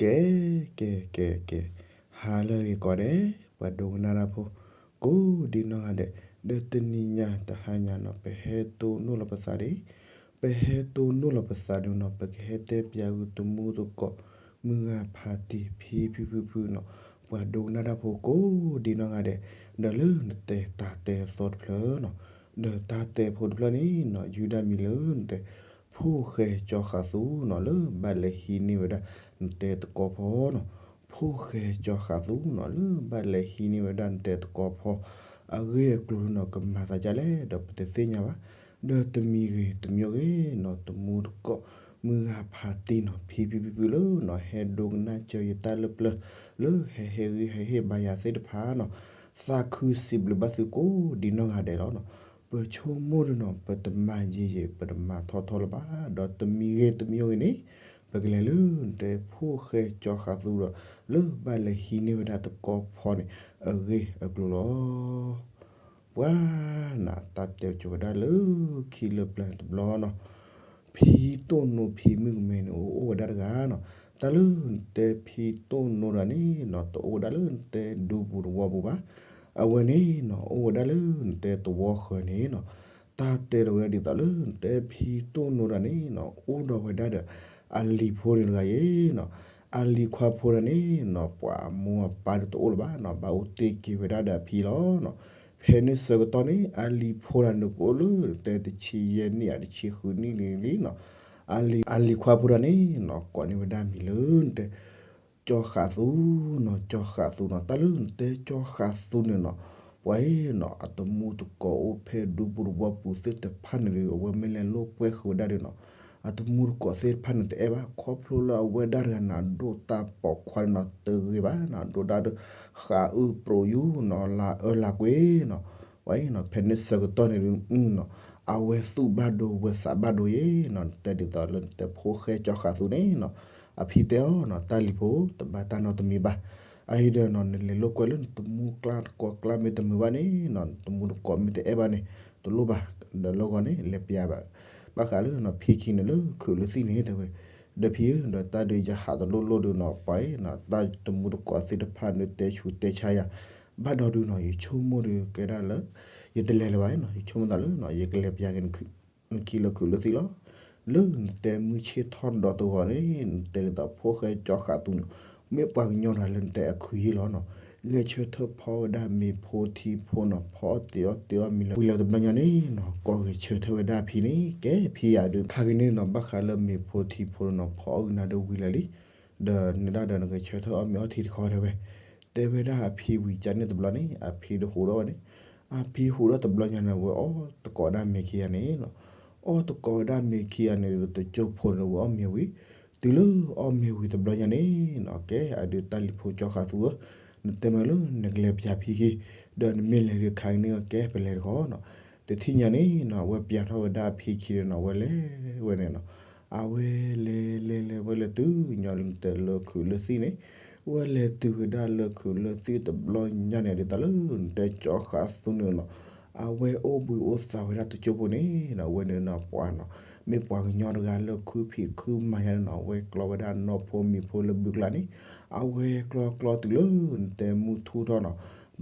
ကဲ ကဲ ကဲ ကဲ, ဟါလၢအဂ့ၤကိးဂၤဒဲး ပှၤဒိကနၣ်တၢ်ဖိ ကိးဒံနီၢ်ဂၤဒဲး, ဒီးတနံၤညါတဟါညါနီၤ ပဟဲတိၢ်နီၣ်လီၤပသးဒံး, ပဟဲတိၢ်နီၣ်လီၤပသးဒံးနီၤ ပကဟဲတဲပၠးဂုာ်တမူတကိး မုၢ်ဂၤဖးတံၢ်ဖံဖံဖုဖုနီၤ, ပှၤဒိကနၣ်တၢ်ဖိကိးဒံနီၢ်ဂၤဒဲး, ဒီးလၢနတဲတၢ်တဲအသီတဖျၢၣ်နီၤ, ဒီးတၢ်တဲဖိတဖျၢၣ်န့ၣ်နီၤ ယုၢ်ဒၣ်မံၤလၢနတဲ ဖိၣ်ဃဲကၠီဃးသူနီၤ လၢဘၣ်လဲၤဟံးန့ၢ်ဝဲဒၣ် နတဲတကီဖီနီၤ, ဖိၣ်ဃဲကၠီဃးသူနီၤ လၢဘၣ်လဲၤဟံးန့ၢ်ဝဲဒၣ်နတဲတကီဖီ အဂ့ၢ်အကျိၤနီၤ ကမၤသးဒ်လဲၣ်ဒီးပတသ့ၣ်ညါဘၣ်, ဒီးတမံၤဂ့ၤတမံၤဂ့ၤနီၤ တမူတကိး မုၢ်ဂၤဖးတံၢ်နီၤ ဖံဖံဖုဖုလၢနီၤ ဟဲဒိကနၣ်စၢၤယတၢ်လၢပျၢၤ လၢဟဲဟ့ၣ်ဂံၢ်ဟဲဟ့ၣ်ဘါယၤသ့ၣ်တဖၣ်နီၤ, သးခုစံးဘျုးဘၣ်သုကိးဒံနီၢ်ဂၤဒဲးလီၤနီၤ, ပဆိကမိၣ်ဒုနီၤ ပတမၤယံာ်ယံာ် ပတမၤထီထီလၢၤဘၣ်, ဒီးတမံၤဂ့ၤတမံၤဂ့ၤန့ၣ် ပကလဲၤလၢနတဲဖိၣ်ဃဲကၠီဃးသူဒီး လၢဘၣ်လဲၤဟံးန့ၢ်ဝဲဒၣ်တကီဖီန့ၣ် အဂ့ၢ်အကျိၤလီၤ. ပှၤနၤ တၢ်တဲကၠိဝဲဒၣ်လၢခံလၢပျၢၤန့ၣ်တဘျီနီၤ, ဖံတိၢ်နိဖံမုၣ်ကမဲန့ၣ် အိၣ်အိၣ်ဝဲဒၣ်တဂၤနီၤ, တၢ်လၢနတဲဖံတိၢ်နိတဂၤန့ၣ်နီၤ တအိၣ်ဝဲဒၣ်လၢနတဲဒူပူၤတဝီပူၤဘၣ်, အဝဲန့ၣ်နီၤ အိၣ်ဝဲဒၣ်လၢနတဲသဝီဃၢၤန့ၣ်နီၤ, တၢ်တဲဒီးဝဲဒ်သိးလၢနတဲဖံတိၢ်နိတဂၤန့ၣ်နီၤ အိၣ်ဒီးဝဲဒၣ်ဒီး အလံၤဖိန့ၣ်တဂၤအံၤနီၤ, အလံၤခွါဖိတဂၤန့ၣ်နီၤ ပှၤအမိၢ်အပၢ်ဒီးတအိၣ်လၢၤဘၣ်နီၤ, ဘၣ်အိၣ်တ့ၢ်က့ၤဝဲဒၣ်ဒီးအဖံလီၤနီၤ, ဖဲန့ၣ်ဆၢကတီၢ်န့ၣ် အလံၤဖိတဂၤန့ၣ်ကအိၣ်လၢ နတဲတဆံယဲၢ်နံၣ်ဧါ တဆံဃုနံၣ်လံနီၤ, အလံၤခွါဖိတဂၤန့ၣ်နီၤ ကိးန့ၢ်ဝဲဒၣ်မံၤလၢနတဲ ကၠီဃးသူနီၤ, ကၠီဃးသူနီၤ, တၢ်လၢနတဲကၠီဃးသူန့ၣ်နီၤ, ပှၤအံၤနီၤ အတမူတကိးအိၣ်ဖဲဒူပူၤတဝီပူၤသ့ၣ်တဖၣ်န့ၣ်ဒီး အဝဲမ့ၢ်လဲၤလိာ်ကွဲဃုာ်ဝဲဒၣ်ဒီးနီၤ, အတမူတကိးသ့ၣ်တဖၣ်န့ၣ်တအဲၣ်ဘၣ်, ခီဖျိလၢအဝဲဒၣ်တဂၤန့ၣ် အဒိၣ်တၢ်ပိာ်ခွါန့ၣ်နီၤ တဂ့ၤဘၣ်နီၤ, ဒိၣ်ဒၣ်ဒီး ဃးအုၣ်ပြိးယူၢ်နီၤ လၢအၢလၢကွ့နီၤ, ပှၤအံၤနီၤ ဖဲန့ၣ်ဆၢကတီၢ်န့ၣ်ဒီးနီၤ အဝဲသူၣ်ဘၣ်ဒိဝဲသးဘၣ်ဒိယဲနီၤ, နတဲဒ်သိးလၢနတဲဖိၣ်ဃဲကၠီဃးသူန့ၣ်နီၤ, အဖံတဲအီၤနီၤ တၢ်လံၤဖိ တဘၣ်တၢ်နီတမံၤဘၣ်, အအံၤဒီးနီၤ နလဲၤလိာ်ကွဲလၢနတမူကျါတကိးကျါမ့ၢ်တမုာ်ဘၣ်န့ၣ်နီၤ နတမူတကိးမ့ၢ်တအဲၣ်ဘၣ်န့ၣ် တလိၣ်ဘၣ်, ဒီးလၢဂီၢ်န့ၣ် လဲၤပျးဘၣ်, ဘၣ်ဃးလၢနီၤ ဖံခံန့ၣ်လၢခုးလၢသံၣ်န့ၣ်တဲဝဲ, ဒီးဖံဧၢ ဒီးတၢ်ဒုးယဟးတလိၣ်လိၣ်ဒီးနီၤ ပှၤအံၤနီၤ တၢ်တမူတကိးသ့ၣ်တဖၣ်န့ၣ်တဲဆူးတဲဆါယၤ, ဘၣ်ဒီးဒုးနီၤ ယဆိကမိၣ်ဒီးကဲဒၣ်လၢ ယတလဲၤလၢၤဘၣ်နီၤ, ယဆိကမိၣ်သးလၢနီၤ ယကလဲၤပျးက့ၤ နခံလၢခုးလၢသံၣ်လီၤ, လၢနတဲမုၢ်ဆ့ၣ်ထီၣ်ဒီးတဂီၤန့ၣ် နတဲဒ်သိးဖိၣ်ဃဲကၠီဃးသူန့ၣ် မ့ၢ်ပှၤကညီတဂၤလၢနတဲအခွံယ့ၢ်လီၤနီၤ, ဂဲၤဆၢထၢၣ်ဖီဝဲဒၣ်မ့ၤဖိထံဖိနီၤ ဖီအီၣ်တ့ၤအီၣ်တ့ၤအီၣ်မံၤလၢ ဝံၤလၢတဘျီညါန့ၣ်နီၤ ကိးဂဲၤဆၢထၢၣ်ဝဲဒၣ်အဖံန့ၣ် ကဲဖံယၤဒုး ခါဂ့ၤန့ၣ်နီၤ ဘၣ်ဃးလၢမ့ၤဖိထံဖိနီၤ ဖီအီၣ်ကနၤဒီးဝံၤလၢာ်လံ, ဒီးနဒၣ်ဒီးနဂဲၤဆၢထၢၣ်အီၣ်မ့ၤအီထံတခီတဲဝဲ, တဲဝဲဒၣ်အဖံဝံၤကန့ၣ်တဘျီန့ၣ် အဖံဒီးဟူးဒီးဝဲန့ၣ်, အဖံဟူးဒီးတဘျီညါန့ၣ် အဝဲအီၣ်တကိးဒၣ်မ့ၤခံဂၤန့ၣ်နီၤ, အီၣ်တကိးဝဲဒၣ်မ့ၤခံဂၤန့ၣ်ဒီး တကၠိဖိန့ၣ် အဝဲအီၣ်မ့ၤဝံၤ, တုၤလၢအီၣ်မ့ၤဝံၤတဘျီညါန့ၣ်နီၤ ကဲအဒုးတၢ်လံၤဖိကၠီဃးသူဧၢ, နတဲမ့ၢ်လၢနကလဲၤပျးဖံခံ, ဒီးနမ့ၢ်လဲၤဒုးခါဂ့ၤန့ၣ် ကဲပလဲၤတခီနီၤ, တထံၣ်ညါန့ၣ်နီၤ အဝဲပျးထီၣ်ဝဲဒၣ်အဖံခံန့ၣ်နီၤ အဝဲလဲၤဝဲန့ၣ်နီၤ, အဝဲလဲၤလဲၤလဲၤဝဲလဲၤတုၤညီလၢ နတဲလၢခုးလၢသံၣ်န့ၣ်, ဝဲလဲၤတုၤဝဲဒၣ်လၢခုးလၢသံၣ်တဘျီညါန့ၣ် ဒ်သိးလၢနတဲကၠီဃးသူန့ၣ်နီၤ, အဝဲအိၣ်ဘှံးအိၣ်သါဝဲဒၣ်တကၠိဖိန့ၣ်နီၤ အဝဲန့ၣ်နီၤ ပှၤနီၤ, မ့ၢ်ပှၤကညီတဂၤလၢခုဖံးခုမၤယါန့ၣ်နီၤ အဝဲကျီဝဲဒၣ်နီၢ်ဖိမံၤဖိလၢဘုကျါန့ၣ်, အဝဲကျီကျီတုၤလၢနတဲမုၢ်ထူၣ်ထီၣ်နီၤ,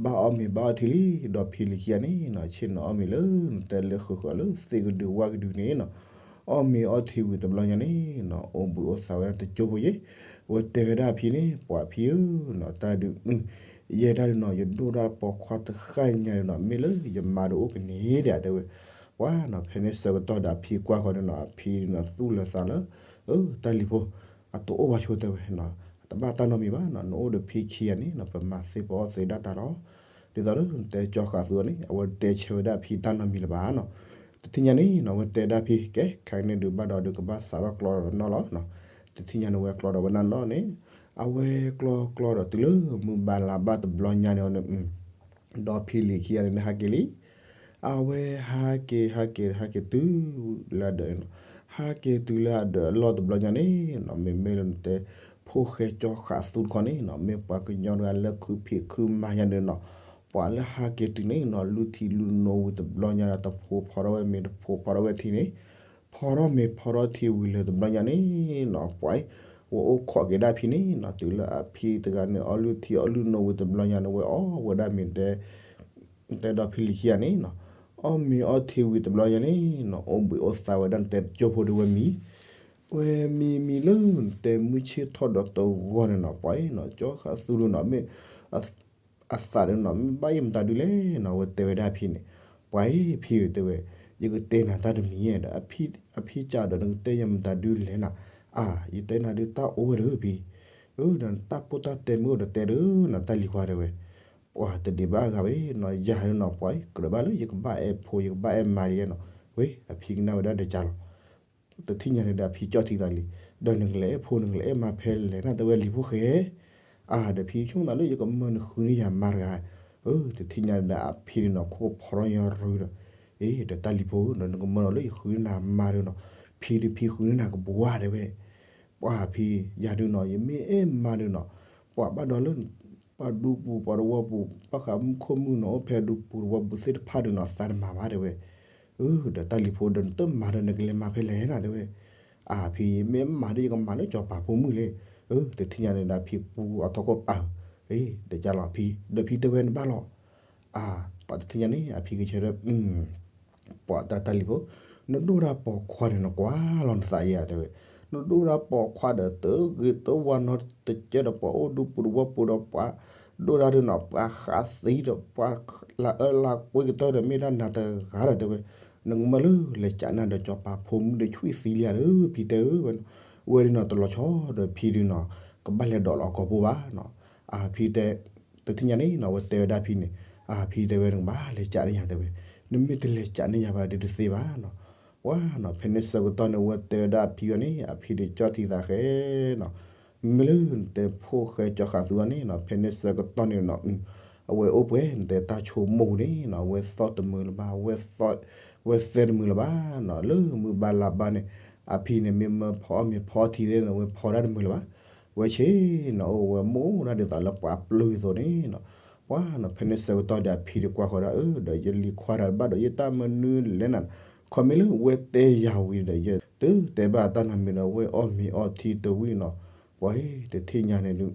ဘၣ်အီၣ်မ့ၤဘၣ်အီၣ်ထံလံ, ဒီးဖံလံၤခံဂၤန့ၣ်နီၤ ဆ့ၣ်နီၤအီၣ်မ့ၤလၢနတဲလၢဃုာ်ဃုာ်လၢသ့ၣ်ကဒုးဝၣ်ကဒုးန့ၣ်နီၤ, အီၣ်မ့ၤအီၣ်ထံဝံၤတဘျီညါန့ၣ်နီၤ အိၣ်ဘှံးအိၣ်သါဝဲဒၣ်တကၠိဖိယဲ, အဝဲတဲဝဲဒၣ်အဖံန့ၣ် ပှၤဖံဧၢနီၤ တၢ်ဒုး ယဲဒၣ်ဒုးနီၤ ယဒိၣ်ဒၣ်ပိာ်ခွါတဃၣ်ညါဒုးနီၤ မ့ၢ်လၢယမါဒီးအိၣ်ကန့ၣ်ဒၣ်တဲဝဲ, ပှၤနီၤ ဖဲန့ၣ်ဆၢကတီၢ်ဒီးအဖံကွၢ်ဃီန့ၣ်နီၤ အဖံန့ၣ်နီၤ သူၣ်လၢသးလၢ, အၢ တၢ်လံၤဖိ, အတအိၣ်ဘၣ်ဆိတဲဝဲနီၤ, တဘၣ်တၢ်နီတမံၤဘၣ်နီၤ နအိၣ်ဒီးဖံခံဂၤန့ၣ်နီၤ ပမၤသ့ပအီၣ်သ့ဒၣ်တၢ်လီၤ, ဒ်သိးလၢနတဲကၠီဃးသူန့ၣ် အဝဲတဲဆၢဝဲဒၣ်အဖံတၢ်နီတမံၤလၢၤဘၣ်နီၤ, တထံၣ်ညါန့ၣ်နီၤ အဝဲတဲဒၣ်ဖံ ကဲ ခဲကနံၣ်ဒုးဘၣ်ဒီးဒုးကဘၣ်စးထီၣ်ကျီဒီးနီၢ်လီၤနီၤ, တထံၣ်ညါန့ၣ်ဝဲကျီဒီးဝဲဒၣ်နီၢ်န့ၣ်, အဝဲကျီကျီဒီးတုၤလၢမုၢ်ဘၣ်လါဘၣ်တဘျီညါန့ၣ် ဒီးဖံလံၤခံဂၤန့ၣ် ဟးက့ၤလံ, အဝဲဟးက့ၤဟးက့ၤဟးက့ၤတုၤ လၢအဒၢးန့ၣ်နီၤ, ဟးက့ၤတုၤလၢအဒၢးအလီၢ်တဘျီညါန့ၣ်နီၤ မ့မ့ၢ်လၢနတဲ ဖိၣ်ဃဲကၠီဃးသူတခီန့ၣ်နီၤ မ့ၢ်ပှၤကညီတဂၤလၢခုဖံးခုမၤညါန့ၣ်နီၤ, ပှၤလၢဟးက့ၤတုၤန့ၣ်နီၤ လုၢ်ထံလုၢ်နိဝံၤတဘျီညါဒီး တဖိးဖီထီၣ်ဝဲမ့ၤ တဖိးဖီထီၣ်ဝဲထံန့ၣ်, ဖီထီၣ်မ့ၤဖီထီၣ်ထံဝံၤလၢတဘျီညါန့ၣ်နီၤ ပှၤအံၤ ဝဲအိၣ်ခိးက့ၤဒၣ်ဖံန့ၣ်နီၤ, တုၤလၢအဖံတဂၤန့ၣ် အီၣ်လုၢ်ထံအီၣ်လုၢ်နိဝံၤတဘျီညါန့ၣ် ဝဲအီၣ်ဝဲဒၣ်မ့ၤတဲ တဲဒီးဖံလံၤခံဂၤန့ၣ်နီၤ, အီၣ်မ့ၤအီထံဝံၤတဘျီညါန့ၣ်နီၤ, အိၣ်ဘှံးအိၣ်သါဝဲဒၣ်နတဲကၠိဖိဒီးဝဲမံ, ဝဲမံမံလၢနတဲမုၢ်ဆ့ၣ်ထီၣ်ဒီးတဂီၢ်န့ၣ်နီၤ, ပှၤအံၤနီၤ ကၠီဃးသူလီၤနီၤ, မ့ၢ် အသးဒုနီၤ မ့ၢ်ဘၣ်ယဲၢ်မတၤဒုလဲၣ်နီၤ, ဝဲတဲဝဲဒၣ်ဖံန့ၣ်, ပှၤအံၤဖံဧၢတဲဝဲ, ယကတဲနၤတၢ်တမံၤဧါဒီး အဖံစံးဒီး နကတဲယၤမတၤဒုလဲၣ်နီၤ, အါ ယတဲနၤဒုတၢ်အိၣ်ဝဲဒီးဖံ, ဒီးနတၢ်ပိၢ်တၢ်တဲမ့ၢ်အိၣ်ဒီးတဲဒီးနီၤ တၢ်လံၤခွါတဲဝဲ, ပှၤတဒံးဘၣ်အဂၤဘၣ်နီၤ, ယၤဒုနီၤ ပှၤအံၤကြၢးဘၣ်လၢယကဘၣ်အဲၣ်ဖိ ယကဘၣ်အဲၣ်မါဒ်ယဲနီၤ, ဝဲအဖံကနၣ်ဝဲဒၣ်ဒီးကၠါလီၤ တထံၣ်ညါန့ၣ်ဒီးအဖံကၠီၣ်ထံသးလံ, ဒီးနကလဲၤအဲၣ်ဖိနကလဲၤအဲၣ်မါဖဲလဲၣ်နီၤ တဲဝဲလံၤဖိဃဲ, အါ ဒီးဖံဆိကမိၣ်သးလၢ ယကမၢနဃုန့ၢ်ယၤမါတဂၤ, တထံၣ်ညါန့ၣ်ဒီးအဖံန့ၣ်နီၤ ခိၣ်ဖီထီၣ်ညီရုၤဒီး, အ့ ဒီးတၢ်လံၤဖိ ဒီးနကမၢနီၤလၢယဃုန့ၢ်နၤမါဒီးနီၤ, ဖံဒီးဖံဃုန့ၢ်နၤကဘှါတဲဝဲ, ပှၤဖံ, ယၤဒုနီၤ ယမ့ၢ်အဲၣ်မါဒုနီၤ, ပှၤဘၣ်ဒီးလၢ ပှၤဒူပူၤပှၤတဝီပူၤ ဘၣ်ဃးမုၢ်ခိၣ်မုၢ်နီၤ အိၣ်ဖဲဒူပူၤတဝီပူၤသ့ၣ်တဖၣ်ဒုနီၤ သးတမၤဘၣ်တဲဝဲ, ဒီးတၢ်လံၤဖိဒီးနတမၤဒီးနကလဲၤမၤဖဲလဲၣ်နီၤတဲဝဲ, အါဖံ မ့ၢ်မၤဒီးယကမၤလၢကၠီၤပၤဖိမုၣ်လံ, တထံၣ်ညါန့ၣ်ဒီးဖံကူအထီၣ်ခိၣ်ပာ်ဧၢ, ဒီးကၠါလီၤဖံ, ဒီးဖံတဲဝဲနဘၣ်လီၤ, အါ ပှၤတထံၣ်ညါန့ၣ် အဖံကဆၢဒီး ပှၤတၢ်တၢ်လံၤဖိ, နဒိၣ်ဒၣ်ပိာ်ခွါန့ၣ် နကွၢ်လီၤနသးယဲတဲဝဲ, နဒိၣ်ဒၣ်ပိာ်ခွါဒီးတဂ့ၤတဝါနီတကဲဒီး ပှၤအိၣ်ဒူပူၤတဝီပူၤဒီး ပှၤဒိၣ်ဒၣ်ဒုနီၤ ပှၤဃးသံဒီး ပှၤလၤအၢလၤကွံကတၢၢ်ဒီး မ့ၢ်ဒၣ်နၤတဂၤဒီးတဲဝဲ, နကမၢလၢလဲၤကးနၤဒီးကၠီၤပၤဖိမုၣ်ဒီး ဆွံၣ်သံလံဧါဒီး ဖံတဲဧၢ, ဝဲဒုနီၤ တလီၤဆီဒီးဖံဒုနီၤ ကဘၣ်လဲၤဒိးလီၤအကိာ်ပူၤဘၣ်နီၤ, အါဖံတဲ တထံၣ်ညါန့ၣ်နီၤ ဝဲတဲဝဲဒၣ်ဖံန့ၣ်, အါဖံတဲဝဲ နကဘၣ်လဲၤကးန့ၢ်ယၤတဲဝဲ, နမ့ၢ်တလဲၤကးန့ၢ်ယၤဘၣ်ဒီးတသ့ဘၣ်နီၤ, ပှၤနီၤ ဖဲန့ၣ်ဆၢကတီၢ်န့ၣ် ဝဲတဲဝဲဒၣ်အဖံအီၤန့ၣ် အဖံဒီးကၠီၣ်ထံသးဃဲနီၤ, မ့ၢ်လၢနတဲဖိၣ်ဃဲကၠီဃးသူအီၤန့ၣ်နီၤ ဖဲန့ၣ်ဆၢကတီၢ်န့ၣ်နီၤ, အဝဲအိၣ်ပှဲၤနတဲတၢ်ဆိကမိၣ်ပူၤန့ၣ်နီၤ ဝဲသီၣ်တမုာ်လၢၤဘၣ်, ဝဲသၢတမုာ်လၢၤဘၣ်နီၤ, လၢမုၢ်ဘါလါဘါန့ၣ် အဖံန့ၣ်မ့ၢ်မၢဖီအီၣ်မ့ၤဖီထံသ့ၣ်န့ၣ် ဝဲဖီတၢ်တမုာ်လၢၤဘၣ်, ဝဲဆ့ၣ်နီၤ အိၣ်ဝဲမိၢ်ဒၣ်ဒ်သိးလၢပှၤပျုၢ်အသိးန့ၣ်နီၤ, ပှၤနီၤ ဖဲန့ၣ်ဆၢကတီၢ်ဒီးအဖံဒီးကွၢ်ဃီၤဒၣ်အၢ ဒီးယလံၤခွါတၢ်ဘၣ်ဒီးယတၢ်မနုၤလဲၣ်နၤ, ခီမ့ၢ်လၢဝဲတဲယၤဝံၤဒီး ယတတဲဘၣ်တၢ်နီတမံၤဒီး ဝဲအီၣ်မ့ၤအီထံတဝံၤနီၤ, ပှၤတထံၣ်ညါန့ၣ်ဒု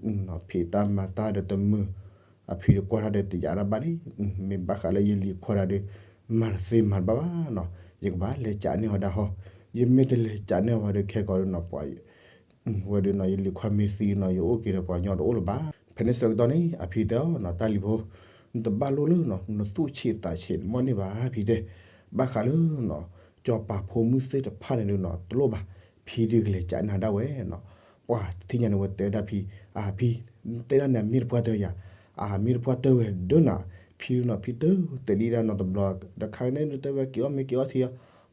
ဖံးတၢ်မၤတၢ်ဒီးတမုာ်, အဖံဒီးကွၢ်တၢ်ဒီးတယာ်တၢ်ဘၣ်လံ, မ့ၢ်ဘၣ်ဃးလၢယလံၤခွါတၢ်ဒီး မၤတသ့မၤတဘၣ်ဘၣ်နီၤ, ယကဘၣ်လဲၤကးန့ၢ်အီၤဒၣ်ဟီ, ယမ့ၢ်တလဲၤကးန့ၢ်အီၤဘၣ်ဒီးခဲကိာ်ဒုနီၤ ပှၤ ဝဲဒုနီၤ ယလံၤခွါမ့ၢ်သံနီၤ ယအိၣ်က့ၤဒီးပှၤကညီတအိၣ်လၢၤဘၣ်. ဖဲန့ၣ်ဆၢကတီၢ်န့ၣ် အဖံတဲအီၤနီၤ တၢ်လံၤဖိ, နတဘၣ်လိၣ်လၢနီၤ နသူၣ်ဆံးသးဆံးမ့ၢ်န့ၢ်ဘၣ် ဖံတဲ, ဘၣ်ဃးလၢနီၤ ကၠီၤပၤဖိမုၣ်သ့ၣ်တဖၣ်န့ၣ်ဒုနီၤ တလိၣ်ဘၣ်, ဖံဒုကလဲၤကးန့ၢ်ဒၣ်ဝဲနီၤ. ပှၤတထံၣ်ညါန့ၣ် ဝဲတဲဝဲဒၣ်ဖံ, အဖံ, နတဲဒၣ်န့ၣ် အမ့ၢ်တပှၢ်တၢၢ်ယၤ, အမ့ၢ်တပှၢ်တၢၢ်ဝဲဒၣ်နီၤ, ဖံဒုနီၤ ဖံတတဲလံဒၣ်နီတဘျီ, ဒီးခါန့ၣ် နတဲဝဲက့ၤအီၣ်မ့ၤက့ၤအီထံအီၤ,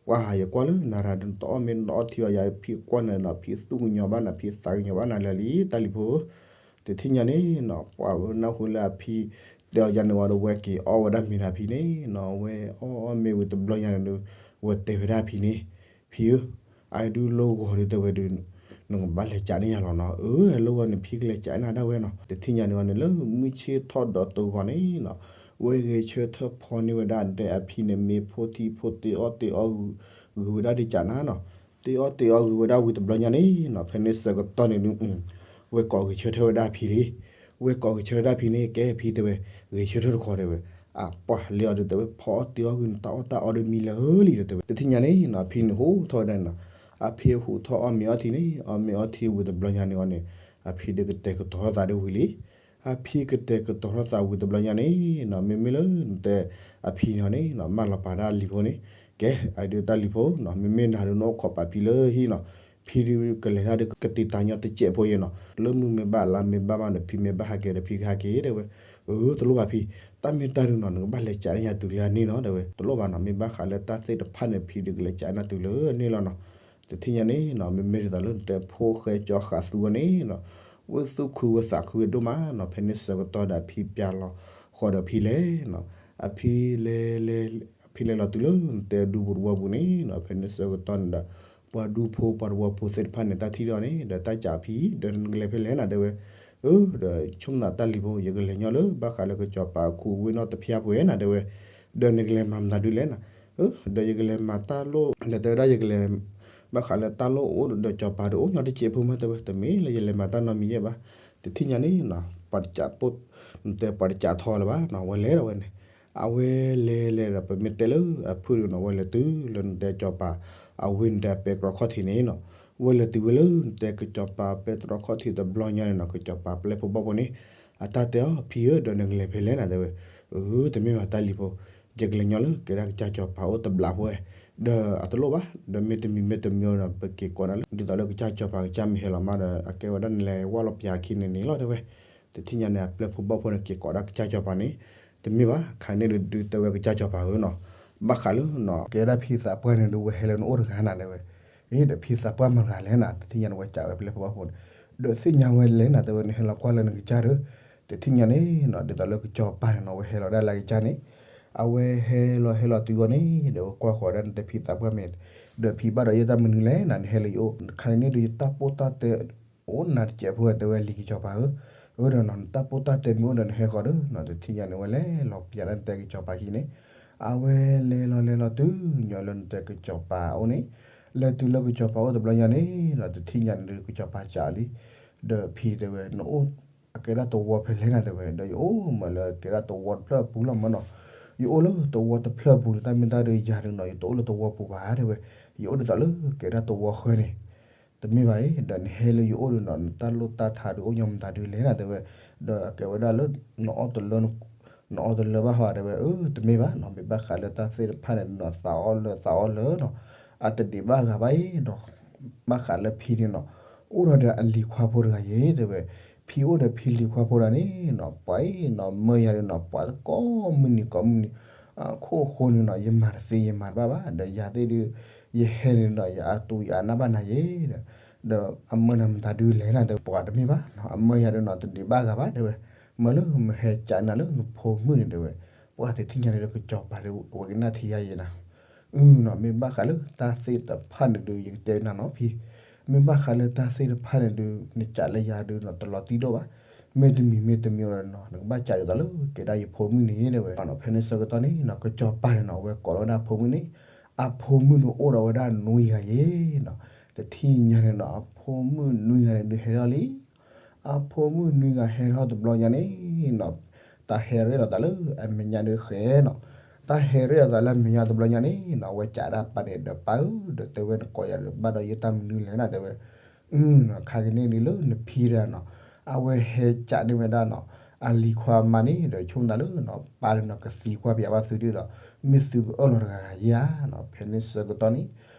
ပှၤယကွၢ်လၢနၤရၤဒုနတအီၣ်မ့ၤနတအီထံအီၤယၤ ဖံကွၢ်နၤနီၤ ဖံသူၣ်ကညီၤဘၣ်နၤ ဖံသးကညီၤဘၣ်နၤလၢာ်လံ တၢ်လံၤဖိ တထံၣ်ညါန့ၣ်နီၤ ပှၤဝဲနၢ်ဟူလၢအဖံတဲအီၤယၤန့ၣ်ဝံၤဒီး ဝဲက့ၤအီၣ်ဝဲဒၣ်မ့ၤဒီးဖံန့ၣ်နီၤ ဝဲအီၣ်အီၣ်မ့ၤဝံၤတဘျီညါန့ၣ်ဒီး ဝဲတဲဝဲဒၣ်ဖံန့ၣ်, ဖံဧၢ, အဒုလိၣ်ဂီၤဒုတဲဝဲဒုး နကဘၣ်လဲၤကးန့ၢ်ယၤလီၤနီၤ. အၢ လိၣ်ဂီၤန့ၣ် ဖံကလဲၤကးန့ၢ်ဒၣ်ဝဲနီၤ. တထံၣ်ညါန့ၣ်ဝံၤန့ၣ် လၢမုၢ်ဆ့ၣ်ထီၣ်ဒီးတဂီၤန့ၣ်နီၤ ဝဲဂဲၤဆၢထၢၣ်ဖီန့ၢ်ဝဲဒၣ်တဲအဖံန့ၣ် မ့ၢ်ဖိထံဖိတ့အီၣ်တ့အီဂုၤဝဲဒၣ်ဒ်ကးနၤနီၤ. တ့အီၣ်တ့အီဂုၤဝဲဒၣ်ဝံၤတဘျီညါန့ၣ်နီၤ ဖဲန့ၣ်ဆၢကတီၢ်န့ၣ်ဒုး ဝဲကိးဂဲၤဆၢထၢၣ်ဝဲဒၣ်ဖံလံ. ဝဲကိးဂဲၤဆၢထၢၣ်ဒၣ်ဖံန့ၣ် ကဲဖံတဲဝဲ ဂဲၤဆၢထၢၣ်တခီတဲဝဲ အပှၤလဲၤအီၤဒုးတဲဝဲ ဖီအီၣ်တ့အီဂုၤ နတၢ်အီၣ်တၢ်အီဒုးမံလၢာ်လံဒီးတဲဝဲ တထံၣ်ညါန့ၣ်နီၤ ဖံန့ၣ်ဟူးထီၣ်ဝဲဒၣ်န့ၣ်နီၤ အဖံဟူးထီၣ်အီၣ်မ့ၤအီထံန့ၣ် အီၣ်မ့ၤအီထံဝံၤတဘျီညါန့ၣ်အီၤန့ၣ် အဖံဒုးကတဲာ်ကတီၤထီၣ်သးဒၣ်ဝံၤလံ. အဖံကတဲာ်ကတီၤထီၣ်သးဝံၤတဘျီညါန့ၣ်နီၤ မ့မ့ၢ်လၢနတဲ အဖံန့ၣ်အီၤန့ၣ်နီၤ မၢလီၤပာ်ဒၣ်လံၤဖိန့ၣ် ကဲ အဒုးတၢ်လံၤဖိနီၤ မ့မ့ၢ်နၤဒုးနအိၣ်ခိးပာ်ဖံလၢဟံၣ်နီၤ ဖံဒုးကလဲၤတၢ်ဒုးကတံာ်တာ်ညီတစဲးဖိယဲနီၤ လၢမုၢ်မ့ၢ်ဘၣ်လါမ့ၢ်ဘၣ်မးဒီး ဖံမ့ၢ်ဘၣ်ဟးက့ၤဒီးဖံကဟးက့ၤတဲဝဲ အၢ တလိၣ်ဘၣ်ဖံ တၢ်မ့ၢ်တၢ်ဒုးနီၤ နကဘၣ်လဲၤကးန့ၢ်ယၤတုၤလၢအန့ၣ်လီၤတဲဝဲ တလိၣ်ဘၣ်နီၤ မ့ၢ်ဘၣ်ဃးလၢတၢ်သ့ၣ်တဖၣ်န့ၣ် ဖံဒုးကလဲၤကးန့ၢ်နၤတုၤလၢအန့ၣ်လီၤနီၤ. တထံၣ်ညါန့ၣ်နီၤ မ့မ့ၢ်ဒ်သိးလၢနတဲဖိၣ်ဃဲကၠီဃးသူဝဲန့ၣ်နီၤ ဝဲသူၣ်ခုဝဲသးခုဝဲဒိၣ်မးနီၤ ဖဲန့ၣ်ဆၢကတီၢ်ဒီးအဖံပျဲလီၤဃီဒီးဖံလဲၤနီၤ အဖံလဲၤလဲၤ အဖံလဲၤလီၤတုၤလၢနတဲဒူပူၤတဝီပူၤန့ၣ်နီၤ ဖဲန့ၣ်ဆၢကတီၢ်န့ၣ်ဒီး ပှၤဒူဖိပှၤတဝီဖိသ့ၣ်တဖၣ်န့ၣ် တၢ်ထံၣ်ဒီးန့ၣ် ဒီးတၢ်ကးဖံ ဒီးနကလဲၤဖဲလဲၣ်နၤတဲဝဲ အၢ ဒီးဆိကမိၣ်တၢ်လံၤဖိ ယကလဲၤညီလၢ ဘၣ်ဃးလၢကၠီၤပၤအခိၣ်ဝ့ၢ်နီၣ်တဖၠါပှဲၤနၤတဲဝဲ ဒီးနကလဲၤမၤမတၤဒုးလဲၣ်နၤ အၢ ဒီးယကလဲၤမၤတၢ်လိၣ် ဒီးတဲဝဲဒၣ်ယကလဲၤ ဘၣ်ဃးလၢတၢ်လိၣ်အိၣ်ဒီးစီၤပၤဒီးအိၣ်ညီတစဲးဖိမး တဲဝဲ, တမ့ၢ်လၢယလဲၤမၤတၢ်နီတမံၤယဲၢ်ဘၣ်. တထံၣ်ညါန့ၣ်နီၤ ပှၤတကးပိၢ်, နတဲပှၤတကးထီလၢၤဘၣ်နီၤ, ဝဲလဲၤဒီးဝဲန့ၣ်, အဝဲလဲၤလဲၤဒီး ပမ့ၢ်တဲလၢအဖုၣ်ဒုးနီၤ ဝဲလဲၤတုၤလၢနတဲစီၤပၤ အဝ့ၢ်နတဲပဲတြီခီၣ်ထံးန့ၣ်နီၤ, ဝဲလဲၤတုၤဝဲလၢနတဲကစီၤပၤပဲတြီခီၣ်ထံးတဘျီညါန့ၣ်နီၤ ကစီၤပၤပျဲၢ်ဖိဘီၣ်ဖိန့ၣ် အတၢ်တဲအီၤ ဖံဧၢ ဒီးနကလဲၤဖဲလဲၣ်နၤ တဲဝဲ. အၢ တမ့ၢ်ဘၣ်တၢ်လံၤဖိ, ယကလဲၤညီလၢကဲဒၣ်ကစၢ်စီၤပၤအိၣ်တဘျီဖိဝဲ, ဒီးအတလိၣ်ဘၣ်, ဒီးမ့တမံၤမ့တမံၤဒီး ပက့ၤကိးဒၣ်လၢ ဒ်သိးလၢကစၢ်စီၤပၤကစၢ်မ့ၢ်ဟဲလီၤမးဒီး အကဲဝဲဒၣ်နလဲၤဝၢ်လီၤပျၢၤခံန့ၣ်န့ၣ်လီၤ တဲဝဲ. တထံၣ်ညါန့ၣ် အပျဲၢ်ဖိဘီၣ်ဖိန့ၣ် က့ၤကိးဒၣ်ကစၢ်စီၤပၤန့ၣ်, တမ့ၢ်ဘၣ် ခါန့ၣ်ဒုး တဲဝဲကစၢ်စီၤပၤဧၢနီၤ, ဘၣ်ဃးလၢနီၤ ကဲဒၣ်ဖံသးပှၢ်န့ၣ်ဒုး ဝဲဟဲလၢနအိၣ်တဂၤနၤ တဲဝဲ. အ့ ဒီးဖံသးပှၢ်မတၤတဂၤလဲၣ်နၤ တထံၣ်ညါန့ၣ် ဝဲကးဝဲပျဲၢ်ဖိဘီၣ်ဖိန့ၣ်, ဒီးသ့ၣ်ညါဝဲလဲၣ်နၤ တဲဝဲ နဟဲလီၤကွၢ်လၢနကစၢ်ဒီး, တထံၣ်ညါန့ၣ်နီၤ ဒ်သိးလၢကစီၤပၤန့ၣ်နီၤ ဝဲဟဲလီၤဒၣ်လၢကစၢ်န့ၣ်, အဝဲဟဲလီၤဟဲလီၤတုၤအီၤန့ၣ် ဒီးဝဲကွၢ်ဃီၤဒၣ်နတဲဖံသးပှၢ်မ့ၢ်, ဒီးဖံဘၣ်ဒီးယဲတၢ်မနုၤလဲၣ်နၤ နဟဲလၢယအိၣ်, ခါန့ၣ်ဒုး ယတၢ်ပိၢ်တၢ်တဲ အိၣ်နၤတစဲးဖိ တဲဝဲလံၤကစီၤပၤဧၢ, အၢ ဒီးနီၤ နတၢ်ပိၢ်တၢ်တဲမ့ၢ်အိၣ်ဒီးနဟဲဃီၤဒီးနီၤ တထံၣ်ညါန့ၣ်ဝဲလဲၤလီၤပျၢၤဒၣ်နတဲကစီၤပၤဟံၣ်န့ၣ်, အဝဲလဲၤလီၤလဲၤလီၤတုၤညီလၢနတဲကစီၤပၤအအိၣ်န့ၣ်, လဲၤတုၤလၢကစီၤပၤအိၣ်တဘျီညါန့ၣ်နီၤ တထံၣ်ညါန့ၣ်ဒုး ကစီၤပၤကးလံ, ဒီးဖံတဲဝဲ နအိၣ်အကဲဒၣ်သဝီဖဲလဲၣ်နၤ တဲဝဲ, ဒီးယအိၣ်မးလၢကဲဒၣ်သဝီတဖျၢၣ်အပူၤလီၤမးနီၤ, ယအိၣ်လၢသဝီတဖျၢၣ်အပူၤန့ၣ် တၢ်မ့ၢ်တၢ်ဒုးယၤဒုးနီၤ ယတအိၣ်လၢသဝီပူၤဘၣ် တဲဝဲ, ယအိၣ်ဒ်သိးလၢကဲဒၣ်သဝီဃၢၤန့ၣ် တမ့ၢ်ဘၣ်အံၤ ဒီးနဟဲလၢယအိၣ်ဒီးနီၤ နတၢ်လိၣ်တၢ်ထးဒုးအိၣ်ညီမတၤဒုးလဲၣ်နၤ တဲဝဲ, ဒီးအကဲဝဲဒၣ်လၢ နအီၣ်တလၢ နအီတလၢဘၣ်ဟီ တဲဝဲ, အၢ တမ့ၢ်ဘၣ်နီၤ မ့ၢ်ဘၣ်ဃးလၢတၢ်သ့ၣ်တဖၣ်န့ၣ်နီၤ သးအီၣ်လၢသးအီၣ်လၢနီၤ အတဒံးဘၣ်ဂၤဘၣ်အံၤဒီး ဘၣ်ဃးလၢဖံန့ၣ်နီၤ အိၣ်ဒီးဒီးအလံၤခွါဖိတဂၤယဲ တဲဝဲ, ဖံအိၣ်ဒီးဖံလံၤခွါဖိတဂၤန့ၣ်နီၤ ပှၤအံၤနီၤ မၢယၤဒုးနီၤ ပှၤကိးမုၢ်နံၤကိးမုၢ်နံၤ အခိၣ်ဃိန့ၣ်နီၤ ယမၤတသ့ယမၤတဘၣ်ဘၣ် ဒီးယၤသ့ၣ်ဒုး ယဟဲန့ၣ်နီၤ ယအတူၢ်ယအနၢ်ဘၣ်နၤယဲ ဒီး ဒီးအမၢနၤမတၤဒုးလဲၣ်နၤ တဲဝဲ ပှၤတမ့ၢ်ဘၣ်နီၤ အမၢယၤဒုးနီၤ တဒံးဘၣ်ဂၤဘၣ် တဲဝဲ, မၢလၢမဟဲကးနၤလၢနဖိမုၣ်န့ၣ် တဲဝဲ, ပှၤတထံၣ်ညါန့ၣ်ဒီး ကစီၤပၤဒုး အဝဲကနၣ်ထံယါယဲနၤ အနီၤ မ့ၢ်ဘၣ်ဃးလၢတၢ်သ့ၣ်တဖၣ်န့ၣ်ဒုး ယကတဲနၤနီၤဖံ, မ့ၢ်ဘၣ်ဃးလၢတၢ်သ့ၣ်တဖၣ်န့ၣ်ဒုး နကးလၢယၤဒုးနီၤ တလီၤတံၢ်ဒိၣ်ဘၣ်, မ့တမံၤမ့တမံၤဒီးနီၤ နကဘၣ်ကးဒ်သိးလၢ ကဲဒၣ်ယဖိမုၣ်န့ၣ် တဲဝဲ, ဖဲန့ၣ်ဆၢကတီၢ်န့ၣ်နီၤ ကစီၤပၤန့ၣ်နီၤ အဝဲကိးလီၤဝဲဒၣ်အဖိမုၣ်န့ၣ်, အဖိမုၣ်န့ၣ်အိၣ်ဒီးဝဲဒၣ်နွံဂၤယဲနီၤ, တထံၣ်ညါန့ၣ်နီၤ အဖိမုၣ်နွံဂၤန့ၣ်ဒုးဟဲထီၣ်လံ အဖိမုၣ်နွံဂၤဟဲထီၣ်တဘျီညါန့ၣ်နီၤ, တၢ်ဟဲရဲၣ်လီၤသးလၢအမဲာ်ညါဒုးဃဲနီၤ, တၢ်ဟဲရဲၣ်လီၤသးလၢအမဲာ်ညါတဘျီညါန့ၣ်နီၤ အဝဲကးဒၣ်ပၢ်န့ၣ်ဒီး ပၢ်ဧၢ ဒီးတဲဝဲ နကိးယၤဒီး ဘၣ်ဒီးယတၢ်မနုၤလဲၣ်နၤ တဲဝဲ, ခါကန့ၣ်ဒုးလၢနဖံတဂၤနီၤ အဝဲဟဲကးန့ၢ်ဝဲဒၣ်နီၤ အလံၤခွါမါန့ၣ်ဒီး ဆိကမိၣ်သးလၢနီၤ ပၢ်ဒီးနီၤ ကသံကွၢ်ပၠးဘၣ်သုဒုးဒီး မ့ၢ်သုကအၢၣ်လီၤတဂၤဂၤယဲဧါနီၤ, ဖဲန့ၣ်ဆၢကတီၢ်န့ၣ်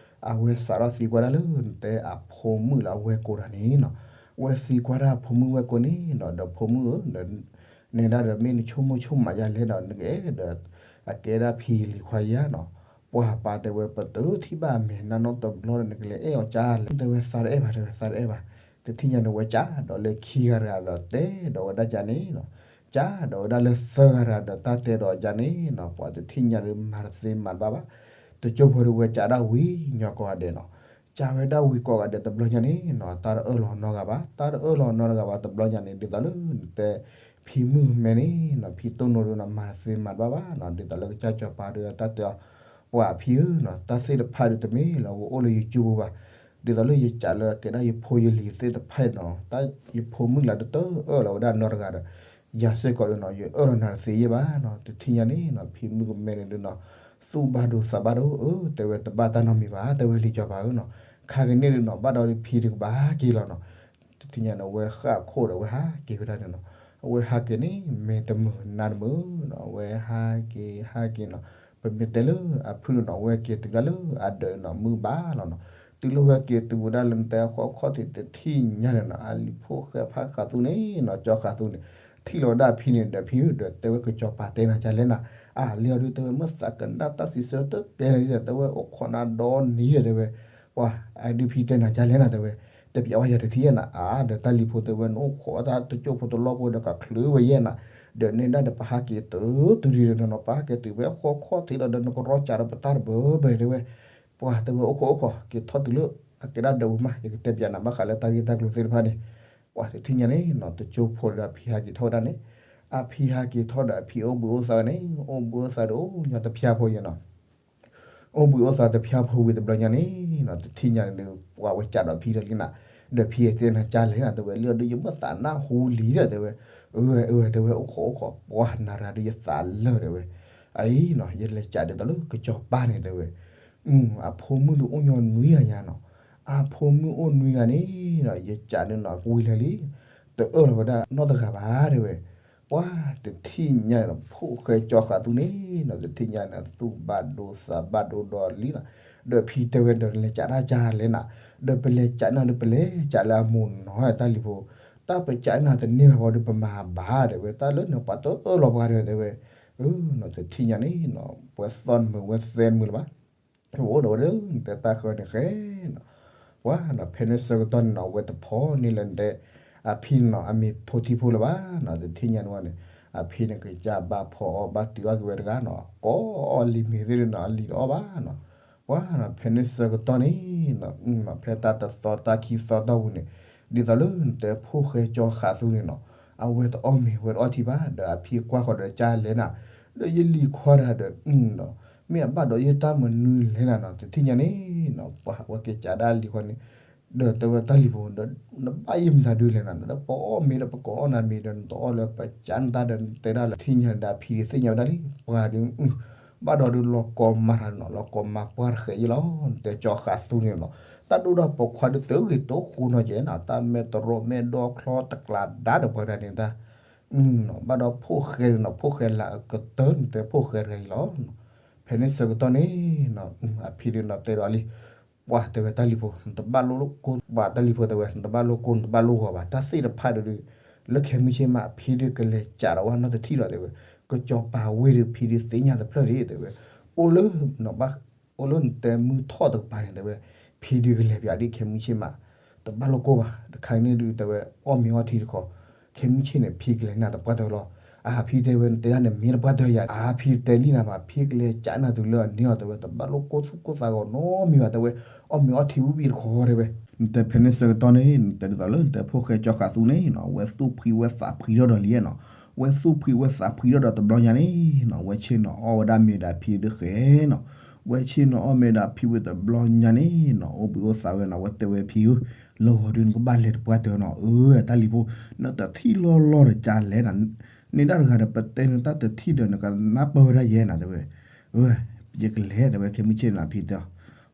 အဝဲစးထီၣ်သံကွၢ်ဒၣ်လၢနတဲအဖိမုၣ်လၢအဝဲၢ်ကိတဂၤန့ၣ်နီၤ, ဝဲသံကွၢ်ဒၣ်အဖိမုၣ်ဝဲၢ်ကိန့ၣ်နီၤ ဒီးဖိမုၣ်ဧၢ ဒီး နဲဒၣ်ဒီးမ့ၢ်နဆိကမိၣ်ဆိကမးယၤလဲၣ်ဒီး နကအဲၣ်ဒီး အကဲဒၣ်ဖံလံၤခွါယါနီၤ, ပှၤပၢ်တဲဝဲ ပတထံၣ်ဘၣ်အမဲာ်နါနီတဘျီဒီး နကလဲၤအဲၣ်အီၤကၢ်လဲၣ် တဲဝဲ သးတအဲၣ်ဘၣ် တဲဝဲ သးတအဲၣ်ဘၣ်, တထံၣ်ညါန့ၣ်ဝဲကး ဒီးလၢခံဂၤတဂၤဒီးတဲဒီးဝဲဒၣ်ကန့ၣ်နီၤ, ကးဒီးဝဲဒၣ်လၢသၢဂၤတဂၤဒီးတၢ်တဲဒီးကန့ၣ်နီၤ ပှၤတထံၣ်ညါဒီးမၤတသ့မၤတဘၣ်ဘၣ်, တကၠိဖိဒီးဝဲကးဒၣ်ဝံၤညီကိးဂၤဒဲးနီၤ, ကးဝဲဒၣ်ဝံၤကိးဂၤဒဲးတဘျီညါန့ၣ်နီၤ တၢ်တအၢၣ်လီၤနီတဂၤဘၣ်, တၢ်တအၢၣ်လီၤနီတဂၤဘၣ်တဘျီညါန့ၣ် ဒ်သိးလၢနတဲ ဖံမုၣ်မဲန့ၣ်နီၤ ဖံတိၢ်နိဒုးနီၤ မၤတသ့မၤတဘၣ်ဘၣ်နီၤ ဒ်သိးလၢကစၢ်စီၤပၤဒီးတၢ်တဲအီၤ, ပှၤဖံဧၢနီၤ တၢ်သ့ၣ်တဖၣ်ဒုးတမ့ၢ်လၢအအိၣ်လၢယကၠိဖိဘၣ်, ဒ်သိးလၢယကးလၢအကဲဒၣ်ယဖိယလံၤသ့ၣ်တဖၣ်နီၤ တၢ်ယဖိမုၣ်လၢတတအၢၣ်လီၤဝဲဒၣ်နီတဂၤဒီး ယၤစ့ၢ်ကီးဒုးနီၤ ယအၢၣ်လီၤနၤတသ့ယဲၢ်ဘၣ်နီၤ တထံၣ်ညါန့ၣ်နီၤ ဖံမုၣ်ကမဲန့ၣ်ဒုးနီၤ သူၣ်ဘၣ်ဒိသးဘၣ်ဒိ အၢ တဲဝဲတဘၣ်တၢ်နီတမံၤဘၣ် တဲဝဲလံၤစီၤပၤဧၢနီၤ, ခါကန့ၣ်ဒုးနီၤ ဘၣ်ဒီးဖံတကဘၣ်က့ၤလီၤနီၤ, တထံၣ်ညါန့ၣ် အဝဲဃၣ်ခိၣ်ဒီးအဝဲဟးက့ၤဝဲဒၣ်န့ၣ်နီၤ, အဝဲဟးက့ၤန့ၣ် မ့ၢ်တမုာ်နါတမုာ်နီၤ အဝဲဟးက့ၤဟးက့ၤနီၤ, ပမ့ၢ်တဲလၢအဖုၣ်န့ၣ်နီၤ အဝဲက့ၤတုၤဒၣ်လၢအဒၢးနီၤ မုၢ်ဘၣ်လီၤနီၤ, တုၤလၢဝဲက့ၤတုၤဝဲဒၣ်လၢနတဲအဃီခီၣ်ထံးတထံၣ်ညါန့ၣ်နီၤ အလံၤဖိဃဲဖးဃးသူန့ၣ်နီၤ ကၠီဃးသူန့ၣ် ထံၣ်လီၤဝဲဒၣ်အဖံန့ၣ်ဒီး ဖံဧၢ ဒီးတဲဝဲကစီၤပၤတဲနၤကၢ်လဲၣ်နၤ, အါ လံအီၤဒုးတဲဝဲ မ့ၢ်သးကနၣ်တၢ်စံးဆၢတကဲလၢၤဒီး တဲဝဲအိၣ်ခိးနၤဒီနံၤဒီး တဲဝဲ, ပှၤ အဒုးဖံတဲနၤကၢ်လဲၣ်နၤ တဲဝဲ, တဲပျးဝဲယၤတထံၣ်ယဲၢ်နၤ, အါ ဒီးတၢ်လံၤဖိတဲဝဲ နအိၣ်ခိးတၢ်တကၠိၢ်ဖိတလီၢ်ဖိဒီးကချုးဝဲယဲၢ်နၤ, ဒီးနဲဒၣ်ဒီးပဟးက့ၤတုၤတုၤဒံးဒီးနီၤ ပဟးက့ၤတုၤဖဲဃီခီၣ်ထံးလီၤဒီး နကရီစးဒီးပတၢ်တဘၢဘၢတဲဝဲ, ပှၤတဲဝဲအိၣ်ခိးအိၣ်ခိး က့ၤထီၣ်တုၤလၢ အကဲဒၣ်ဒၢးပူၤမး ယကတဲပျးနၤဘၣ်ဃးလၢတၢ်ဂ့ၢ်တၢ်ကျိၤသ့ၣ်တဖၣ်န့ၣ်, ပှၤတထံၣ်ညါန့ၣ်နီၤ တကၠိၢ်ဖိဒီးအဖံဟးက့ၤထီၣ်ဝဲဒၣ်န့ၣ်, အဖံဟးက့ၤထီၣ်ဒီးအဖံအိၣ်ဘှံးအိၣ်သါန့ၣ် အိၣ်ဘှံးအိၣ်သါဒီးအိၣ်ညီတဖျါဖိယဲၢ်နီၤ အိၣ်ဘှံးအိၣ်သါတဖျၢၣ်ဖိဝံၤတဘျီညါန့ၣ်နီၤ တထံၣ်ညါန့ၣ်ဒီး ပှၤဝဲကးဒီးဖံဒီးလံနၤ, ဒီးဖံတဲနၤကၢ်လဲၣ်နၤ တဲဝဲ လံအီၤဒုး ယမ့ၢ်သးနၢ်ဟူလံဒီး တဲဝဲ, အဝဲ တဲဝဲ အိၣ်ခိးအိၣ်ခိး ပှၤနၤရၤဒုး ယသးလၢာ် တဲဝဲ, အအံၤနီၤ ယလဲၤကးဒ်သိးလၢကစီၤပၤန့ၣ် တဲဝဲ, အဖိမုၣ်ဒုးအိၣ်ညီနွံဂၤညါနီၤ, အဖိမုၣ်အိၣ်နွံဂၤန့ၣ်နီၤ ယကးဒုးနီၤ ဝံၤလၢာ်လံ, တအၢၣ်လီၤဝဲဒၣ်နီတဂၤဘၣ် တဲဝဲ ပှၤတထံၣ်ညါန့ၣ် ဖိၣ်ဃဲကၠီဃးသူန့ၣ်နီၤ တထံၣ်ညါန့ၣ် သူၣ်ဘၣ်ဒိသးဘၣ်ဒိဒီးလံနီၤ, ဒီးဖံတဲဝဲဒီး လဲၤကးတၢ်ကၢ်လဲၣ်နၤ, ဒီးပလဲၤကးနၤဒီး ပလဲၤကးလၢအမိၢ်နီၤ တၢ်လံၤဖိ, တၢ်ပကးနၤတန့ၢ်ဘၣ်ဘၣ်ဒီး ပမၤဘၣ် တဲဝဲ တၢ်လၢန့ၣ် ပှၤတအၢၣ်လီၤပှၤဒီး တဲဝဲ, တထံၣ်ညါန့ၣ်နီၤ ပှၤသီၣ်တမုာ်ဝဲသဲတမုာ်လၢၤဘၣ် အိၣ်ဒီးဝဲဒီး နတဲတၢ်ဃၢန့ၣ်ဃဲနီၤ, ပှၤနီၤ ဖဲန့ၣ်ဆၢကတီၢ်န့ၣ်နီၤ အဝဲတဖီန့ၢ်လၢနတဲ အဖံန့ၣ်နီၤ အမ့ၢ်ဖိထံဖိလၢၤဘၣ်နီၤ, တထံၣ်ညါန့ၣ်ဝဲန့ၣ် အဖံန့ၣ်ကစၢ်ဘၣ်ဖီအီၣ်ဘၣ်တုၤအီၣ်က့ၤဝဲတဂၤနီၤ, ကိးအီၣ်လံၤမ့ၤသ့ၣ်န့ၣ်နီၤ အလံၤတအီၣ်ဘၣ်နီၤ, ပှၤနီၤ ဖဲန့ၣ်ဆၢကတီၢ်န့ၣ်နီၤ ဖဲတၢ်တသီတၢ်ခံသီတီၢ်ပူၤန့ၣ် ဒ်သိးလၢနတဲဖိၣ်ဃဲကၠီဃးသူန့ၣ်နီၤ အဝဲတအီၣ်မ့ၤဝဲတအီထံဘၣ် ဒီးအဖံကွၢ်ဃီၤဒီးကၢ်လဲၣ်နၤ, ဒီးယလံၤခွါတဂၤဒီး မ့ၢ်အဘၣ်ဒီးယတၢ်မနုၤလဲၣ်နၤနီၤ, တထံၣ်ညါန့ၣ်နီၤ ပှၤဝဲက့ၤကးဒၣ်လံၤခွါန့ၣ် ဒီးတဲဝဲတၢ်လံၤဖိ ဒီးနဘၣ်ယမတၤဒုလဲၣ်နၤနီၤ, ဒီးပအီၣ်မ့ၤဒီးပကအီၣ်နၤမ့ၤဒီး နတအီၣ်လၢပကးနတၢ်ဒီးနတဲဒၣ်လၢ ထံၣ်ညါန့ၣ်ဒီးအဖံဒုးသ့ၣ်ညါဝဲဒၣ်လံ ပှၤဒုး ဘၣ်ဒီးဒုးလီၤကီမၤတၢ်နီၤ လီၤကီမၤပှၢ်တဃဲးယဲလီၤ, နတဲကၠီဃးသူန့ၣ်နီၤ, တၢ်ဒိၣ်ဒီးပိာ်ခွါဒုးတဂ့ၤတဃိနီၤကဲနီၤ, တၢ်မဲာ်တရီမဲာ်ဒီချီတကျးဒါဒီးပှၤတဂၤန့ၣ်တၢ် ဘၣ်ဒီးဖိၣ်ဃဲန့ၣ်နီၤ ဖိၣ်ဃဲလၢအကတၢၢ်န့ၣ် တဲဖိၣ်ဃဲတဂၤအံၤလီၤ. ဖဲန့ၣ်ဆၢကတီၢ်န့ၣ် အဖံဒုးနီၤတဲဒီးလံ, ပှၤတဲဝဲတၢ်လံၤဖိ နတဘၣ်လိၣ်ကိၢ်ဘၣ်တၢ်လံၤဖိတဲဝဲ နတဘၣ်လိၣ်ကိၢ် နတဘၣ်လိၣ်ဂီၤဘၣ် တၢ်သ့ၣ်တဖၣ်ဒီးဒုး လၢခဲမုၢ်ဆ့ၣ်မး အဖံဒုးကလဲၤကးဒီးဝဲနီတထံၣ်လီၤတဲဝဲ, ကစီၤပၤဝ့ၢ်ဒုးဖံဒုးသ့ၣ်ညါတဖျၢၣ်ဒံးတဲဝဲ, အိၣ်လၢ အိၣ်လၢနတဲမုၢ်ထီၣ်တကပၤန့ၣ်တဲဝဲ, ဖံဒုးကလဲၤပၠးဒ်ခဲမုၢ်ဆ့ၣ်မး, တဘၣ်လိၣ်ကိၢ်ဘၣ် တခါန့ၣ်ဒုးတဲဝဲ အီၣ်မ့ၤအီထံတခီ, ခဲမုၢ်ဆ့ၣ်န့ၣ် ဖံကလဲၤနၤတပှၢ်တၢၢ်လီၤ, အဖံတဲဝဲ နတဲဒၣ်န့ၣ်မ့ၢ်တပှၢ်တၢၢ်ယၤ အဖံတဲလံနၤဘၣ် ဖံကလဲၤကးနၤတုၤလၢအန့ၣ်လီၤတဲဝဲ တဘၣ်လိၣ်ကိၢ်သူၣ်ကိၢ်သးဂီၤနီတမံၤဘၣ်တဲဝဲ, အီၣ်မ့ၤအီထံဝံၤဝံၤတခီတဲဝဲ, နတဲဖဲန့ၣ်ဆၢကတီၢ်န့ၣ် နတဲဒ်သိးလၢနတဲဖိၣ်ဃဲကၠီဃးသူန့ၣ်နီၤ ဝဲသူၣ်ဖှံဝဲသးဖှံထီၣ်ဒီးလံနီၤ, ဝဲသူၣ်ဖှံဝဲသးဖှံထီၣ်ဒီးတဘျီညါန့ၣ်နီၤ ဝဲဆ့ၣ်နီၤအီၣ်ဝဲဒၣ်မ့ၤဒီးအဖံဒုးဃဲနီၤ, ဝဲဆ့ၣ်နီၤအီၣ်မ့ၤဒီးအဖံဝံၤတဘျီညါန့ၣ်နီၤ အိၣ်ဘှံးအိၣ်သါဝဲနီၤ ဝဲတဲဝဲဖံဧၢ, လၢဂီၤဒုးနကဘၣ်လဲၤတပှၢ်တၢၢ်နီၤ အၢ တၢ်လံၤဖိ, နတထံၣ်လီၢ်လီၢ်ဒီးကလဲၣ်နီၤ, န့ၣ်ဒၣ်တဂၤဒီးပတဲနတၢ်တထံၣ်ဒီးနကနၢ်ပၢၢ်ဝဲဒၣ်ယဲနီၤတဲဝဲ, အၢ ယကလဲၤတဲဝဲခဲမုၢ်ဆ့ၣ်နီၤဖံတဲအီၤ,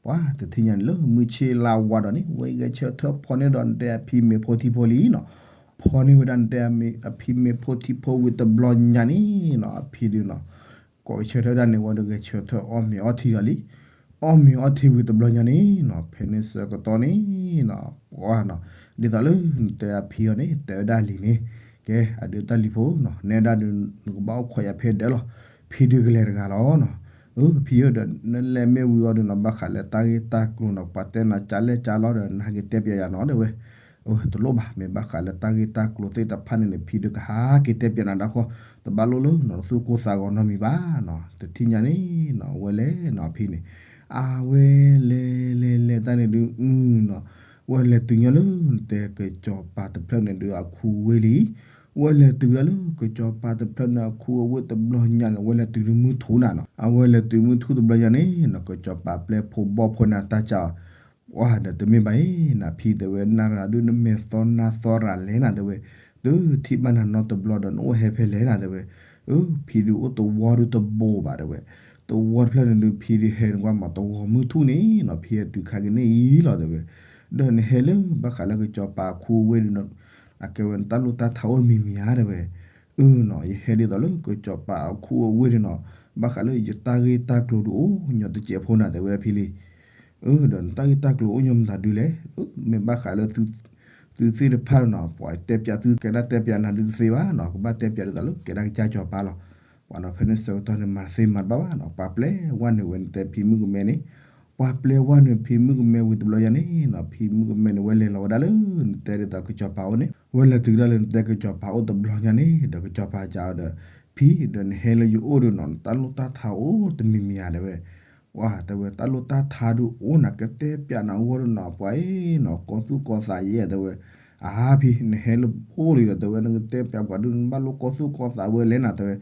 ပှၤတထံၣ်ညါန့ၣ်လၢမုၢ်ဆ့ၣ်လါဝါဒီးန့ၣ် ဝဲဂဲၤဆၢထၢၣ်ဖီန့ၢ်ဒီးနတဲအဖံမ့ၤဖိထံဖိလံနီၤ, ဖီန့ၢ်ဝဲဒၣ်နတဲအဖံမ့ၤဖိထံဖိဝံၤတဘျီညါန့ၣ်နီၤ အဖံဒုးနီၤ ကိးဆၢထၢၣ်ဒၣ်န့ၣ် ဝဲဒုးဂဲၤဆၢထၢၣ်အီၣ်မ့ၤအီထံဒီးလံ, အီၣ်မ့ၤအီထံဝံၤတဘျီညါန့ၣ်နီၤ ဖဲန့ၣ်ဆၢကတီၢ်န့ၣ်နီၤ ပှၤနီၤ ဒ်သိးလၢနတဲအဖံအီၤန့ၣ် တဲဝဲဒၣ်လံန့ၣ်, ကဲ အဒုးတၢ်လံၤဖိနီၤ နဲဒၣ်ဒုး နကဘၣ်အိၣ်ခိးယၤဖဲဒၢးလီၤ, ဖံဒုးကလဲၤတဂၤလီၤနီၤ, အၢ ဖံဧၢဒီး နလဲၤမ့ၢ်ဝံၤအီၤဒုးနီၤ ဘၣ်ဃးလၢတၢ်ဂ့ၢ်တၢ်ကျိၤနီၤ ပှၤတဲနၤကလဲၣ်ကလီဒီး နဟးက့ၤတဲပၠးယၤနီၤတဲဝဲ တလိၣ်ဘၣ် မ့ၢ်ဘၣ်ဃးလၢတၢ်ဂ့ၢ်တၢ်ကျိၤသ့ၣ်တဖၣ်န့ၣ်န့ၣ် ဖံဒုးကဟးက့ၤတဲပၠးနၤဒၣ်ဃီ, တဘၣ်လိၣ်လၢနီၤ သူၣ်ကိၢ်သးဂီၤနီတမံၤဘၣ်နီၤ, တထံၣ်ညါန့ၣ်နီၤ ဝဲလဲၤနီၤဖံန့ၣ်, အဝဲလဲၤလဲၤလဲၤတၢ်န့ၣ်ဒုးနီၤ, ဝဲလဲၤတုၤညီလၢနတဲကစီၤပၤတဖျၢၣ်န့ၣ်ဒုးအခူအဝ့ၢ်လံ, ဝဲလဲၤတုၤဒၣ်လၢကစီၤပၤတဖျၢၣ်န့ၣ်အခူအဝ့ၢ်တဘျီညါန့ၣ် ဝဲလဲၤတုၤဒုးမုၢ်ထူနၤနီၤ, အဝဲလဲၤတုၤမုၢ်ထူတဘျီညါန့ၣ်နီၤ ကစီၤပၤပျဲဖိဘီၣ်ဖိန့ၣ်တၢ်ကၢ် ပှၤဒီးတမ့ၢ်ဘၣ်အံၤ နဖံတဲဝဲ နၤရၤဒုး နမဲာ်သီနါသီရၤလဲၣ်နၤတဲဝဲ, တုၤထံၣ်ဘၣ်နၤနီတဘျီဒီး နအိၣ်ဟဲဖဲလဲၣ်နၤတဲဝဲ, အၢ ဖံဒုးအိၣ်တဝီဒုးတဘိဘၣ်တဲဝဲ, တဝီတဖျၢၣ်န့ၣ်ဒုး ဖံဒုးဟဲနကွၢ်မး တဝီမုၢ်ထူၣ်န့ၣ်နီၤ ဖံဟဲတုၤခါက့ၤန့ၣ်အံၤလီၤတဲဝဲ, ဒီးနဟဲလၢဘၣ်ဃးလၢကစီၤပၤအခူအဝ့ၢ်ဒုးနီၤ, အကဲဝဲနတၢ်လိၣ်တၢ်ထါအိၣ်တမံၤမံၤဧါတဲဝဲ, အၢနီၤ ယဟဲဒ်သိးလၢကစီၤပၤအခူအဝ့ၢ်ဒုးနီၤ, ဘၣ်ဃးလၢယတၢ်ဂ့ၢ်တၢ်ကျိၤဒုးအိၣ်ညီတစဲးဖိနၤတဲဝဲဖံလံ အၢ ဒီးနတၢ်ဂ့ၢ်တၢ်ကျိၤအိၣ်ညီမတၤဒုလဲၣ်, အၢ မ့ၢ်ဘၣ်ဃးလၢ သုသ့ၣ်တဖၣ်နီၤ ပှၤတဲပၠးသုကဲဒၣ်တဲပၠးနၤဒုးတသ့ဘၣ်နီၤ ကဘၣ်တဲပၠးဒ်သိးလၢကဲဒၣ်ကစၢ်စီၤပၤလီၤ. ပှၤနီၤ ဖဲန့ၣ်ဆၢကတီၢ်န့ၣ် မၤတသ့မၤတဘၣ်ဘၣ်နီၤ ပှၤပျဲဝဲနုာ်ဝဲ နတဲဖံမုၣ်ကမဲန့ၣ်, ပှၤပျဲဝဲနုာ်ဖံမုၣ်ကမဲဝံၤတဘျီညါန့ၣ်နီၤ ဖံမုၣ်ကမဲန့ၣ် ဝဲလဲၤလီၤဝဲဒၣ်လၢ နတဲဒ်သိးကစီၤပၤအိၣ်န့ၣ် ဝဲလဲၤတုၤဒၣ်လၢနတဲကစီၤပၤအိၣ်တဘျီညါန့ၣ် ဒီးကစီၤပၤကးအီၤဒီး ဖံဒီးနဟဲလၢယအိၣ်ဒုးနီၤ နတၢ်လိၣ်တၢ်ထါအိၣ်တမံၤမံၤဧါတဲဝဲ ပှၤတဲဝဲ တၢ်လိၣ်တၢ်ထါဒုးအိၣ်နၤ ကတဲပၠးနၤအဂီၢ်ဒုးနီၤ ပှၤအံၤနီၤ ကီၢ်သူၣ်ကီၢ်သးယဲၢ်တဲဝဲ, အါဖံ နဟဲလၢအိၣ်လံဒီးတဲဝဲ နကတဲပၠးပှၤဒုး နဘၣ်လိၣ်ကီၢ်သူၣ်ကီၢ်သးဝဲလဲၣ်နၤတဲဝဲ,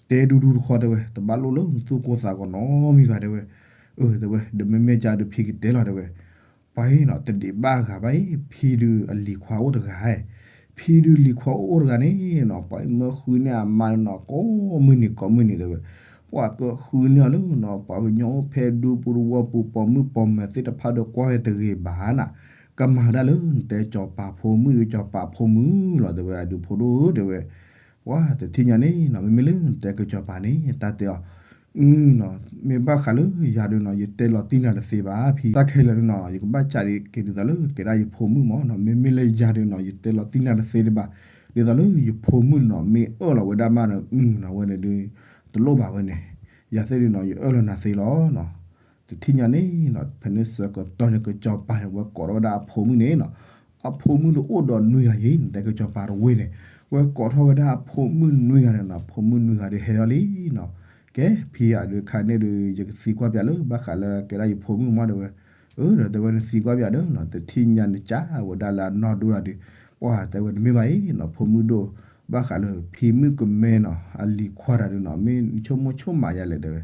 တဲဒူဒူတခီတဲဝဲ တဘၣ်လိၣ်လၢနသူၣ်ကိၢ်သးဂီၤနီတမံၤဘၣ်တဲဝဲ, အၢ တဲဝဲ ဒီးမ့မ့ၢ်ကဒီးဖံကတဲလီၤ တဲဝဲ, ပှၤအံၤနီၤ တဒံးဘၣ်အဂၤဘၣ်အံၤ ဖံဒုးအလံၤခွါအိၣ်တဂၤ, ဖံဒုးလံၤခွါအိၣ်တဂၤန့ၣ်နီၤ ပှၤမၢဃုန့ၢ်အမါနီၤ ကိးမုၢ်နံၤကိးမုၢ်နံၤ တဲဝဲ, ပှၤကဃုန့ၢ်အီၤလၢနီၤ ပှၤကညီအိၣ်ဖဲဒူပူၤတဝီပူၤ ပိာ်မုၣ်ပိာ်မၢၤသ့ၣ်တဖၣ်ဒီးကွၢ်ဝဲတဂ့ၤဘၣ်နၤ, ကမၤဝဲဒၣ်လၢ နတဲကစီၤပၤဖိမုၣ်ဒီး ကစီၤပၤဖိမုၣ်လီၤ တဲဝဲ အဒုးဖိဒိၣ်ဧၢ တဲဝဲ, ပှၤတထံၣ်ညါန့ၣ်နီၤ မ့မ့ၢ်လၢနတဲကစီၤပၤန့ၣ် တၢ်တဲအီၤ အၢနီၤ မ့ၢ်ဘၣ်ဃးလၢယၤဒုးနီၤ ယတဲလီၤတံၢ်နၤတသ့ဘၣ်ဖံ, တၢ်ခဲလၢာ်ဒုးနီၤ ယကဘၣ်ကးဒ်က့ၤဒ်သိးလၢကဲဒၣ်ယဖိမုၣ်မးနီၤ, မ့မ့ၢ်လၢယၤဒုးနီၤ ယတဲလီၤတံၢ်နၤတသ့ဒံးဘၣ်, ဒ်သိးလၢယဖိမုၣ်နီၤ မ့ၢ်အၢၣ်လီၤဝဲဒၣ်မးဒီး အၢနီၤ ဝဲန့ၣ်ဒုး တလိၣ်ဘၣ်ဝဲန့ၣ်, ယၤသ့ၣ်ဒုးနီၤ ယအၢၣ်လီၤနၤသ့လီၤနီၤ. တထံၣ်ညါန့ၣ်နီၤ ဖဲန့ၣ်ဆၢကတီၢ်န့ၣ် ကစီၤပၤန့ၣ် ဝဲကိးထီၣ်ဝဲဒၣ်အဖိမုၣ်န့ၣ်နီၤ, အဖိမုၣ်ဒုးအိၣ်ဒီးနွံဂၤယဲၢ် နတဲကစီၤပၤတဝ့ၢ်န့ၣ်, ဝဲကိးထီၣ်ဝဲဒၣ်အဖိမုၣ်နွံဂၤန့ၣ်နီၤ, ဖိမုၣ်နွံဂၤဒုးဟဲလီၤလံနီၤ. ကဲ ဖံယၤဒုးခါန့ၣ်ဒုး ယကသံကွၢ်ပျးလၢ ဘၣ်ဃးလၢကဲဒၣ်ယဖိမုၣ်မး တဲဝဲ, အၢဒီးတဲဝဲ နသံကွၢ်ပျးဒီးနီၤ, တထံၣ်ညါန့ၣ် ကးဝဲဒၣ်လၢအနီၢ်ဒိၣ်တၢ်ဒုး, ပှၤတဲဝဲ တမ့ၢ်ဘၣ်အံၤနီၤ ဖိမုၣ်ဒိၣ်, ဘၣ်ဃးလၢဖံမုၣ်ကမဲနီၤ အလံၤခွါတၢ်ဒုးနီၤ မ့ၢ်နဆိကမိၣ်ဆိကမးယၤလဲၣ် တဲဝဲ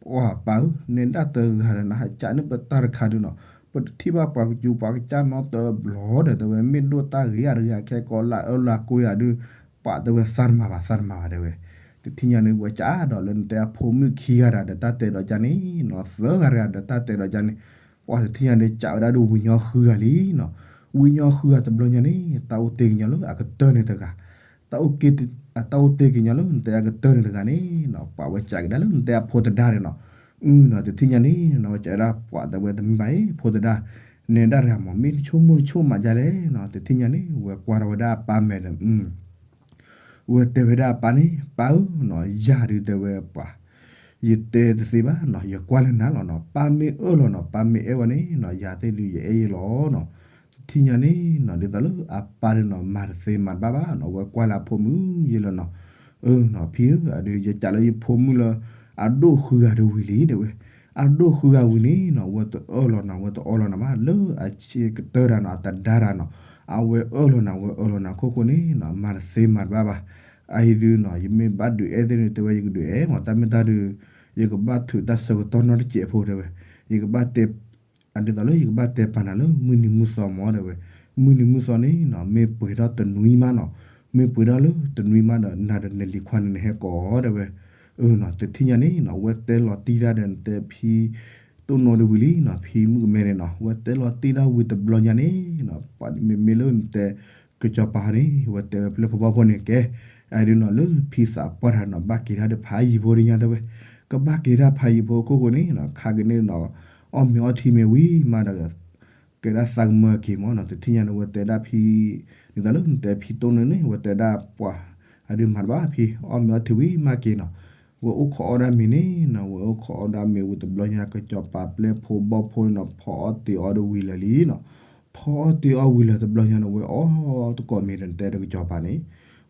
ပှၤပၢ်ဧၢ နဲဒၣ်တဂၤဒီး နဟးကးန့ၣ်ပတၢ်တခါဒုးနီၤ, ပတထံၣ်ဘၣ်ပှၤကစူၤပှၤကစၢ်နီတဘျီဒီး တဲဝဲ မ့ၢ်ဒိၣ်တၢ်ဂ့ၤအါတဂ့ၤ ခဲကိးလၢအၢလၢအကိးယၤဒုး, ပှၤတဲဝဲ သးတမၤဘၣ် သးတမၤဘၣ် တဲဝဲ. တထံၣ်ညါန့ၣ် ဝဲကးဒီးလၢနတဲအဖိမုၣ်ခံဂၤတၢ်ဒီး တၢ်တဲဒီးကါန့ၣ်နီၤ သၢဂၤတဂၤဒီး တၢ်တဲဒီးကါန့ၣ်, ပှၤတထံၣ်ညါန့ၣ် ကးဝဲဒၣ်ဒုးဝံၤညီဃုဂၤလံနီၤ. ဝံၤညီဃုဂၤတဘျီညါန့ၣ် တၢ်အိၣ်တ့ၢ်ကညီလၢအကတၢၢ်န့ၣ်တဂၤ တၢ်အိၣ်က့ၤ, တၢ်အိၣ်တ့ၢ်ကညီလၢနတဲအကတၢၢ်န့ၣ်တဂၤန့ၣ်နီၤ ပှၤဝဲကးကဒါလၢနတဲအဖိသဒါန့ၣ်နီၤ. အၢနီၤ တထံၣ်ညါန့ၣ်နီၤ ဝဲကးဝဲဒၣ် ပှၤတဲဝဲ တမ့ၢ်ဘၣ်အံၤ ဖိသဒါ, နဲဒၣ်တဂၤမး မ့ၢ်နဆိကမိၣ်နဆိကမးဒ်လဲၣ်နီၤ. တထံၣ်ညါန့ၣ် ဝဲကွၢ်ထီၣ်ဝဲဒၣ်အပၢ်မဲာ်ဒီး ဝဲတဲဝဲဒၣ်အပၢ်န့ၣ် ပၢ်ဧၢနီၤ ယၤဒုးတဲဝဲပှၤ ယတဲတသ့ဘၣ်နီၤ ယကွၢ်လၢနၤလီၤနီၤ. ပၢ်မ့ၢ်အၢၣ်လီၤနီၤ ပၢ်မ့ၢ်အဲၣ်ဝဲန့ၣ်နီၤ ယၤသ့ၣ်ဒုးယအဲၣ်ယဲလီၤနီၤ. တထံၣ်ညါန့ၣ်နီၤ ဒ်သိးလၢအပၢ်ဒုးနီၤ မၤတသ့မၤတဘၣ်ဘၣ်နီၤ ဝဲကွၢ်လၢအဖိမုၣ်ယဲလီၤနီၤ. အၢနီၤ ဖံဧၢ အဒုးယကးလၢယဖိမုၣ်လၢ အဒိၣ်ဃုဂၤဒုးဝံၤလံ တဲဝဲ. အဒိၣ်ဃုဂၤဝံၤန့ၣ်နီၤ ဝဲတအၢၣ်လီၤနီၤ ဝဲတအီလီၤနၤဘၣ် လၢအဆ့ကတၢၢ်တၢ်နီၤ အသဒါတၢ်နီၤ အဝဲအၢၣ်လီၤနၤ ဝဲအၢၣ်လီၤနၤခိၣ်ဃိန့ၣ်နီၤ မၤတသ့မၤတဘၣ်ဘၣ်. အအံၤဒုးနီၤ ယမ့ၢ်ဘၣ်ဒုးအဲၣ်သ့ၣ်န့ၣ် တဲဝဲ ယကဒုးအဲၣ်မး တၢ်မ့ၢ်တၢ်ဒုး ယကဘၣ်ထုးတၢ်ဆၢကတီၢ်နီတစဲးဖိ တဲဝဲ. ယကဘၣ်တဲ အဒ်သိးလၢယကဘၣ်တဲပာ်နၤလၢမုၢ်နံၤမုၢ်သီမး တဲဝဲ. မုၢ်နံၤမုၢ်သီန့ၣ်နီၤ မ့ၢ်ပှဲၤထီၣ်တနွံမးနီၤ မ့ၢ်ပှဲၤထီၣ်လၢတနွံမးဒီး နၤဒီးနလံၤခွါန့ၣ် နဟဲကိး တဲဝဲ. အၢနီၤ တထံၣ်ညါန့ၣ်နီၤ ဝဲတဲလီၤတံၢ်တၢ်ဒီးနတဲဖံ တိၢ်နီၣ်ဒုးဝံၤလံနီၤ ဖံမုၣ်ကမဲန့ၣ်နီၤ ဝဲတဲလီၤတံၢ်တၢ်ဝံၤတဘျီညါန့ၣ်နီၤ ပှၤမ့မ့ၢ်လၢနတဲ ကစီၤပၤန့ၣ် ဝဲတဲဝဲပျဲၢ်ဖိဘီၣ်ဖိန့ၣ် ကဲ အဒုးနီၤ လၢဖံသးပှၢ်တၢ်နီၤ ဘၣ်က့ၤတၢ်ဒီးဖးယံၤဖိဒ်ညါ တဲဝဲ. ကဘၣ်က့ၤတၢ်ဖးယံၤဖိခိၣ်ဃိန့ၣ်နီၤ ခါကန့ၣ်နီၤ အီၣ်မ့ၤအီထံမ့ၤဝံၤမးဒီး ကဲဒၣ်သးကမၢက့ၤမးနီၤ တထံၣ်ညါန့ၣ် ဝဲတဲဒၣ်ဖံ ဒ်သိးလၢနတဲဖံတိၢ်န့ၣ်န့ၣ် ဝဲတဲဒၣ်ပှၤ အဒုးမၤတဘၣ်ဖံ အီၣ်မ့ၤအီထံဝံၤမးက့ၤနီၤ ဝဲအိၣ်ခိးအီၣ်ဒၣ်မ့ၤန့ၣ်နီၤ ဝဲအိၣ်ခိးအီၣ်ဒၣ်မ့ၤဝံၤတဘျီညါ ကစီၤပၤပျဲၢ်ဖိဘီၣ်ဖိန့ၣ်နီၤ ဖီအီၣ်တ့ၤအီၣ်ဒီးဝံၤလၢာ်လံနီၤ ဖီအီၣ်တ့ၤအီၣ်ဝံၤလၢာ်တဘျီညါန့ၣ် ဝဲအီၣ်တကိးမ့ၤဒီးနတဲဒီးကစီၤပၤန့ၣ်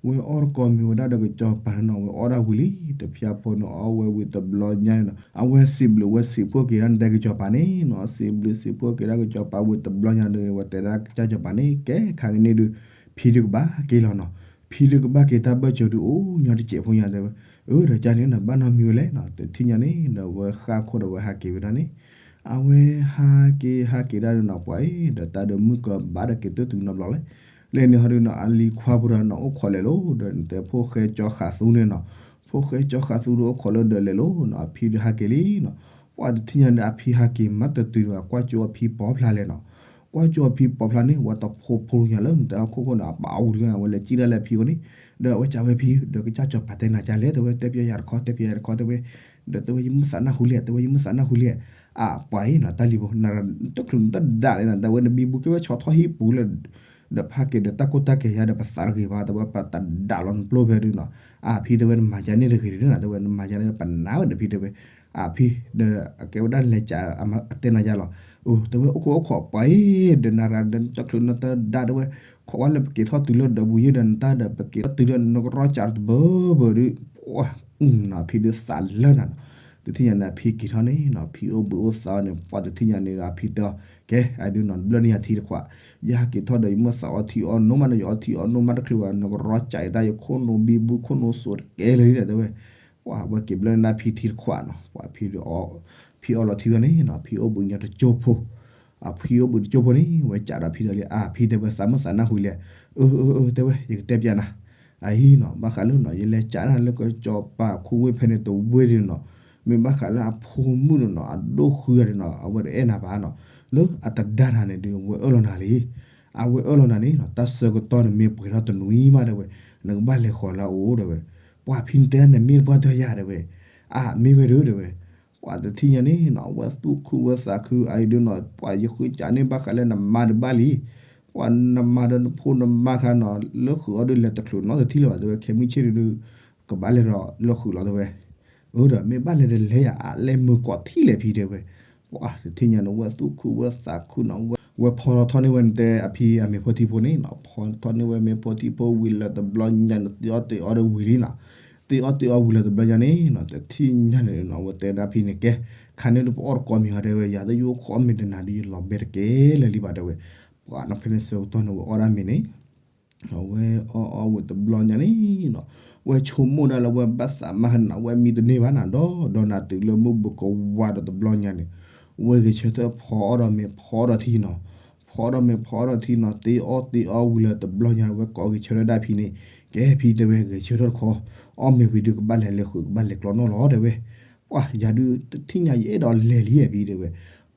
ဝဲအီၣ်တကိးမ့ၤဝဲဒၣ်ဒီးကစီၤပၤန့ၣ်နီၤ ဝဲအီၣ်ဒၣ်ဝံၤလံ တဖျါဖိန့ၣ် အီၣ်ဝဲဝံၤတဘျီညါန့ၣ်နီၤ အဝဲစံးဘျုးဝဲစံးဖှိၣ်က့ၤဒၣ်နတဲကစီၤပၤန့ၣ်နီၤ စံးဘျုးစံးဖှိၣ်က့ၤဒၣ်ကစီၤပၤဝံၤတဘျီညါဒီး ဝဲတဲဒၣ်ကစၢ်ကစီၤပၤန့ၣ် ကဲခါကန့ၣ်ဒုး ဖံဒုးကဘၣ်က့ၤလီၤနီၤ ဖံဒုးကဘၣ်က့ၤတၢ်ဘၢၣ်စၢၤဒုးအိၣ်ညီတစဲးဖိညါတဲဝဲ. အၢ ဒီးကန့ၣ်နီၤ ဘၣ်နီတမံၤဝဲလဲၣ်နီၤ တထံၣ်ညါန့ၣ်ဒီး ဝဲဃၣ်ခိၣ်ဒီးဝဲဟးက့ၤဝဲဒၣ်န့ၣ် အဝဲဟးက့ၤဟးက့ၤဒၣ်ဒီးနီၤ ပှၤအံၤ ဒီးတၢ်ဒီးမုၢ်ကဘၣ်ဒီးက့ၤတုၤတနီၤဘျီလဲၣ် လဲၣ်န့ၣ်ဟီဒုးနီၤ အလံၤခွါဖိဒီးနီၤ အိၣ်ခိးလဲၤလိၤဒီးနတဲဖိၣ်ဃဲကၠီဃးသူန့ၣ်နီၤ ဖိၣ်ဃဲကၠီဃးသူဒီးအိၣ်ခိးလၢဒီးလဲၤလိၤနီၤ အဖံဒုးဟးက့ၤလံနီၤ ပှၤတထံၣ်ညါန့ၣ် အဖံဟးက့ၤမးတတုၤဒီး ကွၢ်ကၠိအဖံပိာ်ဖျါလဲၣ်နီၤ ကွၢ်ကၠိအဖံပိာ်ဖျါန့ၣ် ဝဲတဖိဖိညါလၢနတဲအခိၣ်ဃိန့ၣ် အပာ်အူလံ ဝဲလဲၤစံၣ်ဒၣ်လၢအဖံဃိန့ၣ် ဒီးအဝဲကးဝဲဖံ ဒီးကစၢ်ကစီၤပၤတဲနၤကလဲၣ် တဲဝဲ တဲပျဲယၤတခီ တဲပျဲယၤတခီ တဲဝဲ ဒီးတဲဝဲ ယမုၢ်သးနၢ်ဟူလံ တဲဝဲ ယမုၢ်သးနၢ်ဟူလံ အပှၤအံၤနီၤ တၢ်လံၤဖိ နတချုးနတဒါလဲၣ်နီၤ တဲဝဲ နဘံဘူကဲဝဲဆီထီၣ်ဟံၣ်ပူၤလၢ ဒီးဖးက့ၤဒီးတၢ်ကိၢ်တၢ်ကဲၤယါဒီးပသးတဂ့ၤဘၣ် တဲဝဲ ပတဒါလီၤနပျိၢ်ဖဲဒုးနီၤ အဖံတဲဝဲ နမၤယါန့ၣ်တဂ့ၤဒုးနီၤ တဲဝဲ နမၤယါန့ၣ်ပနာ်ဝဲဒီးဖံတဲဝဲ အဖံ ဒီးအကဲဝဲဒၣ်လဲၤကး အတဲနၤယါလီၤ အိ တဲဝဲ အိၣ်ခိးအိၣ်ခိးပှၤအံၤ ဒီးနၤရၤဒီးနတချုးနတဒါတဲဝဲ ခိးဝဲလၢပက့ၤထီၣ်တုၤလၢဒီးဘူးယ့ၢ်ဒီးနတၢ်ဒီး ပက့ၤထီၣ်တုၤလၢနကရီစးတဘၢဘၢဒုး အဖံဒုးသးလၢနၤနီၤ တထံၣ်ညါန့ၣ် အဖံက့ၤထီၣ်န့ၣ်နီၤ ဖံအိၣ်ဘှံးအိၣ်သါန့ၣ် ပှၤတထံၣ်ညါန့ၣ်ဒီး အဖံတဲအီၤ ကဲ အဒုးနီၤ ဘျၢန့ၢ်ယၤထံတခွး ယဟးက့ၤထီၣ်ဒီး ယမုၢ်သးအီထံအီနိမးဒီး ယအီထံအီနိမးတချုးဘၣ် နကရီစးယတၢ် ယခိၣ်နူာ်ဘံဘူခိၣ်နူာ်စိးတကဲလၢာ်လံဒီး တဲဝဲ ပှၤဝဲက့ၤဘျၢနဒၣ်ဖံထံတခွးနီၤ, ပှၤဖံ ဖံအီၣ်လီၤထံဝဲန့ၣ်နီၤ, ဖံအိၣ်ဘှံးညီတကၠိဖိ, အဖံအိၣ်ဘှံးတကၠိဖိန့ၣ် ဝဲကးဒီးဖံဒီးလံ, အဖံတဲဝဲ သးမုၣ်သးနၢ်ဟူလဲၣ်, အၢ အၢ အၢ တဲဝဲ ယကတဲပျးနၤ, အအံၤနီၤ ဘၣ်ဃးလၢနီၤ ယလဲၤကးနၤလၢကစီၤပၤခူဝ့ၢ်ဖဲန့ၣ်တဝ့ၢ်ဒ်နီၤ, မ့ၢ်ဘၣ်ဃးလၢအဖိမုၣ်န့ၣ်နီၤ အဒိၣ်ဃုဂၤန့ၣ်နီၤ အဝဲတအဲၣ်နၤဘၣ်နီၤ, လၢအတဒါနၤန့ၣ်ဒီး ဝဲအၢၣ်လီၤနၤလံ အဝဲအၢၣ်လီၤနၤန့ၣ်နီၤ တၢ်ဆၢကတီၢ်န့ၣ်မ့ၢ်ပှဲၤထီၣ်တနွံမးတဲဝဲ, နကဘၣ်လဲၤဃီၤလၢအအိၣ်တဲဝဲ, ပှၤဖံန့ၣ်တဲဒၣ်နမ့ၢ်ပှၢ်တၢ်ယၤတဲဝဲ, အမ့ၢ်ဝဲဒၣ်တဲဝဲ, ပှၤတထံၣ်ညါန့ၣ်နီၤ အဝဲသူၣ်ခုဝဲသးခု အအံၤဒုးနီၤ ပှၤယဃုကးန့ၢ်ဘၣ်ဃးလၢနမါတဘၣ်လံ, ပှၤနမါဒီးနဖိနမါခါနီၤ လၢဃုာ်အီၤဒုးလဲၤတချုးနီတထံၣ်လၢၤဘၣ်တဲဝဲ, ခဲမုၢ်ဆ့ၣ်ဒုး ကဘၣ်လဲၤဒီးလၢဃုာ်လီၤတဲဝဲ, အၢဒီး မ့ၢ်ဘၣ်လဲၤဒီးလဲၤယၤ အလဲၤမုာ်ကိးထံၣ်လဲၣ်ဖံတဲဝဲ, ပှၤတထံၣ်ညါန့ၣ် ဝဲသူၣ်ခုဝဲသးခုနီၤ, ဝဲဖီထီၣ်န့ၢ်ဝဲနတဲအဖံအမ့ၤဖိထံဖိန့ၣ်နီၤ, ဖီထီၣ်န့ၢ်ဝဲမ့ၤဖိထံဖိဝံၤလၢတဘျီညါန့ၣ် တ့အီၣ်တ့အီဒီးဝံၤလံနီၤ, တ့အီၣ်တ့အီဝံၤလၢတဘျီညါန့ၣ်နီၤ တထံၣ်ညါန့ၣ်နီၤ ဝဲတဲဒၣ်ဖံန့ၣ်ကဲ, ခါန့ၣ်ဒုးပအီၣ်တကိးမ့ၤဟီတဲဝဲ ယၤဒုးယအိၣ်ခိးအီၣ်မ့ၤတနၤဒုးယလီၤဘဲတကဲလၢာ်လံဘၣ်တဲဝဲ, ပှၤနီၤ ဖဲန့ၣ်ဆၢကတီၢ်န့ၣ် ဝဲအီၣ်ဒၣ်မ့ၤန့ၣ် အဝဲအီၣ်အီၣ်ဝံၤတဘျီညါန့ၣ်နီၤ, ဝဲဆိကမိၣ်ဒၣ်လၢဝဲဘၣ်သးမၤဟးနၤ ဝဲမံတန့ၢ်ဘၣ်နၤ ဒီးဒီးနၤတုၤလၢမုၢ်ဘူးကဝါဒီးတဘျီညါန့ၣ်, ဝဲဂဲၤဆၢထၢၣ်ဖီအီၣ်ဒီးမ့ၤဖီအီၣ်ဒီးထံနီၤ, ဖီအီၣ်ဒီးမ့ၤဖီအီၣ်ဒီးထံနီၤ တ့အီၣ်တ့အီဝံၤလၢတဘျီညါ ဝဲကိးဂဲၤဆၢထၢၣ်ဒၣ်ဖံန့ၣ်, ကဲဖံတဲဝဲဂဲၤဆၢထၢၣ်တခီ, အီၣ်မ့ၤဝံၤဒုးကဘၣ်လဲၤလၢဃုာ် ကဘၣ်လဲၤကျီနီၣ်လီၤတဲဝဲ, ပှၤယၤဒုးတထံၣ်ညါယအဲၣ်ဒိးလဲၤလံဖံတဲဝဲ,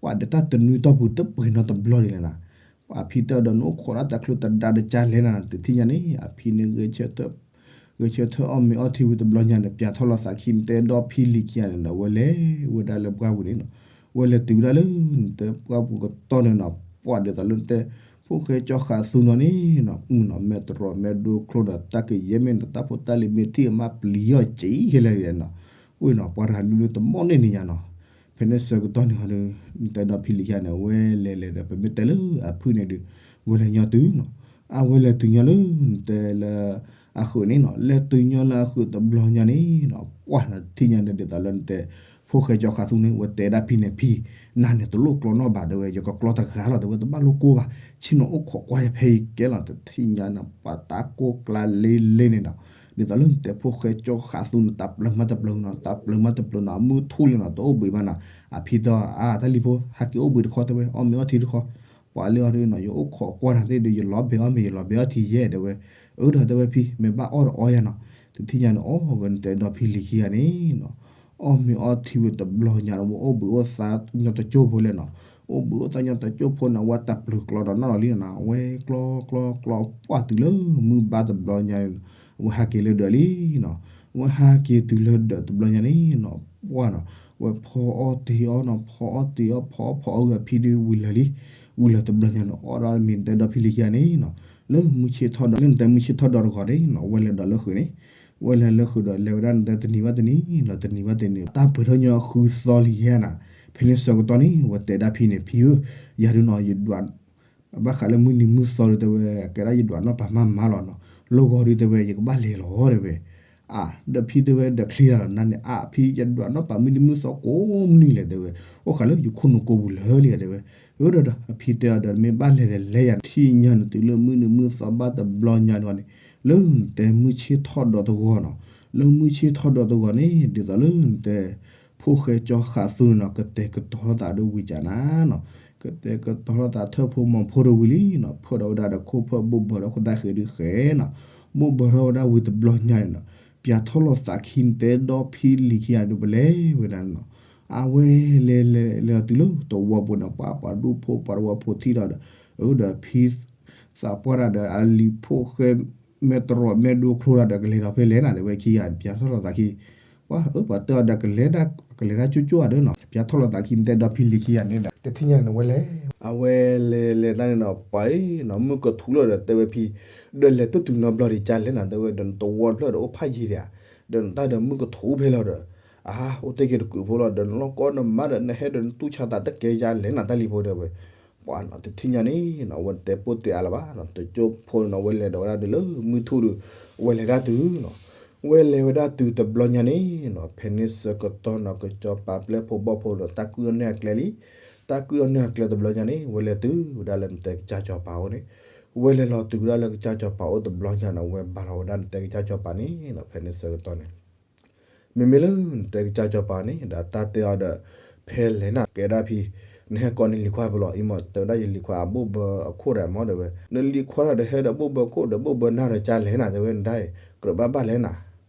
ပှၤဒီးတၢ်တနွံတီၢ်ပူၤတပှဲၤနီတဘျီဒ်လဲၣ်နၤ ပှၤဖံတၢ်ဒီးနအိၣ်ခိးတၢ်တချုးတဒါတကါလဲၣ်နၤ တထံၣ်ညါန့ၣ် အဖံန့ၣ် ဂဲၤဆၢထၢၣ်အီၣ်မ့ၤအီၣ်ထံဝံၤတဘျီညါန့ၣ် ပၠးထီၣ်လီၤသးခံ နတဲဒီဖံလံၤခံဂၤန့ၣ်ဒီး ဝဲလဲၤဝဲဒၣ်လၢပှၢ်ပူၤန့ၣ်နီၤ, ဝဲလဲၤတုၤဝဲဒၣ်လၢ နတဲပှၢ်ပူၤကတီၢ်န့ၣ်နီၤ ပှၤဒ်သိးလၢနတဲ ဖိၣ်ဃဲကၠီဃးသူနီၤန့ၣ်နီၤ အနီၤ မဲာ်တရီးမဲာ်ဒိချိဒီး တၢ်ကယဲၢ်မ့ၢ်နီၤ တၢ်ဖိတၢ်လံၤမ့ၢ်ထံၣ်အမါပျံၤအီၤက့ၤခဲလၢာ်န့ၣ်နီၤ, ဝဲနီၤ ပှၤတဂၤဒုးတမီၣ်န့ၢ်န့ၣ်ညါနီၤ, ဖဲန့ၣ်ဆၢကတီၢ်န့ၣ်ဟီဒုး နတဲဒီဖံလံၤခံဂၤန့ၣ် ဝဲလဲၤလဲၤဒီး ပမ့ၢ်တဲလၢအဖုၣ်န့ၣ်ဒုး ဝဲလဲၤညီတုၤနီၤ, အဝဲလဲၤတုၤညီလၢ နတဲလၢ အဃုာ်န့ၣ်နီၤ လဲၤတုၤညီလၢအဃုာ်တဘျီညါန့ၣ်နီၤ ပှၤနီၤ တထံၣ်ညါန့ၣ်ဒ်သိးလၢနတဲ ဖိၣ်ဃဲကၠီဃးသူန့ၣ် ဝဲတဲဒၣ်ဖံန့ၣ် ဖံ နၤန့ၣ်တလိၣ်ကျီနီၣ်ဘၣ်တဲဝဲ ယကကျီတဂၤလီၤတဲဝဲ တဘၣ်လိၣ်ကိၢ်ဘၣ် ဆ့ၣ်နီၤအိၣ်ခိးကွၢ်ယၤဖဲအံၤကဲလီၤ တထံၣ်ညါန့ၣ် ပှၤတၢ်ကိၢ်ကျါလ့လ့န့ၣ်နီၤ, ဒ်သိးလၢနတဲဖိၣ်ဃဲကၠီဃးသူန့ၣ် တၢ်ပျၢၤမးတပျၢၤနီၤ တၢ်ပျၢၤမးတပျၢၤနီၤ အမုၢ်ထူၣ်လံနီၤ တအိၣ်ဘှံးဘၣ်နီၤ, အဖံတဲ အါ တၢ်လံၤဖိ ဟးက့ၤအိၣ်ဘှံးတခီတဲဝဲ အီၣ်မ့ၤအီၣ်ထံတခီ, ပှၤလၢအီၤဒုးနီၤ ယအိၣ်ခိးကွၢ်နၤသ့ၣ်ဒီး ယလီၤဘဲအီၣ်မ့ၤ ယလီၤဘဲအီၣ်ထံယဲၢ်တဲဝဲ, အၢဒီးတဲဝဲဖံ မ့ၢ်ဘၣ်အီၣ်ဒီးအီၣ်ယၤနီၤ, တထံၣ်ညါန့ၣ် အီၣ်ဝဲနတဲဒီဖံလံၤခံဂၤန့ၣ်နီၤ အီၣ်မ့ၤအီၣ်ထံဝံၤတဘျီညါန့ၣ် ဝဲအိၣ်ဘှံးအိၣ်သါညီတကၠိဖိလဲၣ်နီၤ, အိၣ်ဘှံးအိၣ်သါညီတကၠိဖိန့ၣ် ဝဲတၢ်ပျၢၤကျီဒီးနီၣ်လီၤလံနီၤ, ဝဲကျီကျီကျီ ပှၢ်တုၤလၢမုၢ်ဘါတဘျီညါန့ၣ် ဝဲဟးက့ၤလၢဒၢးလံနီၤ, ဝဲဟးက့ၤတုၤလၢဒၢးတဘျီညါန့ၣ်နီၤ ပှၢ်နီၤ, ဝဲဖီအီၣ်တ့ၤအီၣ်နီၤ ဖီအီၣ်တ့ၤအီၣ် ဖီအီၣ်ဖီအီၣ်ဂ့ၤဖံဒုးဝံၤလၢာ်လံ, ဝံၤလၢာ်တဘျီညါန့ၣ် အီၣ်ဒီးမ့ၤတဲဒီဖံလံၤခံဂၤန့ၣ်နီၤ, လၢမုၢ်ဆ့ၣ်ထီၣ်ဒီး လၢနတဲမုၢ်ဆ့ၣ်ထီၣ်ဒီးတဂီၤန့ၣ်နီၤ ဝဲလဲၤဒီးလၢဃုာ်န့ၣ် ဝဲလဲၤလၢဃုာ်ဒီး လဲၤဝဲဒၣ်နတဲတနံၤဘၣ်တနံၤနီၤ တနံၤဘၣ်တနံၤ တၢ်ပှဲၤထီၣ်ညီဃုသီလံယဲၢ်နီၤ, ဖဲန့ၣ်ဆၢကတီၢ်န့ၣ် ဝဲတဲဒၣ်ဖံန့ၣ် ဖံဧၢ, ယၤဒုးနီၤ ယဒွး ဘၣ်ဃးလၢမုၢ်နံၤမုၢ်သီဒုးတဲဝဲ ကဲဒၣ်ယဒွးနီၣ်ပၤမးမးလီၤနီၤ, လၢဂီၤဒုးတဲဝဲ ယကဘၣ်လဲၤလီၤတဲဝဲ, အါ ဒီးဖံတဲဝဲ ဒီးချ့လီၤနၤန့ၣ် အါ ဖံယဒွးနီၣ်ပၤမုၢ်နံၤမုၢ်သီကိးမုၢ်နံၤလဲၣ်တဲဝဲ, အိၣ်ဃးလၢယခိၣ်နူာ်ကိးပူၤလၢာ်လံတဲဝဲ, အၢဒီးဒီး အဖံတဲအီၤဒီး မ့ၢ်ဘၣ်လဲၤဒီးလဲၤယၤ ထံၣ်ညါနတုၤလၢမုၢ်နံၤမုၢ်သီဘၣ်တဘျီညါန့ၣ်န့ၣ်, လၢနတဲမုၢ်ဆ့ၣ်ထီၣ်ဒီးတဂီၤနီၤ, လၢမုၢ်ဆ့ၣ်ထီၣ်ဒီးတဂီၤန့ၣ် ဒ်သိးလၢနတဲ ဖိၣ်ဃဲကၠီဃးသူန့ၣ်နီၤ ကတဲာ်ကတီၤသးဒီးဝံၤကနၤနီၤ, ကတဲာ်ကတီၤထီၣ်သးထၢၣ်ဖိမီၤဖိဒီးဝံၤလံနီၤ, ဖၢဒီးဝဲဒၣ်ဒီးခိၣ်ဖၢၣ်ဘိၣ်ဘၢထီၣ်ခိၣ်သၣ်ဃဲဒုးဃဲနီၤ, ဘိၣ်ဘၢထီၣ်ဝဲဒၣ်ဝံၤတဘျီညါန့ၣ်နီၤ, ပၠးထီၣ်လီၤသးခံနတဲဒီဖံလံၤခံဂၤဒုးပလဲၤဝဲဒၣ်န့ၣ်နီၤ, အဝဲလဲၤလဲၤလဲၤလီၤတုၤလၢတဝီပူၤန့ၣ် ပှၤပှၤဒူၣ်ဖိပှၤတဝီဖိထံၣ်ဒီးဒီး, အၢဒီးဖံ သးပှၢ်တၢ်ဒီးအလံၤဖိၣ်ဃဲ မဲာ်တရီးမဲာ်ဒိချိတၢ်ဒီး ကလဲၤဒီးဖဲလဲၣ်နၤ တဲဝဲခံဂၤ ပၠးထီၣ်လီၤသးခံ, ပှၤအၢ ပှၤတဲအီၤဒီးကလဲၤဒၣ် ကလဲၤဒၣ်ကၠိကၠိဧါဒီးနီၤ, ပၠးထီၣ်လီၤသးခံ နတဲဒီဖံလံၤခံဂၤန့ၣ်ဒီး တထံၣ်ညါန့ၣ်ဝဲလဲၤ, အဝဲလဲၤလဲၤတၢ်န့ၣ်နီၤ ပှၤအံၤနီၤ မုၢ်ကထူၣ်လီၤဒီး တဲဝဲဖံ, ဒီးလဲၤတတုၤနီတဘျီဒံးကလဲၣ်နၤ တဲဝဲဒီး နတဝီတဖျၢၣ်ဒီးအိၣ်ဖးယံၤဒံးဧါ, ဒီးနတၢ်ဒီးမုၢ်ကထူၣ်ဖဲလီၤဒီး, အါ အိၣ်တ့ၢ်က့ၤတကုးဖိလီၤဒီး နလီၢ်ကီနမါဒီး နဟဲဒီးနတူၢ်ဆါသးတကဲယါလဲၣ်နၤ တၢ်လံၤဖိတဲဝဲ ပှၤနီၤ တထံၣ်ညါန့ၣ်နီၤ ဝဲတဲပိၢ်တဲအါလၢၤဘၣ်နီၤ တကၠိဖိနီၤ ဝဲလဲၤဒီးဝဲဒၣ်ဒုးလၢမုၢ်ထူၣ်ဒီး ဝဲလဲၤဒၣ်တုၤနီၤ, ဝဲလဲၤဝဲဒၣ်တုၤတဘျီညါန့ၣ်နီၤ ဖဲန့ၣ်ဆၢကတီၢ်နီၤ ကစီၤပၤပျဲၢ်ဖိဘီၣ်ဖိဒီး တၢ်ကွံာ်ဒီးန့ၢ်အကျဲလံ, တၢ်ကွံာ်ဒီးန့ၢ်အကျဲတဘျီညါန့ၣ် ဝဲလဲၤတုၤဝဲဒၣ်လၢနတဲကစၢ်စီၤပၤအိၣ်န့ၣ်, ဝဲလဲၤလီၤတုၤဝဲဒၣ်လၢကစၢ်စီၤပၤအိၣ်တဘျီညါနီၤ ဝဲဘၣ်လီၤဝဲဒၣ်နတဲကစၢ်စီၤပၤန့ၣ်နီၤ ဖဲန့ၣ်ဆၢကတီၢ်န့ၣ် မ့မ့ၢ်လၢနတဲကစၢ်စီၤပၤန့ၣ် ဒီးတၢ်တဲအီၤဒီး ဖဲလဲၣ်နၤ ကဲဒၣ်ဖံ နဟဲကိးနလံၤခွါဖဲလဲၣ် အံၤမ့ၢ် တဲဝဲဒၣ်ယလံၤခွါအဘိၣ်ဘၢအခိၣ်ဒီးမ့ၢ်တဲဝဲ နလံၤခွါဒီးဟဲဒီးဘိၣ်ဘၢခိၣ်ဒီးဘိၣ်ဘၢနၢ်ဒီးကၢ်လဲၣ်နၤ တဲဝဲနဒါအံၤ ကြၢးဘၣ်ဘၣ်လဲၣ်နၤ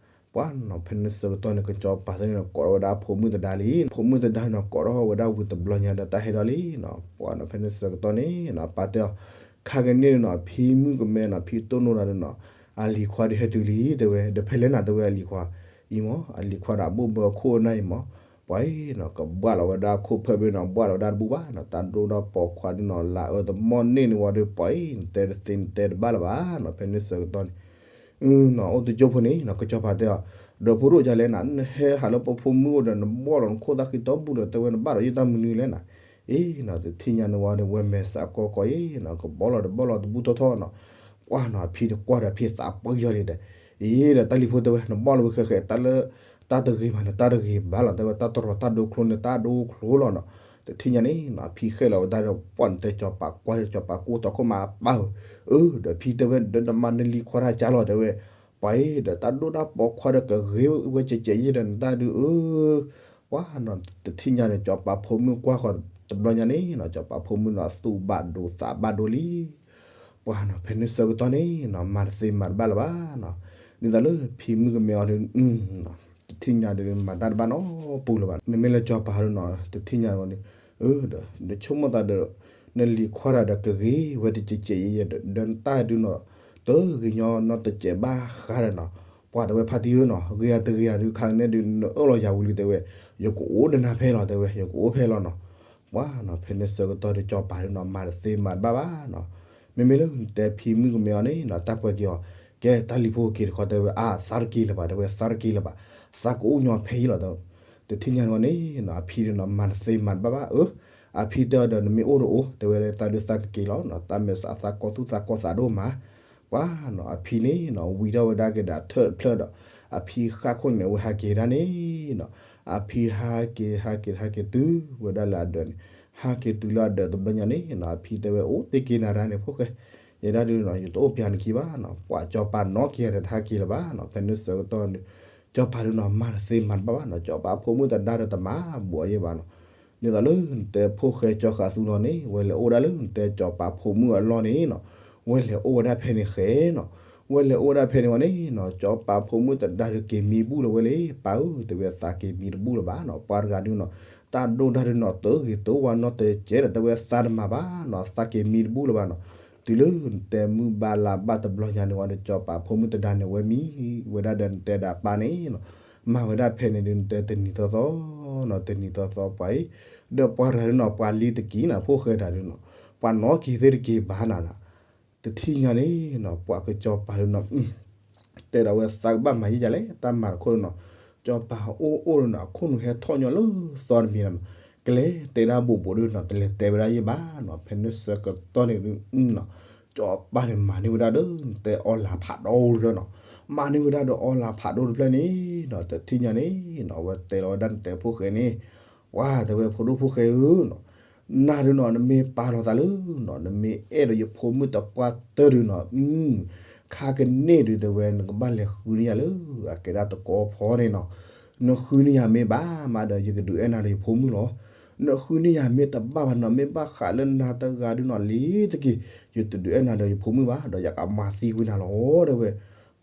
ပှၤနီၤ ဖဲန့ၣ်ဆၢကတီၢ်န့ၣ် ကစီၤပၤသ့ၣ်န့ၣ် ကိးထီၣ်ဝဲဒၣ်အဖိမုၣ်သဒါလံ ဖိမုၣ်သဒါန့ၣ် ကိးထီၣ်ဝဲဒၣ်ဝံၤတဘျီညါဒီးတၢ်ဟဲဒီးလံနီၤ ပှၤနီၤ ဖဲန့ၣ်ဆၢကတီၢ်န့ၣ်နီၤ ပၢ်တဲအီၤ ခါကန့ၣ်နီၤ ဖံမုၣ်ကမဲနီၤ ဖံတိၢ်နီၣ်တၢ်ဒီးနီၤ အလံၤခွါဒုးဟဲတုၤလံ တဲဝဲ ဒီးဖဲလဲၣ်နၤ တဲဝဲအလံၤခွါ အံၤမ့ၢ် အလံၤခွါဒီးအဘိၣ်ဘၢခိၣ်နၢ်အံၤမ့ၢ် ပှၤအံၤနီၤ ကဘှၣ်လီၤဝဲဒၣ်အခိၣ်ဖၢဘ့ၣ်နီၤ ဘှၣ်လီၤဝဲဒၣ်တဘူၣ်ဘၣ်နီၤ တၢ်ဒိၣ်တၢ်ပီၤခွါဒုးနီၤ လၢအၢတမီၢ်န့ၢ်န့ၣ်ဝံၤဒီး ပှၤအံၤ နတဲတသ့ နတဲတဘၣ်လၢၤဘၣ်နီၤ ဖဲန့ၣ်ဆၢကတီၢ်န့ၣ် နီၤ အိၣ်တကၠိဖိန့ၣ်နီၤ ကစီၤပၤတဲအီၤ ဒီးဖိဒိၣ်ကလဲၣ်နၤ နဟဲဟးလၢပဖိမုၣ်အိၣ်ဒီး နဘီၣ်လီၤနခိၣ်သၣ်ဃံတီဘူၣ်ဒီး တဲဝဲနဘၣ်ဒီးယတၢ်မနုၤလဲၣ်နၤ အ့နီၤ တထံၣ်ညါန့ၣ်ဝံၤဒီး ဝဲမဲာ်ဆှးကီကီအံၤနီၤ ကဘီၣ်လီၤတဘီၣ်လီၤတဘူၣ်ထီၣ်ထီၣ်နီၤ ပှၤနီၤ အဖံဒီးကွၢ်ဒီးဖံသးပှံၢ်ထီၣ်လံဒီး အ့ဒီးတၢ်လံၤဖိတဲဝဲ နဘီၣ်လီၤဝဲဃဲးဃဲး တၢ်လၢ တၢ်တဂ့ၤမးန့ၣ် တၢ်တဂ့ၤဘၣ်လီၤ တဲဝဲ တၢ်တရီတၢ်ဒိချိန့ၣ် တၢ်ဒိချိလီၤနီၤ တထံၣ်ညါန့ၣ်နီၤ အဖံဃဲလီၤဝဲတၢ်ဒီး ပှၢ်န့ၣ်တဲစီၤပၤကွၢ် စီၤပၤကိၢ်သီခိၣ်မးပၢ်ဧၢ အၢ ဒီးဖံတဲဝဲ ဒီးနမၤနလံၤခွါတၢ်ကၢ်လီၤ တဲဝဲ ပှၤအံၤဒီးတၢ်ဒိၣ်တၢ်ပီၤခွါဒီးကဂ့ၤဝဲကဲးကဲးယဲဒီးနတၢ်ဒုးအၢ ပှၤနီၤ တထံၣ်ညါန့ၣ် စီၤပၤဖိမုၣ်ကွၢ်ဃီၤတဘျီညါန့ၣ်နီၤ စီၤပၤဖိမုၣ်နီၤ သူၣ်ဘၣ်ဒိသးဘၣ်ဒိလံ ပှၤနီၤ ဖဲန့ၣ်ဆၢကတီၢ်န့ၣ်နီၤ မၤတသ့မၤတဘၣ်လၢၤဘၣ်နီၤ ဒ်သိးလၢဖံမုၣ်ကမဲအီၤဒီး တထံၣ်ညါဒီး မၤတၢ်တဘၣ်နီတပူၤလၢၤဘၣ် မ့မ့ၢ်လၢစီၤပၤဒီးနီၤ တထံၣ်ညါန့ၣ် ဒီး နဆိကမိၣ်သးဒီး နလံၤခွါတၢ်ဒီးကဂ့ၤဝဲတကဲးကဲးယဲယဲဒီး နတၢ်ဒုးနီၤ တဂ့ၤညီနီတစဲးဘၣ်ဃးဒီးနီၤ ပှၤတဲဝဲဖါတံၢ်ဧၢနီၤ ဂ့ၤဧါတဂ့ၤဧါဒုး ခါကန့ၣ်ဒုး နအၢၣ်လီၤယၤဝံၤလံတဲဝဲ ယကအိၣ်ဒီးနၤဖဲလီၤတဲဝဲ ယကအိၣ်ဖဲလီၤနီၤ ပှၤနီၤ ဖဲန့ၣ်ဆၢကတီၢ်ဒီးစီၤပၤဒုးနီၤ မၤတသ့မၤတဘၣ်ဘၣ်နီၤ မ့မ့ၢ်လၢနတဲဖံမုၣ်ကမဲအီၤန့ၣ်နီၤ တၢ်ကွဲးက့ၤအီၤ ကဲတၢ်လံၤဖိက့ၤတခီတဲဝဲ အါ သးတက့ၤလၢၤဘၣ် တဲဝဲ သးတက့ၤလၢၤဘၣ် သးကအိၣ်ညီဖဲအံၤလီၤ တထံၣ်ညါန့ၣ်ဝံၤန့ၣ်နီၤ အဖံဒုးနီၤ မၤတသ့မၤတဘၣ်ဘၣ် အၢ အဖံတဲအီၤဒီး နမ့ၢ်အိၣ်တအိၣ် တဲဝဲ သးဒုးသးကက့ၤလီၤနီၤ သးမဲာ်သးသးကီသူၣ်သးကီသးဒိၣ်မး ပှၤနီၤ အဖံန့ၣ်နီၤ ဝံထီၣ်ဝဲဒၣ်က့ၤဒီးထၢၣ်တဖျၢၣ်ဒီး အဖံဃၣ်ခိၣ်န့ၣ် အဝဲဟးက့ၤဒၣ်န့ၣ်နီၤ အဖံဟးက့ၤ ဟးက့ၤ ဟးက့ၤတုၤဝဲဒၣ်လၢအဒၢးန့ၣ် ဟးက့ၤတုၤလၢအဒၢးတဘျီညါန့ၣ်နီၤ အဖံတဲဝဲ အိၣ်တ့ၢ်က့ၤနၤဒၣ်န့ၣ် ဖိၣ်ဃဲ ယဲဒၣ်ဒုးနီၤ ယတအိၣ်ပျးနခံဘၣ်နီၤ ပှၤစီၤပၤနီၣ်က့ၤဒီးတဟးက့ၤလၢၤဘၣ်နီၤ ဖဲန့ၣ်ဆၢကတီၢ်န့ၣ် စီၤပၤဒုးနီၤ မၤတသ့မၤတဘၣ်ဘၣ်နီၤ စီၤပၤဖိမုၣ်သဒါဒီးတမၤဘူးအယဲၢ်ဘၣ်နီၤ ဒ်သိးလၢနတဲဖိၣ်ဃဲစီၤဃးသူလီၤန့ၣ် ဝဲလဲၤအိၣ်ဒၣ်လၢနတဲစီၤပၤဖိမုၣ်အလီၢ်န့ၣ်နီၤ ဝဲလဲၤအိၣ်ဝဲဒၣ်ဖဲန့ၣ်ဃဲနီၤ ဝဲလဲၤအိၣ်ဝဲဒၣ်ဖဲန့ၣ်ဝံၤန့ၣ်နီၤ စီၤပၤဖိမုၣ်သဒါဒုးက့ၤမံဘူၣ်လၢၤဝဲလံ ပၢ်ဧၢ တဲဝဲသးက့ၤမံတဘူၣ်လၢၤဘၣ်နီၤ ပှၤတဂၤဒုးနီၤ တၢ်ဒိၣ်တၢ်ဒုးနီၤ တဂ့ၤတဝါနီတစဲးဒီး တဲဝဲသးတမၤဘၣ်နီၤ သးက့ၤမံတဘူၣ်လၢၤဘၣ်နီၤ တုၤလၢနတဲမုၢ်ဘၣ်လါဘၣ်တဘျီညါန့ၣ်ဝံၤဒီး စီၤပၤဖိမုၣ်သဒါန့ၣ် ဝဲမံဝဲဒၣ်ဒီးနတဲဒီးပၢ်န့ၣ်နီၤ မၤဝဲဒၣ်ဖဲန့ၣ်ဒုး နတဲတနံၤသီသီနီၤ တနံၤသီသီပှၤအံၤ ဒီးပှၤတဂၤဒုးနီၤ ပှၤလံတက့ၤနၤ ဖိၣ်ဃဲတၢ်ဒုးနီၤ ပှၤနီၣ်က့ၤသ့ၣ်တက့ၤဘၣ်နၤနီၤ တထံၣ်ညါန့ၣ်နီၤ ပှၤကစီၤပၤဒုးနီၤ တဲဒၣ်ဝဲသးကဘၣ်မၤယံာ်ယံာ်လဲၣ် တၢ်မၤတခီဒုးနီၤ စီၤပၤအိၣ်အိၣ်ဒုးနီၤ အခိၣ်နူာ်ဟဲထီၣ်ညီလၢသီတမံၤနီၤ ကလဲၤတဲဒၣ်ဘူးဘူးဒုးနီၤ တလဲၤတဲဝဲဒၣ်ယဲၢ်ဘၣ်နီၤ ဖဲန့ၣ်ဆၢကတီၢ်န့ၣ်ဒုးနီၤ စီၤပၤန့ၣ်မၤန့ၢ်ဝဲဒၣ်ဒီး နတဲအီလၤဖးဒိၣ်တဖျၢၣ်နီၤ မၤန့ၢ်ဝဲဒၣ်ဒီးအီလၤဖးဒိၣ်တဖျၢၣ်န့ၣ်နီၤ တထံၣ်ညါန့ၣ်နီၤ အဝဲတဲလီၤဝဲဒၣ်နတဲဖိၣ်ဃဲန့ၣ် ပှၤတဲဝဲဖိဒိၣ်ဖိၣ်ဃဲဧၢနီၤ နၤဒုးနီၤ နမ့ၢ်ပာ်လီၤသးလၢနီၤ နမ့ၢ်အဲၣ်ဒိးယဖိမုၣ်တပှၢ်တၢၢ်ဒုးနီၤ ခါကန့ၣ်ဒုးတဲဝဲ နကဘၣ်လဲၤဃုန့ၢ်ယၤလၢ အကဲဒၣ်တကီဖီန့ၣ်နီၤ နဃုန့ၢ်ယၤမ့ၢ်ဘၣ်မးဒီး ယကဒုးအဲၣ်နၤဒီးယဖိမုၣ်လီၤ နဃုန့ၢ်ယၤမ့ၢ်တဘၣ်ဘၣ်နီၤ မ့ၢ်ဘၣ်ဃးလၢနၤတဂၤဒုးနီၤ လံတက့ၢ် ယတဒုးအဲၣ်နၤဒီးယဖိမုၣ်ဘၣ် ဒီးယကမၤသံကွံာ်နၤလီၤ တဲဝဲ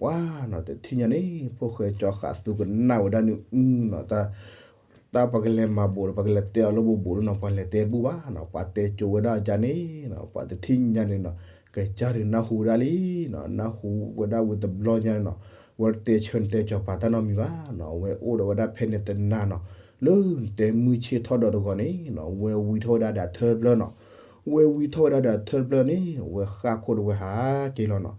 ပှၤနီၤ တထံၣ်ညါန့ၣ် ဖိၣ်ဃဲစီၤဃးသူကနၣ်ဝဲဒၣ်န့ၣ်နီၤ တၢ်ပကလဲၤမၤဘူးဒီး ပကလဲၤတဲအီၤလၢဘူးဘူးဒုးနီၤ ပှၤလဲၤတဲတဘူၣ်ဘၣ်နီၤ ပှၤတဲကၠိဝဲဒၣ်အကါန့ၣ်နီၤ ပှၤတထံၣ်ညါန့ၣ်နီၤ ကစၢ်ဒုးနၢ်ဟူဝဲဒၣ်လံနီၤ နၢ်ဟူဝဲဒၣ်ဝံၤတဘျီညါန့ၣ်နီၤ ဝဲတတဲဆၢနတဲစီၤပၤတၢ်နီတမံၤဘၣ်နီၤ ဝဲအိၣ်ဒီးဝဲဒၣ်ဖဲန့ၣ်တနၤနီၤ လၢနတဲမုၢ်ဆ့ၣ်ထီၣ်ဒီးတဂီၤန့ၣ်နီၤ ဝဲဝံထီၣ်ဝဲဒၣ်ဒီးအထၢတဖျၢၣ်နီၤ ဝဲဝံထီၣ်ဝဲဒၣ်ဒီးအထၢတဖျၢၣ်န့ၣ် ဝဲဃၣ်ခိၣ်ဒီးဝဲဟးက့ၤလီၤနီၤ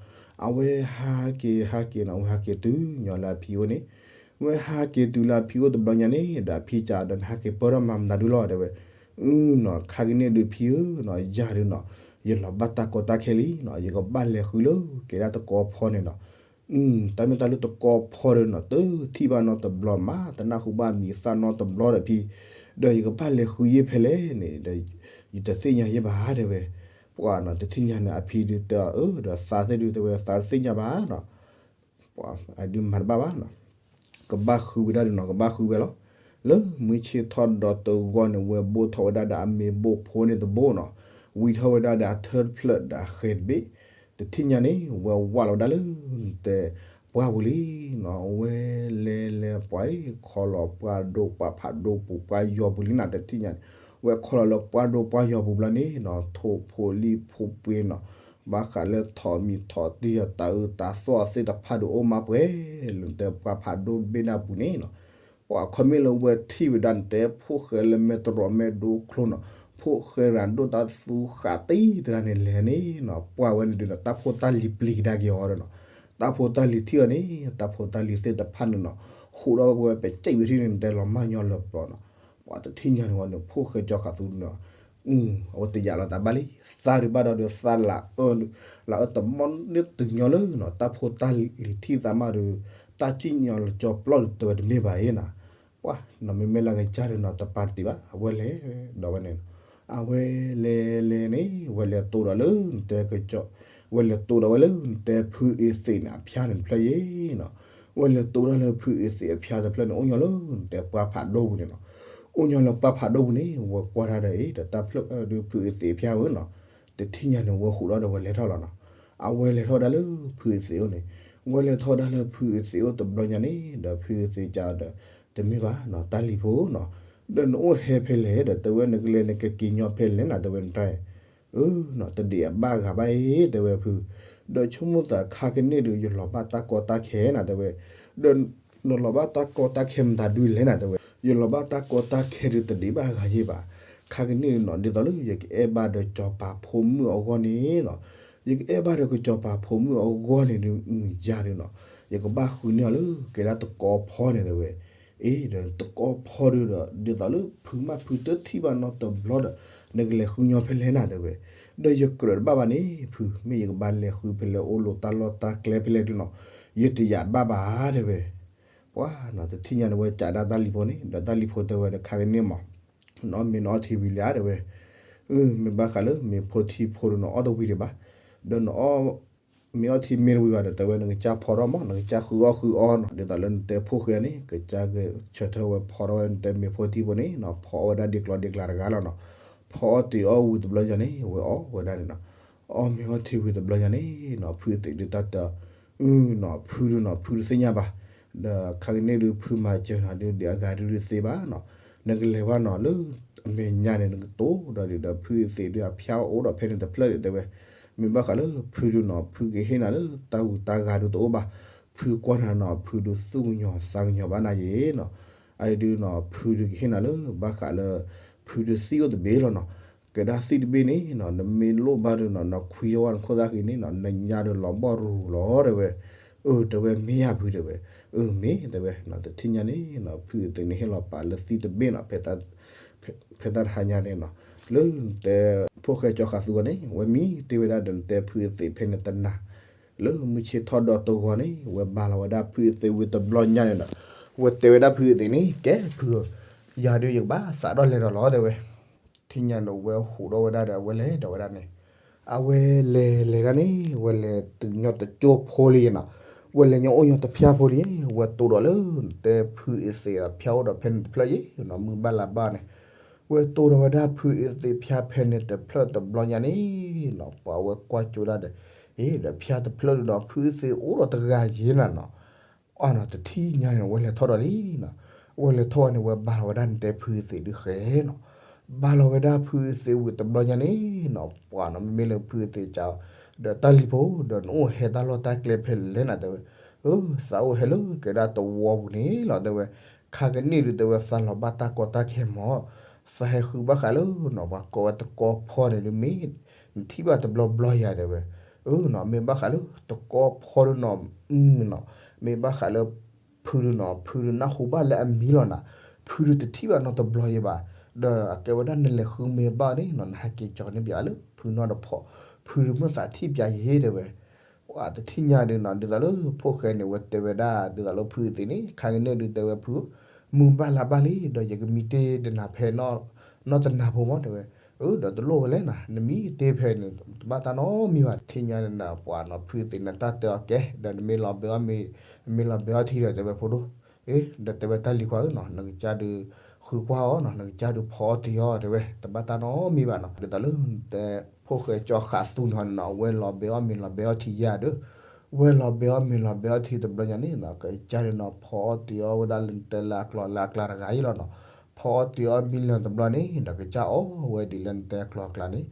အဝဲဟးက့ၤဟးက့ၤနီၤ ဝဲဟးက့ၤတုၤညီလၢအဖံအိၣ်န့ၣ် ဝဲဟးက့ၤတုၤလၢအဖံအိၣ်တဘျီညါန့ၣ် ဒီးအဖံကဒီးနဟးက့ၤပၢၢ်ထီၣ်မၤမနုၤဒုးလီၤ တဲဝဲ အနီၤ ခါကန့ၣ်ဒုးဖံဧၢနီၤ ယၤဒုးနီၤ ယလီၤဘၣ်တၢ်ကီတၢ်ခဲလံနီၤ ယကဘၣ်လဲၤဃုလၢကဲဒၣ်တကီဖီန့ၣ်နီၤ တၢ်မ့ၢ်တၢ်လၢတကီဖီဒီးနီၤ တထံၣ်ဘၣ်နီတဘျီမး တနၢ်ဟူဘၣ်မံၤသၣ်နီတဘျီဒီးဖံ ဒီးယကဘၣ်လဲၤဃုယ့ၢ်ဖဲလဲၣ်န့ၣ် ဒီးယတသ့ၣ်ညါယ့ၢ်ဘၣ်တဲဝဲ ပှၤနီၤ တထံၣ်ညါန့ၣ် အဖံဒုးတဲအီၤ အၢ ဒီးသးသ့ၣ်ဒုးတဲဝဲ သးတသ့ၣ်ညါဘၣ်နီၤ ပှၤအဒုးမၤတဘၣ်ဘၣ်နီၤ ကဘၣ်ဃုဝဲဒၣ်ဒုးနီၤ ကဘၣ်ဃုဝဲလီၤ. လၢမုၢ်ဆ့ၣ်ထီၣ်ဒီတဂီၢ်န့ၣ် ဝဲဘိၣ်ထီၣ်ဝဲဒၣ်ဒီးအမ့ၤဘိၣ်ဖိန့ၣ်တဘိနီၤ, ဝံထီၣ်ဝဲဒၣ်ဒီးအထၢၣ်တဖျၢၣ်ဒီးအဃဲၤတဘ့ၣ်, တထံၣ်ညါန့ၣ် ဝဲဝၢ်လီၤဝဲဒၣ်လၢ တဲ ပှၢ်ပူၤလံနီၤ, ဝဲလဲၤလဲၤပှၤအံၤ ခီလီၤပှၢ်ဒိၣ်ပှၢ်ဖးဒိၣ်ပူၤပှၢ်ယီၤပူၤလံနၤ တထံၣ်ညါန့ၣ်, ဝဲခီလီၤလၢပှၢ်ဒိၣ်ပှၢ်ယီၤပူၤဘျီန့ၣ်နီၤ ထိၣ်ဖိလံၣ်ဖိပှ့ၤနီၤ, ဘၣ်ဃးလၢထိးမံၤထိးတံၢ်ယီၤတၤအုးတၤသီၣ်သ့ၣ်တဖၣ်ဒုးအိၣ်မးပှဲၤ, လၢတဲပှၢ်ဖးဒိၣ်တဘ့ၣ်ဒၣ်ပူၤန့ၣ်နီၤ, ပှၤခီမ့ၢ်လၢဝဲထံၣ်ဝဲဒၣ်န့ၣ် တဲဖိၣ်ဃဲလၢမဲတရီးမဲဒိချိနီၤ, ဖိၣ်ဃဲရၤဒိၣ်တၢ်သူဃးတံၢ်တဂၤန့ၣ်လဲၤန့ၣ်နီၤ, ပှၢ်ဝဲန့ၣ်ဒုးနီၤ တၢ်ဖိတၢ်လံၤပျံၤကဒါက့ၤအီၤဒီးနီၤ, တၢ်ဖိတၢ်လံၤထံၣ်အီၤန့ၣ် တၢ်ဖိတၢ်လံၤသ့ၣ်တဖၣ်န့ၣ်နီၤ, ဃိးဒီးဝဲပစံးဝဲထံၣ်န့ၣ် တဲလီၤမၢ်ညီလၢပျီနီၤ, ပှၤတထံၣ်ညါန့ၣ်ဝဲန့ၣ် ဖိၣ်ဃဲကၠီဃးသူန့ၣ် အဝဲတယာ်လီၤတၢ်ဘၣ်လံ, သးဒုးဘၣ်ဒီးဒုးသးလၤအၢ လၤအၢတမီၢ်န့ၣ်တုၤညီလၢနီၤ, တၢ်ဖိတၢ်လံၤထံၣ်သးမးဒီး တၢ်စံၣ်ညီလၢကၠီပျီဒုးတဲဝဲတမ့ၢ်ဘၣ်အံၤနီၤ, ပှၤနီၤ မ့မ့ၢ်လၢကစၢ်ဒုးနီၤ တပာ်တသ့ဘၣ် အဝဲလဲၤဒီးဝဲန့ၣ်, အဝဲလဲၤလဲၤန့ၣ် ဝဲလဲၤတိၢ်ဒီးလၢနတဲကၠီ, ဝဲလဲၤတိၢ်ဒီးဝဲလၢနတဲဖုအ့သ့းန့ၣ် အဖၠါန့ၣ်တဖျၢၣ်ယဲနီၤ, ဝဲလဲၤတိၢ်ဒၣ်လၢဖုအ့သ့းအဖၠါတဖျၢၣ်န့ၣ် အိၣ်ညီလၢနတဲပှၢ်ဖးဒိၣ်ပူၤန့ၣ်နီၤ, အိၣ်ညီလၢပှၢ်ဖးဒိၣ်ပူၤန့ၣ် ဝဲကွၢ်တၢ်ဒီးအံၤ ဒီးတၢ်ဖျၢၣ်ဒုးဖုအ့သ့းအဖၠါဧၢနီၤ, တထံၣ်ညါန့ၣ် ဝဲဃိးဒီးဒီးဝဲလဲၤထီၣ်လီၤနီၤ, အဝဲလဲၤထီၣ်ဝဲဒၣ်လၢဖုအ့သ့းအိၣ်န့ၣ်, ဝဲလဲၤထီၣ်ဝဲဒၣ်လၢဖုအ့သ့းအိၣ်တဘျီညါန့ၣ် ဒီးဖုအ့သ့းကဒီး တမ့ၢ်ဘၣ်နီၤ တၢ်လံၤဖိနီၤ, ဒီးနအိၣ်ဟဲဖဲလဲၣ်ဒီး တဲဝဲနကလဲၤနကက့ၤညီဖဲလဲၣ်နၤ တဲဝဲနတၢ် နီၤ တဒံးအဘၣ်ဂၤဘၣ်အံၤ တဲဝဲဖု, ဒီးဆိကမိၣ်သးခါကန့ၣ်ဒီး ယလီၤဘၣ်တၢ်ကီတၢ်ခဲနၤ တဲဝဲ, ဒီးနလီၤဘၣ်တၢ်ကီတၢ်ခဲမတၤဒုလဲၣ်နၤ တဲဝဲ, ယလီၤဘၣ်တၢ်ကီတၢ်ခဲဒီးတဒံးဘၣ်ဂၤယဲၢ်ဘၣ်, ခါကန့ၣ်နီၤ ဒ်သိးလၢယကအဲၣ်ဘၣ်ဒီးစီၤပၤဖိမုၣ်အဂီၢ်န့ၣ်နီၤ, ယကအဲၣ်ဘၣ်ဒီးကစီၤပၤဖိမုၣ်အဂီၢ်န့ၣ်ဒီး ယၤဒီးနီၤ ယကဘၣ်ဃုန့ၢ်အီၤလၢ ကဲဒၣ်တကီဖီန့ၣ် တဲဝဲ အ့ ဒီးတကီဖီဒုးဒီး ဒ်သိးလၢဖုမးဖုတထံၣ်ဘၣ်နီတဘျီဒီး နကလဲၤဃုညီဖဲလဲၣ်နၤ တဲဝဲ, ဒီးယကြၢးတဘၣ်ဘၣ်န့ၣ် ဖု မ့ၢ်ယကဘၣ်လဲၤဃုဖဲလဲၣ် အိၣ်လိာ်တၢ်လီၢ်တၢ်ကျဲဖဲလဲၣ်ဒုးနီၤ ယတယာ်တဘၣ်ဘၣ် တဲဝဲ, ပှၤနီၤ တထံၣ်ညါန့ၣ် ဝဲကးဒၣ်တၢ်လံၤဖိန့ၣ် ဒီးတၢ်လံၤဖိတဲဝဲဒီး ခါကန့ၣ်မး နအီၣ်မ့ၤနအီထံဝံၤလံဧါ တဲဝဲ, မ့ၢ်ဘၣ်ဃးလၢမ့ၤဖိထံဖိဒီးနအီၣ်တဝံၤဒံးဘၣ်, ဒီးနအီၣ် မ့ၤအီထံမ့ၢ်တဝံၤဘၣ်ဒီး တဲဝဲနကစၢ်ဖီထီၣ်မး နကစၢ်ဃုအီၣ်ဃုအီနီၤ ဒ်သိးလၢနတဲဖိၣ်ဃဲန့ၣ် ကစၢ်ဂဲၤဆၢထၢၣ်ဝဲဖီထီၣ်ဝဲနတဲမ့ၤဖိထံဖိန့ၣ်နီၤ ဖီအီၣ်ဝဲဒၣ်ဒ့ကျီဒ့ကျါတဂၤလီၤနီၤ, ဖီအီၣ်တ့ၤအီၣ်ဝံၤတဘျီညါန့ၣ် ဝဲအီၣ်ဝဲဒၣ်န့ၣ်နီၤ, အီၣ်မ့ၤအီထံဝံၤတဘျီညါန့ၣ်နီၤ ဖုအ့သ့းဒုးတၢ်တ နီၤ ဖုဒုးနီၤ ဖုဒုးသ့ၣ်ညါဘၣ်, ဒီးခါကန့ၣ်ဒုးဖုမၤစၢၤနၤဒုးဒံးအဂၤဒုးဒုးသ့ဘၣ်နီၤ, နကလဲၤဘၣ်နီၤ လၢအမဲာ်ညါန့ၣ် နကတိၤဒီးဒုးဒီး ဖုအ့သ့းဒုးအဖၠါအိၣ်ဒီးဖဲန့ၣ်တဖျၢၣ်ဒုး တဲဝဲ, မ့ၢ်ဘၣ်ဃးလၢဖုဒုးနီၤ ဖုကဟ့ၣ်နၤလၢတၢ်ဂူာ်တၢ်ဂၤဒုးတအိၣ်ဘၣ်, ဖုကွၢ်နၤနီၤ ဖုဒုးသူၣ်ကညီၤသးကညီၤဘၣ်နၤယဲနီၤ, အအံၤဒုးနီၤ ဖုဒုးကဟ့ၣ်နၤလၢ ဘၣ်ဃးလၢ ဖုဒုးသံၣ်အိၣ်တဘ့ၣ်လီၤနီၤ, ကဲဒၣ်သံၣ်တဘ့ၣ်န့ၣ်နီၤ နမ့ၢ်လိၣ်ဘၣ်ဒုးနီၤ နခွံယဝဲနခိၣ်သၣ်ဃံန့ၣ်နီၤ နညါဒီးလီၤဘီၣ်ရူၤရူၤလီၤ တဲဝဲ, အၢ တဲဝဲမ့ၢ်ယၤဖု တဲဝဲ, အၢ မ့ၢ် တဲဝဲနီၤ တထံၣ်ညါန့ၣ်နီၤ ဖုအ့သ့းန့ၣ်ဟ့ၣ်လီၤပာ်လၢသံၣ်တဘ့ၣ်နီၤ ဖဲတၢ်တဟါညါန့ၣ်နီၤ, လၢနတဲ ဖိၣ်ဃဲကၠီဃးသူဂီၢ်န့ၣ် ဝဲမံတ့ၢ်ဝဲဒၣ်ဒီးနတဲဖုအ့သ့းဖဲန့ၣ်တနၤ, လၢမုၢ်ဆ့ၣ်ထီၣ်ဒီတဂီၤန့ၣ် ဝဲဘၣ်လီၤဝဲဒၣ်ဖုအ့သ့းဝံၤတဘျီညါန့ၣ်ဒီး ဝဲတဲဝဲဒၣ်ဖုအ့သ့းန့ၣ် ကဲဖုဧၢ, ယၤဒုးယကဘၣ်စးထီၣ်လဲၤဒီးလီၤ တဲဝဲ ထံၣ်ညါန့ၣ် ဝဲဟူးထီၣ်ဝဲဒၣ်ဒီး အဝဲလဲၤဒီးဝဲဒၣ်န့ၣ်, အဝဲလဲၤလဲၤဒၣ်န့ၣ် ဝဲလဲၤတုၤညီတကၠိဖိလံနီၤ, ဝဲလဲၤညီအိၣ်ညီတဖၠါဖိလံ, ဝဲတိၢ်ဒီးလၢ တဲဖုအ့သ့းဒီးဖၠါအိၣ်ဒီးဖဲန့ၣ်တဖျၢၣ်ယဲနီၤ မုၢ်ဘၣ်လါဘၣ်န့ၣ်, ဝဲတိၢ်ဒီးဝဲဒၣ်ဖုအ့သ့းဖၠါဖဲန့ၣ်တဖျၢၣ်တဘျီညါန့ၣ်နီၤ, ပှၤဝဲကွၢ်ကၠိဒၣ်ဒီး, အ့ ဒီးဖၠါတဖျၢၣ်ဒုးဒီး ဖုအ့သ့းအိၣ်ဒီးတဂၤယဲနၤနီၤ အနီၤ တထံၣ်ညါန့ၣ် ဝဲလဲၤထီၣ်ဒီးလံနီၤ, ဝဲလဲၤထီၣ်ဝဲန့ၣ် ဝဲဘၣ်လီၤဝဲဒၣ်နတဲဖုအ့သ့းဒုးဃဲနီၤ, ဘၣ်လီၤဝဲဒၣ်ဖုအ့သ့းဝံၤတဘျီညါန့ၣ်နီၤ, ပှၤနီၤ မ့မ့ၢ်လၢဖုအ့သ့းကး ဒီးတၢ်လံၤဖိ ဒီးနအိၣ်ဟဲတၢ်လီၢ်တၢ်ကျဲဖဲလဲၣ်နၤ တဲဝဲ, အၢ သးအိၣ်ဟဲလၢကဲဒၣ်တဝီပူၤန့ၣ်လီၤ တဲဝဲ, ခါကန့ၣ်ဒုး တဲဝဲ သးလီၤဘၣ်တၢ်ကီတၢ်ခဲမး, သးဟဲဃုဘၣ်ဃးလၢနီၤ ပှၤကိးဝဲတကီဖီန့ၣ်ဒုးမ့ၢ် နထံၣ်ဘၣ်တဘျီဘျီယၤ တဲဝဲ, အၢနီၤ မ့ၢ်ဘၣ်ဃးလၢတကီဖီဒုးနီၤ, နီၤ မ့ၢ်ဘၣ်ဃးလၢ ဖုဒုးနီၤ ဖုဒုးနၢ်ဟူဘၣ်လၢအမံၤလီၤနၤ, ဖုဒုးတထံၣ်ဘၣ်နီတဘျီယဲဘၣ်, ဒီးအကဲဝဲဒၣ်နလဲၤဃုမ့ၢ်ဘၣ်န့ၣ်နီၤ နဟးက့ၤကၠီန့ၢ်ပၠးလၢဖုနီတဖီ, ဖုဒုးမ့ၢ်သးထံၣ်ပၠးယဲ တဲဝဲ, ပှၤတထံၣ်ညါဒုးနီၤ ဒ်သိးလၢဖိၣ်ဃဲန့ၣ် ဝဲတဲဝဲဒၣ် ဒ်သိးလၢဖုအ့သ့းန့ၣ် ခါကန့ၣ်ဒုး တဲဝဲဖု မုၢ်ဘၣ်လါဘၣ်လံ ဒီးယကမံတ့ၢ်ဒီးနၤဖဲ နီတနၤဖိမး တဲဝဲ, အၢ ဒီးတလိၣ်ဝဲလဲၣ်နၤ နမံတ့ၢ်ဖဲန့ၣ် တဘၣ်တၢ်နီတမံၤဘၣ် တထံၣ်ညါန့ၣ် ပှၤနီၤ ဖုအ့သ့းန့ၣ် တၢ်တဲအီၤကဲ ဒီးနမ့ၢ်လီၤဘဲအီၣ်မ့ၤ နမ့ၢ်လီၤဘဲအီၣ်ထံဒီး တဲဝဲဖိဒိၣ် ဒီးတဲဝဲတၢ်လံၤခွါဧၢနီၤ, နကစၢ်ဒုးဃုကွၢ်အီၤနီၤ, နကစၢ်ဒုးဖီအီၣ်တ့ၤအီၤတဲဝဲ, တဘၣ်တၢ်နီတမံၤဘၣ်နီၤ. ဒ်သိးလၢတဲ ဖိၣ်ဃဲကၠီဃးသူန့ၣ်ဟီန့ၣ်နီၤ, ဝဲလီၤဘဲအီၣ်မ့ၤလီၤဘဲအီၣ်ထံယၤဒီး, ဝဲလီၤဘဲအီၣ်မ့ၤလီၤဘဲအီၣ်ထံတဘျီညါန့ၣ်နီၤ, ကစၢ်ဒုးနီၤ ဖီအီၣ်တ့ၤအီၣ်ဝဲဒၣ်လၢတဲလၢအကျိၤလၢအကျါတဂၤအံၤလီၤနီၤ. ဖီအီၣ်တ့ၤအီၣ်မံလၢာ်တဘျီန့ၣ်ဒီး ကစၢ်အီၣ်ဝဲဒ်လၢနတဲအကျိၤအကျါန့ၣ်,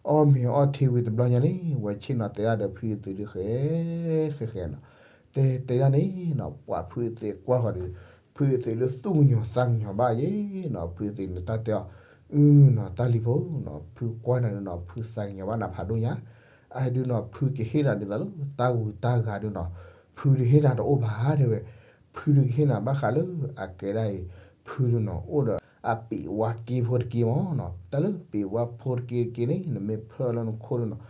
အီၣ်မ့ၤအီၣ်ထံဝံၤတဘျီညါန့ၣ် ဝဲဆ့ၣ်နီၤတဲဒၣ်ဒီးဖုအသံးဒုးဃဲ ဃဲဃဲနီၤ. တဲတဲဒၣ်န့ၣ်နီၤ, ပှၤဖုအသံးကွၢ်ဃီဒီး, ဖုအသံးဒုးသူၣ်ကညီၤသးကညီၤဘၣ်ယဲနီၤ. ဖုအသံးန့ၣ်တၢ်တဲအီၤ, အုနီၤ တၢ်လံၤဖိနီၤ, ဖုကွၢ်နၤဒုးနီၤ ဖုသးကညီၤဘၣ်နၤဖးဒိၣ်ညါ. အဒုးနီၤ ဖုကဟ့ၣ်နၤဒ်သိးလၢတၢ်ဂုၤတၢ်ဂၤဒုးနီၤ, ဖုဒုးဟ့ၣ်နၤတအိၣ်ဘၣ်တဲဝဲ. ဖုဒုးကဟ့ၣ်နၤဘၣ်ဃးလၢအကဲဒၣ်အံၤ, ဖုဒုးနီၤ အိၣ်ဒီးအပံာ်ဝါက့ဖိတက့မ့ၢ်နီၤ. တၢ်လၢပံာ်ဝါဖိတက့တက့န့ၣ် နမ့ၢ်ဖၢလၢနခိၣ်ဒုးနီၤ,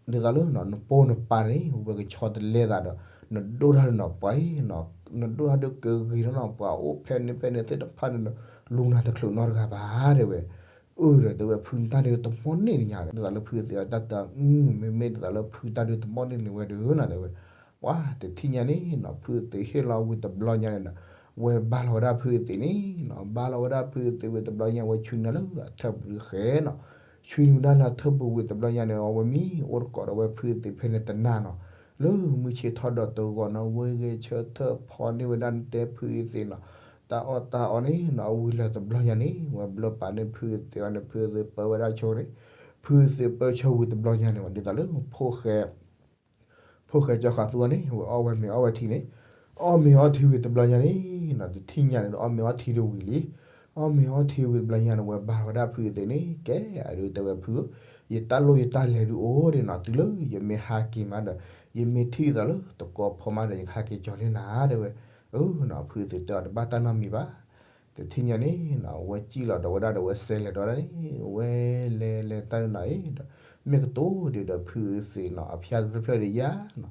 ဒ်သိးလၢနပိၢ်နပၤန့ၣ် ဝဲကဆီတလဲသးဒီး, နဒိၣ်တၢ်ဒုးနီၤ ပှၤအံၤနီၤ, နဒိၣ်တၢ်ဒုးကဂ့ၤထီၣ်နီၤ, ပှၤအိၣ်ဖဲန့ၣ်ဖဲန့ၣ်သ့ၣ်တဖၣ်န့ၣ် လူၤနၤတချုးနီတဂၤဘၣ်တဲဝဲ. အၢဒီးတဲဝဲ ဖုတၢ်ဒုးတမီၢ်န့ၢ်နၤ, ဒ်သိးလၢဖုအသံးအတၢ်တဲ, မ့မ့ၢ်ဒ်သိးလၢဖုတၢ်ဒုးတမီၢ်န့ၢ်န့ၣ်ဝဲဒုးနၤတဲဝဲ. ပှၤတထံၣ်ညါန့ၣ်နီၤ ဖုအသံးဟ့ၣ်လီၤဝံၤတဘျီညါန့ၣ်ဒီး, ဝဲဘါလီၤဝဲဒၣ်ဖုအသံးန့ၣ်နီၤ, ဘါလီၤဝဲဒၣ်ဖုအသံးဝံၤတဘျီညါ ဝဲဆွံနုာ်လၢအထၢၣ်ပူၤဒုးဃဲနီၤ. ဆွံနုာ်ဝဲဒၣ်လၢအထၢၣ်ပူၤဝံၤတဘျီညါန့ၣ် အဝဲမံအိၣ်တကိးဒီးဝဲဖုအသံးဖဲန့ၣ်တနၤနီၤ. လၢမုၢ်ဆ့ၣ်ထီၣ်ဒီးတဂီၤနီၤ ဝဲဂဲၤဆၢထၢၣ်ဖီန့ၢ်ဝဲဒၣ်နတဲဖုအသံးနီၤ, တၢ်အီၣ်တၢ်အီန့ၣ်နီၤ အဝံၤလၢတဘျီညါန့ၣ် ဝဲဘျၢပာ်န့ၢ်ဖုအသံးအီၤန့ၣ် ဖုအသံးပၢဝဲဒၣ်ဆိန့ၣ်, ဖုအသံးပၢဆိဝံၤတဘျီညါန့ၣ် ဝဲဒ်သိးလၢ ဖိၣ်ဃဲကၠီဃးသူန့ၣ် ဝဲအီၣ်ဝဲမ့ၤအီၣ်ဝဲထံန့ၣ်, အီၣ်မ့ၤအီၣ်ထံဝံၤတဘျီညါန့ၣ်နီၤ တထံၣ်ညါန့ၣ်ဒီး အီၣ်မ့ၤအီၣ်ထံဒုးဝံၤလံ. အီၣ်မ့ၤအီၣ်ထံဝံၤတဘျီညါန့ၣ် ဝဲဘါထီၣ်ဝဲဒၣ်ဖုအသံးန့ၣ် ကဲအဒုးတဲဝဲဖုဧၢ, ယတၢ်လိၣ်ယတၢ်လဲၤဒုးအိၣ်ဒံးနီၤ, တုၤလၢယမ့ၢ်ဟးက့ၤမးဒီး ယမ့ၢ်ထံၣ်ဒ်သိးလၢတကီဖီမးဒီး ယကဟးက့ၤကၠီန့ၢ်နၤတဲဝဲ. အၢနီၤ ဖုအသံးတဲအီၤတဘၣ်တၢ်နီတမံၤဘၣ်. တထံၣ်ညါန့ၣ်နီၤ ဝဲစံၣ်လီၤဒီးဝဲဒၣ်ဒီးဝဲစဲးလဲၤဒီးဒၣ်န့ၣ် ဝဲလဲၤလဲၤတၢ်ဒုးနီၤအံၤဒီး မ့ၢ်ကတိၤဒုးဒီးဖုအသံးနီၤ အဖၠါတဖျၢၣ်ဖျၢၣ်ဒီးယါနီၤ,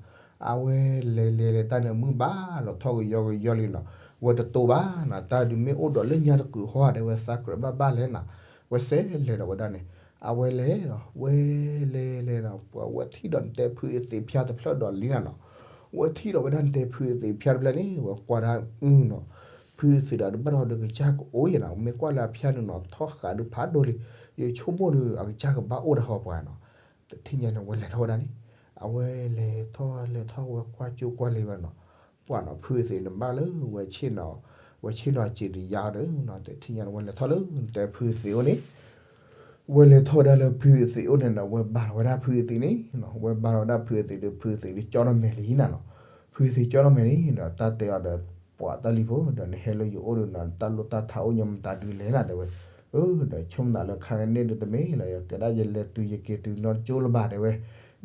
အဝဲလဲၤလဲၤလဲၤတၢ်န့ၣ် မုၢ်ဘၣ်လီၤထီၣ်ကယီကယီလံနီၤ, ဝဲတတိၤဘၣ်နီၤ, တၢ်ဒုးမ့ၢ်အိၣ်ဒီးလၢညါတကုာ်ဟီတဲဝဲ သးကြၢးဘၣ်ဘၣ်လဲၣ်နီၤ, ဝဲစဲးလဲၤဒီးဝဲဒၣ်န့ၣ်, အဝဲလဲၤလီၤ ဝဲလဲၤလဲၤနီၤ ပှၤဝဲထံၣ်ဒီးနတဲဖုအသံးဖၠါတဖျၢၣ်ဒီးလံနၤနီၤ, ဝဲထံၣ်ဒီးဝဲဒၣ်နတဲဖုအသံးဖၠါတဖျၢၣ်န့ၣ် ဝဲကွၢ်ဒၣ်အုနီၤ, ဖုအသံးဒီးတဘၣ်ဒီးကစၢ်ကအိၣ်ယဲနီၤ, မ့ၢ်ကွၢ်လၢအဖၠါန့ၣ်နီၤ ထီၣ်ဃးဒုးဖးဒိၣ်လံ, ယဆိကမိၣ်ဒီးအကစၢ်ကဘၣ်အိၣ်တၢ်ဟီပှၤနီၤ. တထံၣ်ညါန့ၣ် ဝဲလဲၤထီၣ်ဝဲဒၣ်န့ၣ်, အဝဲလဲၤထီၣ်လဲၤထီၣ်ဝဲကွၢ်ကၠိကွၢ်လံဝဲနီၤ, ပှၤနီၤ ဖုအသံးန့ၣ်ဘၣ်လၢဝဲဆ့ၣ်နီၤ, ဝဲဆ့ၣ်နီၤစံးဒံးယါဒီးနီၤ, တထံၣ်ညါန့ၣ် ဝဲလဲၤထီၣ်လၢနတဲဖုအသံးအိၣ်န့ၣ်, ဝဲလဲၤထီၣ်ဝဲဒၣ်လၢဖုအသံးအိၣ်န့ၣ်ဒီး ဝဲဘါလီၤဝဲဒၣ်ဖုအသံးန့ၣ်နီၤ, ဝဲဘါလီၤဝဲဒၣ်ဖုအသံးဒီး ဖုအသံးဒီးကၠီနီၢ်မဲာ်လံနၤနီၤ, ဖုအသံးကၠီနီၢ်မဲာ်န့ၣ်ဒီး တၢ်တဲအီၤဒီး ပှၤတၢ်လံၤဖိ ဒီးနဟဲလၢယအိၣ်ဒီးနီၤ တၢ်လိၣ်တၢ်ထးအိၣ်ညီမတၤဒုးလဲၣ်နၤတဲဝဲ, အၢ ဒီးဆိကမိၣ်သးလၢခါကန့ၣ်ဒုးတမ့ၢ်လၢ ယကဲဒၣ်ယလဲၤတုၤယက့ၤတုၤနီတကၠိလၢၤဘၣ်တဲဝဲ,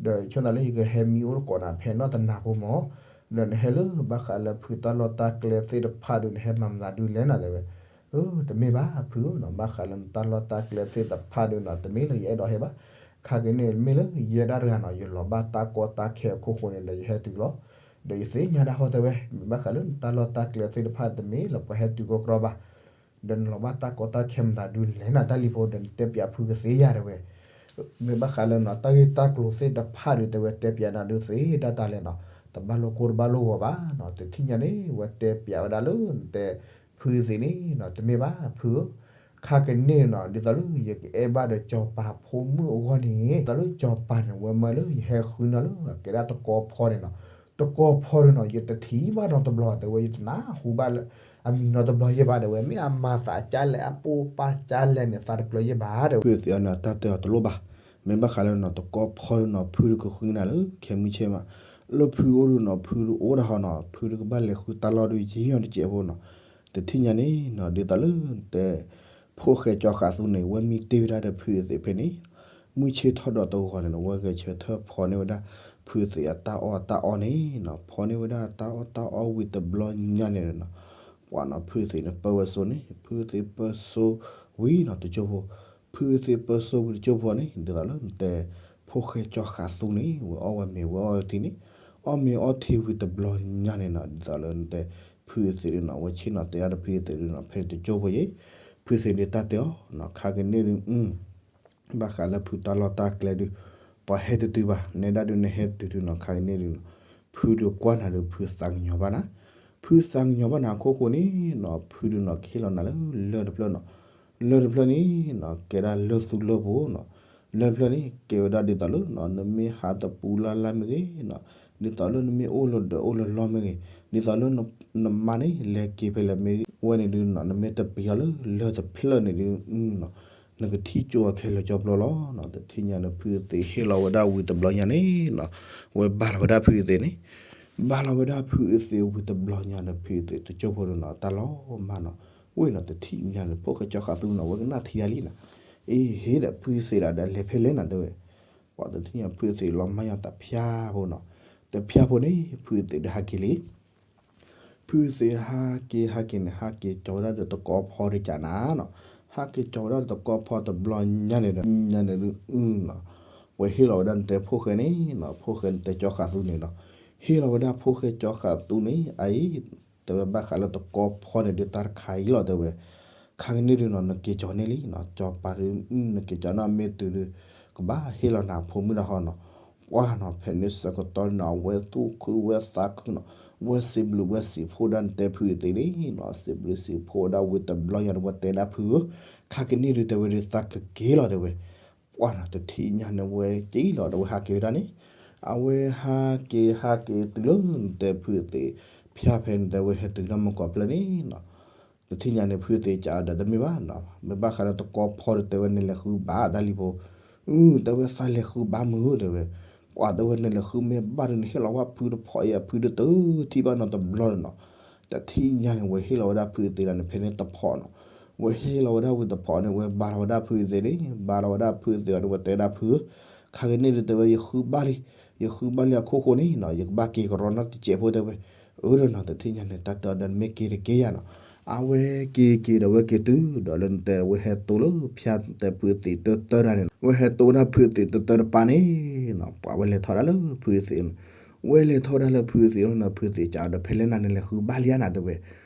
ဒီးဆိကမိၣ်သးလၢယကဟဲမံအိၣ်တကိးနၤဖဲနီၢ်တနၤဖိမၢ်, ဒီးနဟဲလၢဘၣ်ဃးလၢဖုတၢ်လီၢ်တၢ်ကျဲသ့ၣ်တဖၣ်ဒီး နဟဲမၤမတၤဒုးလဲၣ်နၤတဲဝဲ, အၢ တမ့ၢ်ဘၣ်ဖုဧၢနီၤ, ဘၣ်ဃးလၢနတၢ်လီၢ်တၢ်ကျဲသ့ၣ်တဖၣ်ဒီးနီၤ တမ့ၢ်လၢယအဲၣ်ဒိးဟဲဘၣ်, ခါကန့ၣ်မ့ၢ်လၢယဲဒၣ်တဂၤနီၤ ယလီၤဘၣ်တၢ်ကီတၢ်ခဲအခိၣ်ဃိန့ၣ်ဒီး ယဟဲတုၤလီၤ, ဒီးယသ့ၣ်ညါဒၣ်ဟီတဲဝဲ, မ့ၢ်ဘၣ်ဃးလၢနတၢ်လီၢ်တၢ်ကျဲသ့ၣ်တဖၣ်တမ့ၢ်လၢပှၤဟဲတုၤကီကီဘၣ်, ဒီးနလီၤဘၣ်တၢ်ကီတၢ်ခဲမတၤဒုးလဲၣ်နၤတၢ်လံၤဖိ ဒီးနတဲပၠးဖုကသ့ယၤတဲဝဲ, မ့ၢ်ဘၣ်ဃးလၢနီၤ တၢ်ဂ့ၢ်တၢ်ကျိၤသ့ၣ်တဖၣ်ဒီးတဲဝဲ တဲပၠးနၤဒုးသ့ဒၣ်တၢ်လဲၣ်နီၤ, တဘၣ်လိာ်ကိၢ်တဘၣ်လိာ်ဂီၤဘၣ်နီၤ, တထံၣ်ညါန့ၣ် ဝဲတဲပၠးဝဲဒၣ်လၢနတဲဖုသ့ၣ်န့ၣ်နီၤ တမ့ၢ်ဘၣ်ဖုဧၢ, ခါကန့ၣ်နီၤ ဒ်သိးလၢယကအဲၣ်ဘၣ်ဒီးစီၤပၤဖိမုၣ်အဂီၢ်န့ၣ် ဒ်သိးလၢစီၤပၤန့ၣ် ဝဲမၢလၢယဟဲဃုန့ၢ်လၢအကဲဒၣ်တကီဖီန့ၣ်နီၤ, တကီဖီန့ၣ်နီၤ ယတထံၣ်ဘၣ်နီတဘျီတဲဝဲ ယတနၢ်ဟူဘၣ်လၢ အမံၤနီတဘျီယဲၢ်ဘၣ်တဲဝဲ, မ့ၢ်အမၤသးကၠါလဲၣ် အပိာ်ပာ်ကၠါလဲၣ်န့ၣ် သးတကျၢၤယဲၢ်ဘၣ်တဲဝဲ, ဖုသ့ၣ်အီၤန့ၣ် တၢ်တဲအီၤတလိၣ်ဘၣ်, မ့ၢ်ဘၣ်ဃးလၢနီၤ တကီဖီဒီးနီၤ ဖုတကဃုနၤလၢခဲမုၢ်ဆ့ၣ်မး, လၢဖုအိၣ်ဒီးနီၤ ဖုတအိၣ်တၢ်ဟီနီၤ ဖုတကဘၣ်လဲၤဃုတၢ်လီၢ်ဒီးယံာ်အီၤတစဲးဖိနီၤ, တထံၣ်ညါန့ၣ်နီၤ ဒ်သိးလၢတဲ ဖိၣ်ဃဲကၠီဃးသူန့ၣ် ဝဲမံတ့ၢ်ဝဲဒၣ်ဒီးဖုသ့ၣ်ဖဲန့ၣ်, မုၢ်ဆ့ၣ်ထီၣ်ဒီးတဂီၤန့ၣ်နီၤ ဝဲဂဲၤဆၢထၢၣ်ဖီန့ၢ်ဝဲဒၣ် ဖုသ့ၣ်အတၢ်အီၣ်တၢ်အီန့ၣ်နီၤ, ဖီန့ၢ်ဝဲဒၣ်တၢ်အီၣ်တၢ်အီဝံၤတဘျီညါန့ၣ်နီၤ, ပှၤနီၤ ဖုသ့ၣ်န့ၣ်ပၢဝဲစိန့ၣ် ဖုသ့ၣ်ပၢစိဝံၤနီၤတကၠိဖိ, ဖုသ့ၣ်ပၢစိဝံၤတကၠိဖိန့ၣ် ဒ်သိးလၢနတဲ ဖိၣ်ဃဲကၠီဃးသူန့ၣ် ဝဲအီၣ်ဝဲမ့ၤဝဲအီၣ်ဝဲထံန့ၣ်, အီၣ်မ့ၤအီၣ်ထံဝံၤတဘျီညါန့ၣ်နီၤ ဒ်သိးလၢနတဲ ဖုသ့ၣ်ဒုးနီၤ ဝဲဆ့ၣ်နီၤတဲဒၣ်ဒီးဖုသ့ၣ်ဒုးနီၤ ဖဲန့ၣ်တကၠိဖိယဲၢ်, ဖုသ့ၣ်ဒုးတၢ်တဲအီၤနီၤ ခါကန့ၣ်ဒုး ဘၣ်ဃးလၢဖုတၢ်လီၢ်တၢ်ကျဲဒုး ပှၤဟဲတတုၤဘၣ် နဲဒၣ်ဒုးနဟဲတတုၤဒုးနီၤ ခါကန့ၣ်ဒုးနီၤ ဖုဒုးကွၢ်နၤဒုးဖုသးကညီၤဘၣ်နၤ, ဖုသးကညီၤဘၣ်နၤအခိၣ်ဃိန့ၣ်နီၤ ဖုဒုးနီၤ ကဟ့ၣ်လီၤနၤလၢလၢၢ်တဖျၢၣ်နီၤ. လၢၢ်တဖျၢၣ်န့ၣ်နီၤ ကဲဒၣ်လၢၢ်သူလၢၢ်ပူၤနီၤ. လၢၢ်တဖျၢၣ်န့ၣ် ကဲဝဲဒၣ်ဒ်သိးလၢနီၤ နမ့ၢ်ဟးတပူၤလၢ်လၢ်မ့ၢ်ဂ့ၤနီၤ, ဒ်သိးလၢနမ့ၢ်အိၣ်လၢဒၢးအိၣ်လၢလီၢ်မ့ၢ်ဂ့ၤ, ဒ်သိးလၢနမါန့ၣ် လဲၤက့ၤဖဲလဲၣ်မ့ၢ်ဂ့ၤ, ဝဲန့ၣ်ဒုးနီၤ နမ့ၢ်တပံၤထီၣ်လၢလၢၢ်တဖျၢၣ်န့ၣ်ဒုးနီၤ နကထံၣ်ကၠိအခဲလၢာ်ကၠီပျီလီၤနီၤ. တထံၣ်ညါန့ၣ် ဖုအသ့းဟ့ၣ်လီၤဝဲဒၣ်ဝံၤတဘျီညါန့ၣ်နီၤ ဝဲဘါလီၤဝဲဒၣ်ဖုအသ့းန့ၣ် ဘါလီၤဝဲဒၣ်ဖုအသ့းဝံၤတဘျီညါန့ၣ် ဖုအသ့းတကၠိဖိဒုးနီၤ တၢ်လီၤမၢ်နီၤ. ဝဲနီၤ တထံၣ်ညါန့ၣ် ဖိၣ်ဃဲကၠီဃာ်သူနီၤ ဝဲကနၣ်ထံယါလံနီၤ. အ့ ဟ့ၣ်ဒီးဖုအသ့းဒီး ဒီးလဲၤဖဲလဲၣ်နၤတဲဝဲ. ပှၤတထံၣ်ညါ ဖုအသ့းလီၤမၢ်ယါတဖၠါဖိနီၤ. တဖၠါဖိန့ၣ် ဖုအသ့းဒီးဟးက့ၤလံ ဖုအသ့းဟးက့ၤဟးက့ၤန့ၣ် ဟးက့ၤကၠီဝဲဒၣ်ဒီးတကီဖီဒုးကနၤနီၤ. ဟးက့ၤကၠီဝဲဒၣ်ဒီးတကီဖီတဘျီညါန့ၣ်ဒီး ညါန့ၣ်ဒုးနီၤ ဝဲဟ့ၣ်လီၤဝဲဒၣ်နတဲဖိၣ်ဃဲန့ၣ်နီၤ ဖိၣ်ဃဲနတဲကၠီဃာ်သူန့ၣ်နီၤ. ဟ့ၣ်လီၤဝဲဒၣ်ဖိၣ်ဃဲကၠီဃာ်သူန့ၣ် အအံၤ တဲဝဲဘၣ်ဃးလၢတကီဖီန့ၣ်ဒုးတၢ်တခါအံၤလီၤတဲဝဲ. ခါကန့ၣ်ဒုးနီၤ နက့ၤကၠီန့ၢ်လံနီၤ ကၠီပၤဒုး နက့ၤကၠီန့ၢ်မ့ၢ်တုၤဒုး ကဘၣ်ဟ့ၣ်လီၤနၤဖိမုၣ်တၢ်ဟီနီၤ. ပှၤနီၤ ဖဲန့ၣ်ဆၢကတီၢ်န့ၣ်နီၤ အဝဲသူၣ်ခုဝဲသးခုနီၤ ဝဲစံးဘျုးဝဲစံးဖှိၣ်ဒၣ်နတဲဖုအသ့းန့ၣ်နီၤ စံးဘျုးစံးဖှိၣ်ဝဲဒၣ်ဝံၤတဘျီညါဒီး ဝဲတဲဒၣ်ဖုဧၢ ခါကန့ၣ်ဒုးတဲဝဲဒုးသးကက့ၤလီၤတဲဝဲ. ပှၤနီၤ တထံၣ်ညါန့ၣ် ဝဲက့ၤလီၤဒီးဝဲဟးက့ၤဝဲဒၣ်န့ၣ် အဝဲဟးက့ၤဟးက့ၤတုၤလၢနတဲဖုအသ့း ဖၠါဖဲန့ၣ်တဲဝဲဟဲတုၤလၢမုၢ်ကီၢ်ဖျၢၣ်န့ၣ်နီၤ တထံၣ်ညါန့ၣ် ဖုအသ့းကးဒီးတမ့ၢ်ဘၣ်နီၤ မ့ၢ်ဘၣ်ဃးဒီးတကီဖီဒီးတဲဝဲနလဲၤဃုဘါတၢ်လံဖိ အုတဲဝဲသးလဲၤဃုဘါမုၢ်တဲဝဲ. ပှၤတဲဝဲနလဲၤဃုမ့ၢ်ဘါဒီးနဟ့ၣ်လီၤဝဲဖုတဖီအံၤ အဖုဒုးတထံၣ်ဘၣ်နီတဘျီန့ၣ်နီၤ. တထံၣ်ညါန့ၣ် ဝဲဟ့ၣ်လီၤဝဲဒၣ်ဖုအသ့းဒီးန့ၣ် ဖဲန့ၣ်တဖီနီၤ. ဝဲဟ့ၣ်လီၤဝဲဒၣ်ဝံၤတဖီန့ၣ် ဝဲဘါလီၤဝဲဒၣ်ဖုအသ့းန့ၣ် ဘါလီၤဝဲဒၣ်ဖုအသ့းဒီး ဝဲတဲဒၣ်ဖုဧၢ ခါကန့ၣ်ဒုးတဲဝဲ ယဃုဘါလံ ယဃုဘါလံအခိၣ်ဃိန့ၣ်နီၤ ယကဘၣ်က့ၤကရီနီတစဲးဖိတဲဝဲ. အၢဒီးနီၤ တထံၣ်ညါန့ၣ် တၢ်တဲအီၤဒီးနမ့ၢ်က့ၤတက့ၤယၤနီၤ. အဝဲက့ၤက့ၤဒီးဝဲက့ၤတုၤဒီးလၢနတဲဝဲဟဲတိၢ်လၢဖၠါတဲဖုအသ့းတၢတၢတၢ်န့ၣ်နီၤ ဝဲဟဲတိၢ်ဝဲဒၣ်ဖုအသ့းတၢတၢတပၤန့ၣ်နီၤ ပှၤဝဲလဲၤထီၣ်ဒၣ်လၢဖုအသ့းန့ၣ် ဝဲလဲၤထီၣ်ဝဲဒၣ်လၢဖုအသ့းန့ၣ်နီၤ ဖုအသ့းကးဒီးဖဲလဲၣ်နၤနလဲၤဃုဘါလံဧါနၤတဲဝဲ.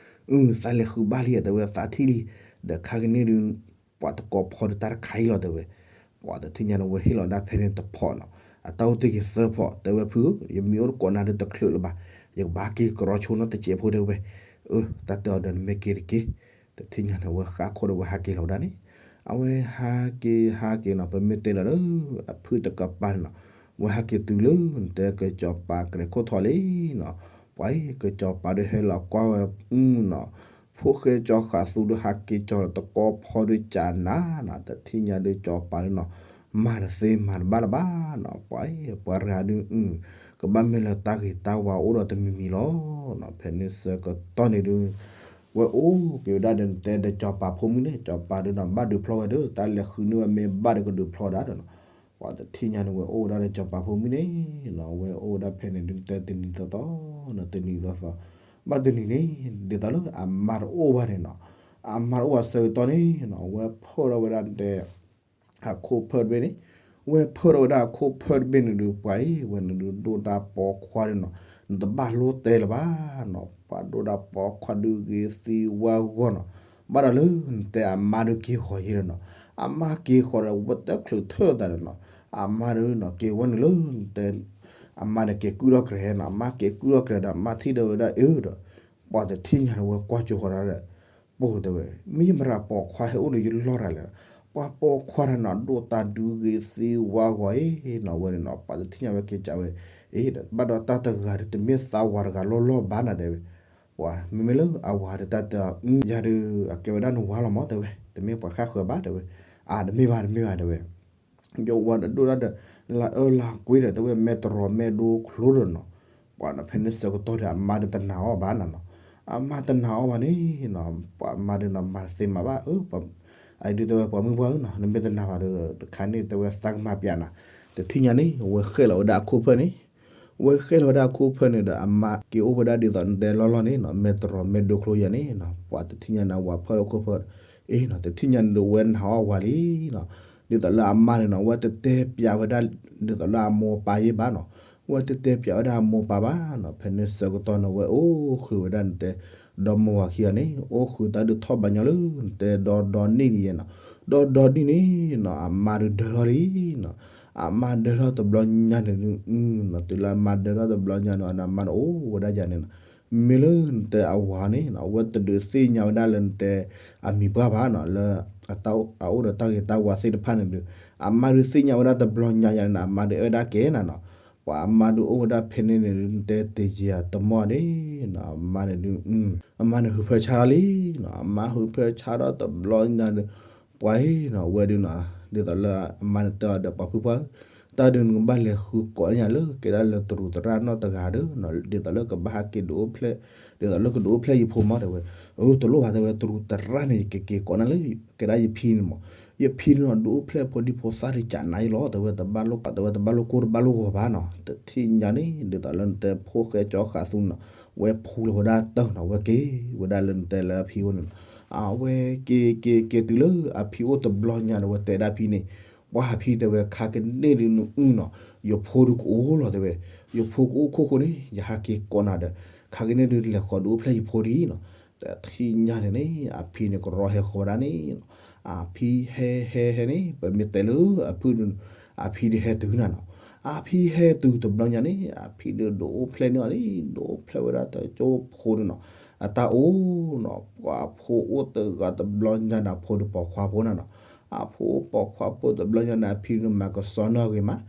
အု သးလဲၤဃုဘါလံဧါတဲဝဲ သးထံၣ်လံ ဒီးခါကန့ၣ်ဒုး ပှၤတကီဖီဒုးတၢ်တခါအံၤလီၤတဲဝဲ. ပှၤတထံၣ်ညါန့ၣ် ဝဲဟ့ၣ်လီၤဒၣ်ဖဲန့ၣ်တဖီနီၤ အတၢ်အိၣ်တ့ၢ်က့ၤသၢဖီ တဲဝဲဖုဧၢ ယမ့ၢ်အိၣ်တကိးနၤဒုးတချုးလၢၤဘၣ် ယကဘၣ်က့ၤကရီဆိနီတစဲးဖိတဲဝဲ. အၢ တၢ်တဲအီၤဒီးနမ့ၢ်က့ၤတက့ၤ တထံၣ်ညါန့ၣ် ဝဲဃါခိၣ်ဒီးဝဲဟးက့ၤလီၤဝဲဒၣ်န့ၣ် အဝဲဟးက့ၤဟးက့ၤနီၤ ပမ့ၢ်တဲလီၤလၢ အဖုတကပၤန့ၣ်နီၤ ဝဲဟးက့ၤတုၤလၢနတဲကစီၤပၤကရဲခိၣ်ထီၣ်လံနီၤ ပှၤအံၤ ကစီၤပၤဒုးဟဲလီၤကွၢ်ဝဲနီၤ ဖိၣ်ဃဲကၠီဃာ်သူဒီးဟးက့ၤကၠီၤလီၤတကီဖီဒုးကနၤနီၤ တထံၣ်ညါဒုးကစီၤပၤဒုးနီၤ မၤတသ့မၤတဘၣ်လၢၤဘၣ်နီၤ ပှၤအံၤ ပှၤရၤဒုး ကဘၣ်မ့ၢ်လၢတၢ်ဂ့ၤတၢ်ဝါအိၣ်ဒီးတမံၤမံၤလီၤနီၤ ဖဲန့ၣ်ဆၢကတီၢ်န့ၣ်ဒုး ဝဲအိၣ်က့ၤဝဲဒၣ်ဒီးနတဲဒီးကစီၤပၤဖိမုၣ်န့ၣ် ကစီၤပၤဒုးနီၤ ဘၣ်ဒုးဖျီဝဲဒီး တၢ်လဲၤဃုန့ၢ်ဝဲမ့ၢ်ဘၣ်ဒီးကဒုးဖျီဒၣ်ဒီးနီၤ ပှၤတထံၣ်ညါန့ၣ် ဝဲအိၣ်ဝဲဒၣ်ဒီးကစီၤပၤဖိမုၣ်န့ၣ်နီၤ ဝဲအိၣ်ဝဲဒၣ်ဖဲန့ၣ်ဒုး တဲတနံၤသီသီနီၤ တနံၤသီသီ ဘၣ်တနံၤန့ၣ် ဒ်သိးလၢအမါတအိၣ်ဘၣ်န့ၣ်နီၤ အမါတအိၣ်ဘၣ်ဆၢကတီၢ်န့ၣ်နီၤ ဝဲဖၢၣ်ထီၣ်ဝဲဒၣ်တဲ အခိၣ်ဖၢၣ်တဘ့ၣ်န့ၣ် ဝဲဖၢၣ်ထီၣ်ဝဲဒၣ်အခိၣ်ဖၢၣ်တဘ့ၣ်န့ၣ်ဒုး ပှၤအံၤ ဝဲန့ၣ်ဒုးဒိၣ်တၢ်ပိာ်ခွါဒုးနီၤ နတဘၣ်လိၣ်တဲလၢၤဘၣ်နီၤ ပှၤဒိၣ်တၢ်ပိာ်ခွါဒုးဂ့ၤသံဝါဂီၢ်နီၤ ဘၣ်ဒီးလၢနတဲအမါဒုးက့ၤဃီၤယဲဒီးနီၤ အမါက့ၤဃီၤဒီး ဝဲတချုးထၢၣ်သးဒီးနီၤ အမါဒုးနီၤ က့ၤဝဲန့ၣ်လၢနတဲ အမါန့ၣ်က့ၤကုၢ်ထီၣ်ကြဲးနီၤ အမါက့ၤကုၢ်ထီၣ်ကြဲးဒီး အမါထံၣ်ဒီးဝဲဒၣ်အၢဒီး ပှၤတထံၣ်ညါန့ၣ် ဝဲကွၢ်ကၠိဃီၤဒီး ပိၢ်တဲဝဲ မ့ၢ်မတၤပိာ်ခွါဟဲအိၣ်ဒီးယလီၢ်တၢ်လဲၣ်နီၤ ပှၤပိာ်ခွါတၢ်နီၤ ဒိၣ်တၢ်ဒုးဂ့ၤသံဝါဂီၢ်အံၤနီၤ ဝဲန့ၣ်နီၤ ပှၤတထံၣ်ညါဝဲက့ၤကးဝဲ အ့ ဘၣ်ဒီးတၢ်တဂၤဒုးတမ့ၢ်သးဝၤတဂၤလီၢ်လီၢ်ဘၣ်နၤတဲဝဲ ပှၤမ့မ့ၢ်လၢအဝၤဒီးတၢ်တဲ ယၤဒုးအကဲဝဲဒၣ်နဝၤလီၤမးတဲဝဲ တမ့ၢ်ပှၤဃၣ်ဃၢၤဘၣ်တဲဝဲ အါ တမ့ၢ်ဘၣ်တမ့ၢ်ဘၣ်တဲဝဲ ယဝၤဒီးဒိၣ်ဒၣ်ဒီး လၢအၢလၢကွ့ဒီး တဲဝဲမဲာ်တရီမဲာ်ဒိချိဒီးနီၤ ပှၤနီၤ ဖဲန့ၣ်ဆၢကတီၢ်ဒီး အမါဒုးတနာ်အီၤဘၣ်နၤနီၤ အမါတနာ်အီၤဘၣ်န့ၣ်နီၤ ပှၤမါဒုးနီၤ မၤတသ့မၤဘၣ် အၢ အဒုးတဲဝဲပှၤမုၣ်ပှၢ်ဧၢနီၤ နမ့ၢ်တနာ်ဘၣ်ဒီး တခါန့ၣ်တဲဝဲသးကမၤပျးနၤ တထံၣ်ညါန့ၣ် ဝဲဃဲၣ်လီၤဝဲဒၣ်အခိၣ်ဖၢၣ်န့ၣ် ဝဲဃဲၣ်လီၤဝဲဒၣ်အခိၣ်ဖၢၣ်န့ၣ်ဒီး အမါက့ၤအိၣ်ဝဲဒၣ်ဒ်သိးနတဲလီၢ်လီၢ်န့ၣ်နီၤ မဲာ်တရီမဲာ်ဒိချိယၤန့ၣ်နီၤ ပှၤတထံၣ်ညါန့ၣ် အဝၤဖၢၣ်လီၤခိၣ်ဖၢၣ် အ့နီၤ တထံၣ်ညါန့ၣ်ဒီး ဝဲနာ်အီၤဝၤလံနီၤ ဒ်သိးလၢအမါန့ၣ်နီၤ ဝဲတတဲပျးဝဲဒၣ် ဒ်သိးလၢအမိၢ်ပၢ်ယဲဘၣ်နီၤ ဝဲတတဲပျးဝဲဒၣ်အမိၢ်ပၢ်ဘၣ်နီၤ ဖဲန့ၣ်ဆၢကတီၢ်န့ၣ် ဝဲအိၣ်ဃုာ်ဝဲဒၣ်နတဲ ဒီမိၢ်ဝၤခံဂၤန့ၣ် အိၣ်ဃုာ်တၢ်ဒုးထီၣ်ဘးညီလၢနတဲဒီဒီနံၣ်ဒံးယဲနီၤ ဒီဒီနံၣ်န့ၣ်နီၤ အမါဒုးဒၢထီၣ်လံနီၤ အမါဒၢထီၣ်တဘျီညါန့ၣ် တုၤလၢအမါဒၢထီၣ်တဘျီညါန့ၣ် အမါန့ၣ်အိၣ်ဝဲဒၣ်ယၤန့ၣ်နီၤ မ့မ့ၢ်လၢနတဲအဝၤန့ၣ် အဝဲတဒုးသ့ၣ်ညါဝဲဒၣ်လၢနတဲ အမံၤပှၢ်ဘၣ်နီၤ လၢ အအိၣ်ဒီးတၢ်ဂ့ၤတၢ်ဝါသ့ၣ်တဖၣ်န့ၣ်ဒီး အမါဒုးသ့ၣ်ညါဝဲဒၣ်တဘျီညါညါန့ၣ် အမါဒုးအဲၣ်ဒၣ်ကဲနၤနီၤ. ပှၤအမါဒုးအိၣ်ဝဲဒၣ်ဖဲန့ၣ်န့ၣ် နတဲတယံာ်အတမီၢ်န့ၣ်နီၤ အမါန့ၣ်ဒုး အမါန့ၣ်ဟုးဖၢဆါထီၣ်လံနီၤ အမါဟုးဖၢဆါထီၣ်တဘျီညါဒီး ပှၤအံၤနီၤ ဝဲဒုးနီၤ ဒ်သိးလၢအမါန့ၣ်တဲအီၤဒီး ပှၤဖုပှၢ်ဧၢ တၢ်ဒုးနကဘၣ်လဲၤဃုကိးညါလၢ ကဲဒၣ်လၢတရူးသရၣ်နီၢ်တဂၤဒီးနီၤ ဒ်သိးလၢကဘၣ်ဟးက့ၤဒုးအိၣ်ဖျဲၣ် ဒ်သိးလၢကဒုးအိၣ်ဖျဲၣ်ယဖိမး တဲဝဲ. အၢ တလိၣ်ဘၣ် တဲဝဲ တရူးသရၣ်န့ၣ် ယကက့ၤကိးနၤလၢ ကဲဒၣ်ယဖံန့ၣ်မး ယဖံန့ၣ်နီၤ ဒုးအိၣ်ဖျဲၣ်ဖိဒံဖိသၣ်ဒံးကးနၤအံၤလီၤ တဲဝဲ တဘၣ်လိၣ်ကိး တဲဝဲ တဘၣ်လိၣ်ကိၢ်တဘၣ်လိၣ်ဂီၤဘၣ်နီၤ တထံၣ်ညါန့ၣ် ဒ်သိးလၢနတဲဖိၣ်ဃဲကၠီဃးသူနီၤ ဝဲဖူလီၤဝဲဒၣ်တၢ်နီၤ ဝဲက့ၤဝဲဒၣ်လၢနတဲလၢအဖံအိၣ်န့ၣ်နီၤ အဝဲက့ၤက့ၤက့ၤတုၤလၢအဖံအိၣ်တဘျီညါဒီး ဝဲတဲဒၣ်ဖံန့ၣ် ပှၤဖံတဲဝဲ ခါကန့ၢ်ဒုးနအုၣ်နီၤ ယဖိဒုးကအိၣ်လီၤ တဲဝဲ ယဖိကအိၣ်ခိၣ်ဃိန့ၣ် ယဟးက့ၤကိးနၤဒီး ခါကန့ၢ်ဒုးလဲၤဃီၤဒုးအိၣ်ဖျဲၣ်ယဖိဒံးနီၤ တထံၣ်ညါန့ၣ်န့ၣ် အဖံန့ၣ်ကရီဟဲဃီၤဝဲဒၣ်န့ၣ်နီၤ အဖံဟဲဟဲဟဲန့ၣ် ပမ့ၢ်တဲလၢအဖုၣ်ဒုး အဖံဒုးဟဲတုၤနၤနီၤ အဖံဟဲတုၤတဘျီညါန့ၣ် အဖံဒုးဒုးအိၣ်ဖျဲၣ်န့ၢ်အီၤန့ၣ် ဒုးအိၣ်ဖျဲၣ်ဝဲဒၣ်တကၠိဖိဒုးနီၤ အတၢ်အိၣ်နီၤ ပှၤအဖိအိၣ်တဂၤတဘျီညါန့ၣ် အဖိဒုးပိာ်ခွါဖိနၤနီၤ အဖိအိၣ်ပိာ်ခွါဖိတဘျီညါန့ၣ် အဖံဒုးမၤကစီၣ်န့ၢ်အဂ့ၤမး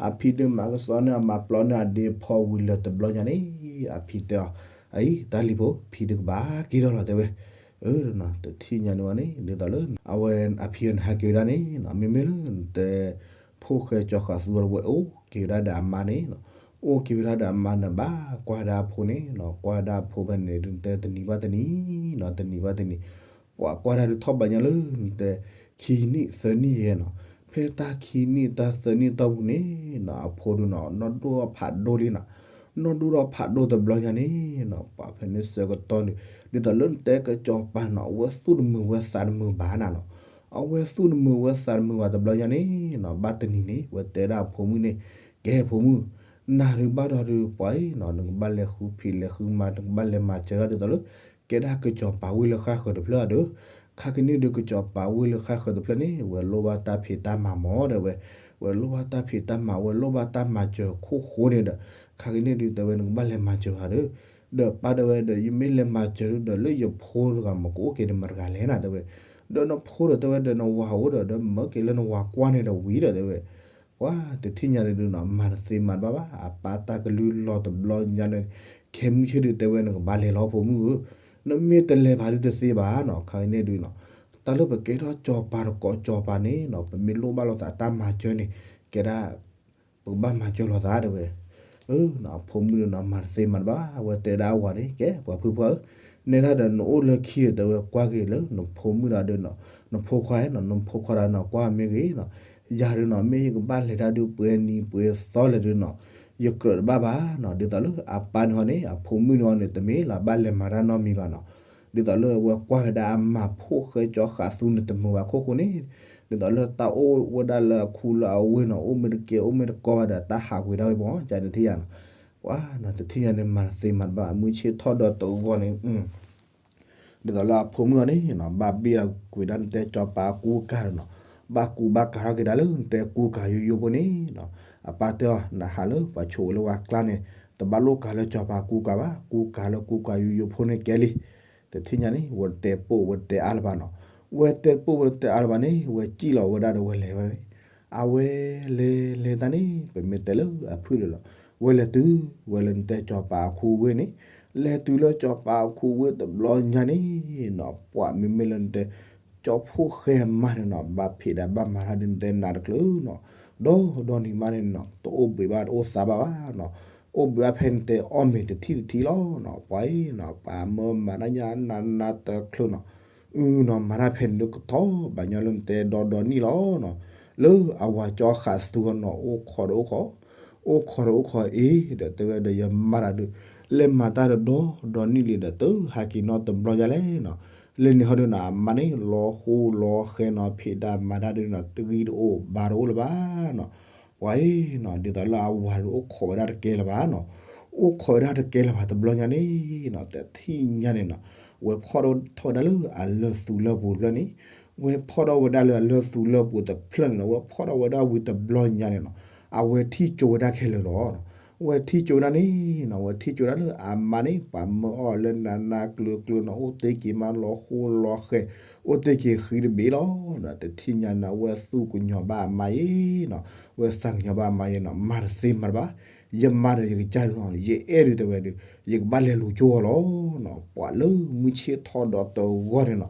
အဖံဒုးမၤကစီၣ်န့ၢ်အမၤပျီန့ၢ်အဒ့ဖိဝံၤလၢၤတဘျီညါန့ၣ် အဖံတဲအီၤ အအံၤ တၢ်လံၤဖိ ဖံဒုးကဘၣ်က့ၤထီၣ်လီၤ တဲဝဲ တထံၣ်ညါန့ၣ်ဝဲန့ၣ် ဒ်သိးလၢ အဝဲအဖံအန့ၣ်ဟးက့ၤဝဲဒၣ်န့ၣ်နီၤ မ့မ့ၢ်လၢနတဲ ဖိၣ်ဃဲကၠီဃးသူအဝဲအိၣ်က့ၤဝဲဒၣ်ဒီးအမါန့ၣ်နီၤ အိၣ်က့ၤဝဲဒၣ်ဒီးအမါန့ၣ် ဘၣ်ကွၢ်ဝဲဒၣ်အဖိန့ၣ်နီၤ ကွၢ်ဝဲဒၣ်အဖိဖဲန့ၣ်ဒုး နတဲတနံၤဘၣ်တနံၤနီၤ တနံၤဘၣ်တနံၤ ပှၤကွၢ်ဒၣ်ဒုးထီၣ်ဘးညါလၢနတဲ ခံနံၣ်သၢနံၣ်ယဲနီၤ ဖဲတၢ်ခံနံၣ်တၢ်သၢနံၣ်တီၢ်ပူၤန့ၣ်နီၤ အဖိဒုးနီၤ နီၢ်ဒိၣ်ထီၣ်ဖးဒိၣ်လံနီၤ နီၢ်ဒိၣ်ထီၣ်ဖးဒိၣ်တဘျီညါန့ၣ်နီၤ ပှၤဖဲန့ၣ်ဆၢကတီၢ်န့ၣ် ဒ်သိးလၢနတဲကစီၤပၤန့ၣ်နီၤ အဝဲသူၣ်တမုာ်ဝဲသးတမုာ်ဘၣ်နၤနီၤ အဝဲသူၣ်တမုာ်ဝဲသးတမုာ်ဘၣ်တဘျီညါန့ၣ်နီၤ ဘၣ်တနံၤန့ၣ် ဝဲတဲဒၣ်အဖိမုၣ်န့ၣ် ကဲဖိမုၣ် နၤဒုးဘၣ်ဒီးဒုးပှၤအံၤနီၤ နကဘၣ်လဲၤဃုဖံးလဲၤဃုမၤ နကဘၣ်လဲၤမၤစၢၤဒၣ်ဒ်သိးလၢ ကဲဒၣ်ကစီၤပၤဝ့ၢ်လၢဃၣ်ဃၢၤတဖျၢၣ်ဒီး ခါကန့ၢ်ဒုးကစီၤပၤဝ့ၢ်လၢဃၣ်ဃၢၤတဖျၢၣ်န့ၣ် ဝဲလိၣ်ဘၣ်တၢ်ဖံးတၢ်မၤမး တဲဝဲ ဝဲလိၣ်ဘၣ်တၢ်ဖံးတၢ်မၤ ဝဲလိၣ်ဘၣ်တၢ်မၤစၢၤခိၣ်ဃိန့ၣ်ဒီး ခါကန့ၢ်ဒုးတဲဝဲ နကဘၣ်လဲၤမၤစၢၤဟးဒီး ဒီးပၢ်တဲဝဲဒီး ယမ့ၢ်လဲၤမၤစၢၤဒုးဒီး လၢယဖိတဂၤမ့ၢ်ကအိၣ်က့ၤဒီးမတၤတဂၤလဲၣ်နၤ တဲဝဲ ဒီးနဖိဒီးတဲဝဲဒီးနဝၤအိၣ်ဒီး ဒီးမၢက့ၤလၢနဝၤကွၢ်န့ၣ်ဒီးဝံၤဒီးတဲဝဲ ပှၤတထံၣ်ညါန့ၣ်ဒုးနီၤ မၤတသ့မၤတဘၣ်ဘၣ် အပၢ်တၢ်ကလုၢ်လီၤတဘျီညါန့ၣ် ခဲမုၢ်ဆ့ၣ်ဒုးတဲဝဲ နကဘၣ်လဲၤလီၤဖိမုၣ်ဧၢ, နမ့ၢ်တလဲၤဘၣ်ဒုးတသ့ဘၣ်နီၤ ခါအံၤန့ၣ်ဒုးနီၤ တၢ်လၢပကဲထီၣ်စီၤပၤတကိးစီၤပၤန့ၣ်နီၤ ပမ့ၢ်လိၣ်ဘၣ်လိာ်သးတၢ်မၤစၢၤန့ၣ် ကဲဒၣ် ပကဘၣ်မၤစၢၤလိာ်သးတဲဝဲ, အဖိမုၣ်ဒုးနီၤ မၤတသ့မၤတဘၣ် အဝဲတဲဒၣ်အဝၤန့ၣ် ကဲပှၤဖုပှၢ်ဧၢ, နဲဒၣ်ဒီးနအိၣ်လၢခံဒီးတဲဝဲ ကွၢ်က့ၤလၢနဖိမုၣ်ဒီးဒုးနီၤ နဖိခွါနီၤ နဖိခွါဒီးနီၤ ကွၢ်မ့ၢ်ဂ့ၤနီၤ, ယၤဒုးနီၤ မ့ၢ်ယကဘၣ်လဲၤတၢ်ဒုးပှဲၤနံၤပှဲၤသီလဲၣ်ဒုးနီၤ ယကြၢးတဘၣ်ဘၣ်နီၤ ဒ်သိးလၢအပၢ်န့ၣ်ဟီန့ၣ် အဖိမုၣ်န့ၣ်ဟီန့ၣ် တမ့ၢ်လၢအဘၣ်လဲၤမၤတၢ်နီတမံၤဘၣ်နီၤ, ဒ်သိးလၢအဝဲကွၢ်ဝဲဒၣ်အမၤဖိၣ်ဃဲကၠီဃးသူန့ၣ်တမုာ်ဘၣ်ခိၣ်ဃိန့ၣ်, ဒ်သိးလၢတၢ်အိၣ်ဝဲဒၣ်လၢအခူလၢအဝ့ၢ်နီၤ အိၣ်မ့ၢ်တကဲအိၣ်မ့ၢ်တကီဘၣ်ဒီး တၢ်ဟးကွံာ်ဒၣ်ဝဲမး ကန့ၣ်တထံၣ်ယၤနီၤ, ပှၤနီၤ တထံၣ်ညါန့ၣ် မၤတသ့မၤတဘၣ် မုၢ်ဆ့ၣ်ထီၣ်ဒီးတဂီၢ်န့ၣ် ဒ်သိးလၢအဖိမုၣ်အီၤန့ၣ်နီၤ ဘၣ်ဘ့ၣ်အီၤကွံာ်ဒၣ်နတဲစီၤပၤအကူအကၤဒီးနီၤ, ဘၣ်ကူဘၣ်ကၤထီၣ်က့ၤဒၣ်လၢနတဲကူကၤယိယိဖိန့ၣ်နီၤ, အပၢ်တဲအီၤ နဟးလၢပှၤဆိးလၢဝဲကျါန့ၣ် တဘၣ်လိၣ်ကၤလၢစီၤပၤကူကၤဘၣ် ကူကၤလၢကူကၤယိယိဖိန့ၣ်ကဲလံ, တထံၣ်ညါန့ၣ် ဝဲတဲပိာ်ဝဲတဲအါလၢၤဘၣ်နီၤ, ဝဲတဲပိာ်ဝဲတဲအါလၢၤဘၣ်န့ၣ် ဝဲစံၣ်လီၤဝဲဒၣ်ဒီးဝဲလဲၤဝဲန့ၣ် အဝဲလဲၤလဲၤတၢ်န့ၣ် ပမ့ၢ်တဲလၢအဖုၣ်ဒီးလီၤ, ဝဲလဲၤတုၤ ဝဲလၢနတဲစီၤပၤအခူဝ့ၢ်န့ၣ်, လဲၤတုၤလၢစီၤပၤအခူဝ့ၢ်တဘျီညါန့ၣ်နီၤ ပှၤမ့မ့ၢ်လၢနတဲ ကၠီဖိၣ်ဃဲမးန့ၣ်နီၤ ဘၣ်ဖံးဒၣ်ဘၣ်မၤတၢ်ဒုးနတဲနးတချုးနီၤ, ဒီဒီနံၤမးန့ၣ်နီၤ တအိၣ်ဘှံးဘၣ်တအိၣ်သါဘၣ်ဘၣ်နီၤ, အိၣ်ဘှံးဘၣ်ဖဲနတဲအီၣ်မ့ၤတထံၣ်တထံၣ်လီၤနီၤ, ပှၤအံၤနီၤ ပှၤမၢမၤတၢ်ညါနးနးတချုးနီၤ အုနီၤ မၤတၢ်ဖဲန့ၣ်ဒုးကထီၣ်ဘၣ်ညီလၢနတဲဒီဒီနံၣ်လီၤနီၤ, လၢအဝၤကၠီဃးသူအီၤနီၤ အိၣ်ခိးဒီးအိၣ်ခိး, အိၣ်ခိးဒီးအိၣ်ခိးအ့ၣ် ဒီးတဲဝဲဒီးယမၤတၢ်ဒုး လဲၤမၤတၢ်ဒီဒီနံၣ်လံဒီး တဟဲက့ၤနီတဘျီယါလဲၣ်နီၤ, လၢန့ၣ်ဟီဒုးနီၤ အမါန့ၣ် လီၤဃိလီၤဃဲနီၤ ဖံးတၢ်မၤတၢ်ဒုးနီၤ တဂံၢ်တအိၣ်ဘါတအိၣ်လၢၤဘၣ်နီၤ ပှၤအံၤနီၤ ဒ်သိးလၢအဝၤဒုးအိၣ်ခိးဝဲဒၣ်တကဲလၢၤဘၣ်နီၤ, အိၣ်ခိးဝဲဒၣ်တကဲလၢၤဘၣ်တဘျီညါန့ၣ်နီၤ တထံၣ်ညါန့ၣ်နီၤ, ဝဲဖီၣ်ထီၣ်ဝဲဒၣ်လၢအလၢၢ်သူလၢၢ်ပူၤတဖျၢၣ်န့ၣ်, ဝဲဖီၣ်ထီၣ်ဝဲဒၣ်လၢအလၢၢ်သူလၢၢ်ပူၤတဖျၢၣ်န့ၣ်နီၤ ဝဲဖီၣ်ထီၣ်ဝဲဒၣ်ဝံၤတဘျီညါန့ၣ်နီၤ, အဝဲထံၣ်ကၠိဝဲဒၣ်ခဲလၢာ်လီၤနီၤ, ဝဲထံၣ်ကၠိဒၣ်န့ၣ်နီၤ, ဝဲထံၣ်ကၠိဒၣ်လၢအမါန့ၣ် ပှၤမၢအီၤလၢနးနးကျၢၤကျၢၤနီၤ, အိၣ်တ့ၢ်က့ၤမးလီၤဃိလီၤဃဲၤ, အိၣ်တ့ၢ်က့ၤဃံတဘ့ၣ်လီၤ. တထံၣ်ညါန့ၣ် အဝဲသူၣ်ကညီၤဘၣ်အမါယဲနီၤ, ဝဲသးကညီၤဘၣ်အမါယဲနီၤ, မၤတသ့မၤတဘၣ်, ယမါဒီးယကစၢ်ဒုနီၤ, ယအဲၣ်ဒုးတဲဝဲဒုး ယကဘၣ်လဲၤလူၤကၠိအီၤလီၤနီၤ. ပှၤလၢမုၢ်ဆ့ၣ်ထီၣ်ဒီးတဂီၢ်န့ၣ်နီၤ,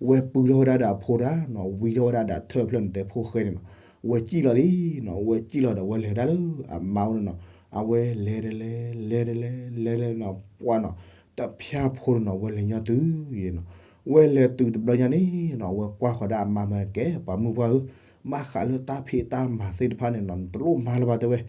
ဝဲပုၢ်ထီၣ်ဝဲဒၣ်ဒီးအဖိတဂၤနီၤ, ဝံထီၣ်ဝဲဒၣ်ဒီးထၢၣ်ဖျၢၣ်န့ၣ်တဲဖိၣ်ဃဲန့ၣ်နီၤ, ဝဲစံၣ်လီၤလံနီၤ, ဝဲစံၣ်လီၤဒီးဝဲလဲၤဒၣ်လၢအမါအိၣ်န့ၣ်နီၤ, အဝဲလဲၤတလဲၤ လဲၤတလဲၤ လဲၤတလဲၤနီၤ, ပှၤနီၤ, တဖၠၣ်ဖိန့ၣ်နီၤ, ဝဲလဲၤညီတုၤယဲနီၤ, ဝဲလဲၤတုၤတဘျီညါန့ၣ်နီၤ, ဝဲကွၢ်ဃီၤဒၣ်အမါမ့ၢ်ကဲ ပှၤမုၢ်ပှၢ်ဧၢ, ဘၣ်ဃးလၢတၢ်ဖံးတၢ်မၤသ့ၣ်တဖၣ်န့ၣ်နီၤ, နတလိၣ်မၤလၢၤဘၣ်တဲဝဲ,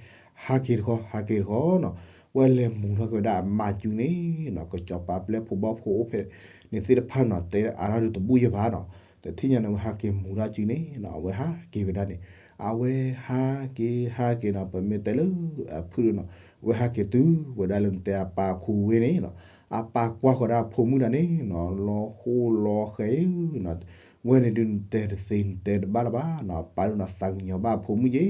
ဟးက့ၤတခီ ဟးက့ၤတခီနီၤ, ဝဲလဲၤမူၤထီၣ်က့ၤဝဲဒၣ်အမါစုန့ၣ်နီၤ, ကစီၤပၤပျဲၢ်ဖိဘီၣ်ဖိအိၣ်ဖဲန့ၣ်သ့ၣ်တဖၣ်နီၤ, တဲအါထီၣ်ဒုးတဘူၣ်ယဲၢ်ဘၣ်နီၤ, တထံၣ်ညါန့ၣ် ဝဲဟးက့ၤမူၤဒၣ်စုန့ၣ်နီၤ, အဝဲဟးက့ၤဝဲဒၣ်န့ၣ်, အဝဲဟးက့ၤဟးက့ၤနီၤ, ပမ့ၢ်တဲလၢအဖုၣ်ဒုနီၤ, ဝဲဟးက့ၤတုၤဝဲဒၣ်လၢနတဲအပၢ်ခူဝ့ၢ်န့ၣ်နီၤ, အပၢ်ကွၢ်ဃီၤဒၣ်အဖိမုၣ်တဂၤန့ၣ်နီၤ, လီၤဃိလီၤဃဲၤနီၤ, ဝဲန့ၣ်ဒုးနတဲတသ့နတဲတဘၣ်လၢၤဘၣ်နီၤ, ပၢ်ဒုနီၤ သးကညီၤဘၣ်အဖိမုၣ်ယဲ,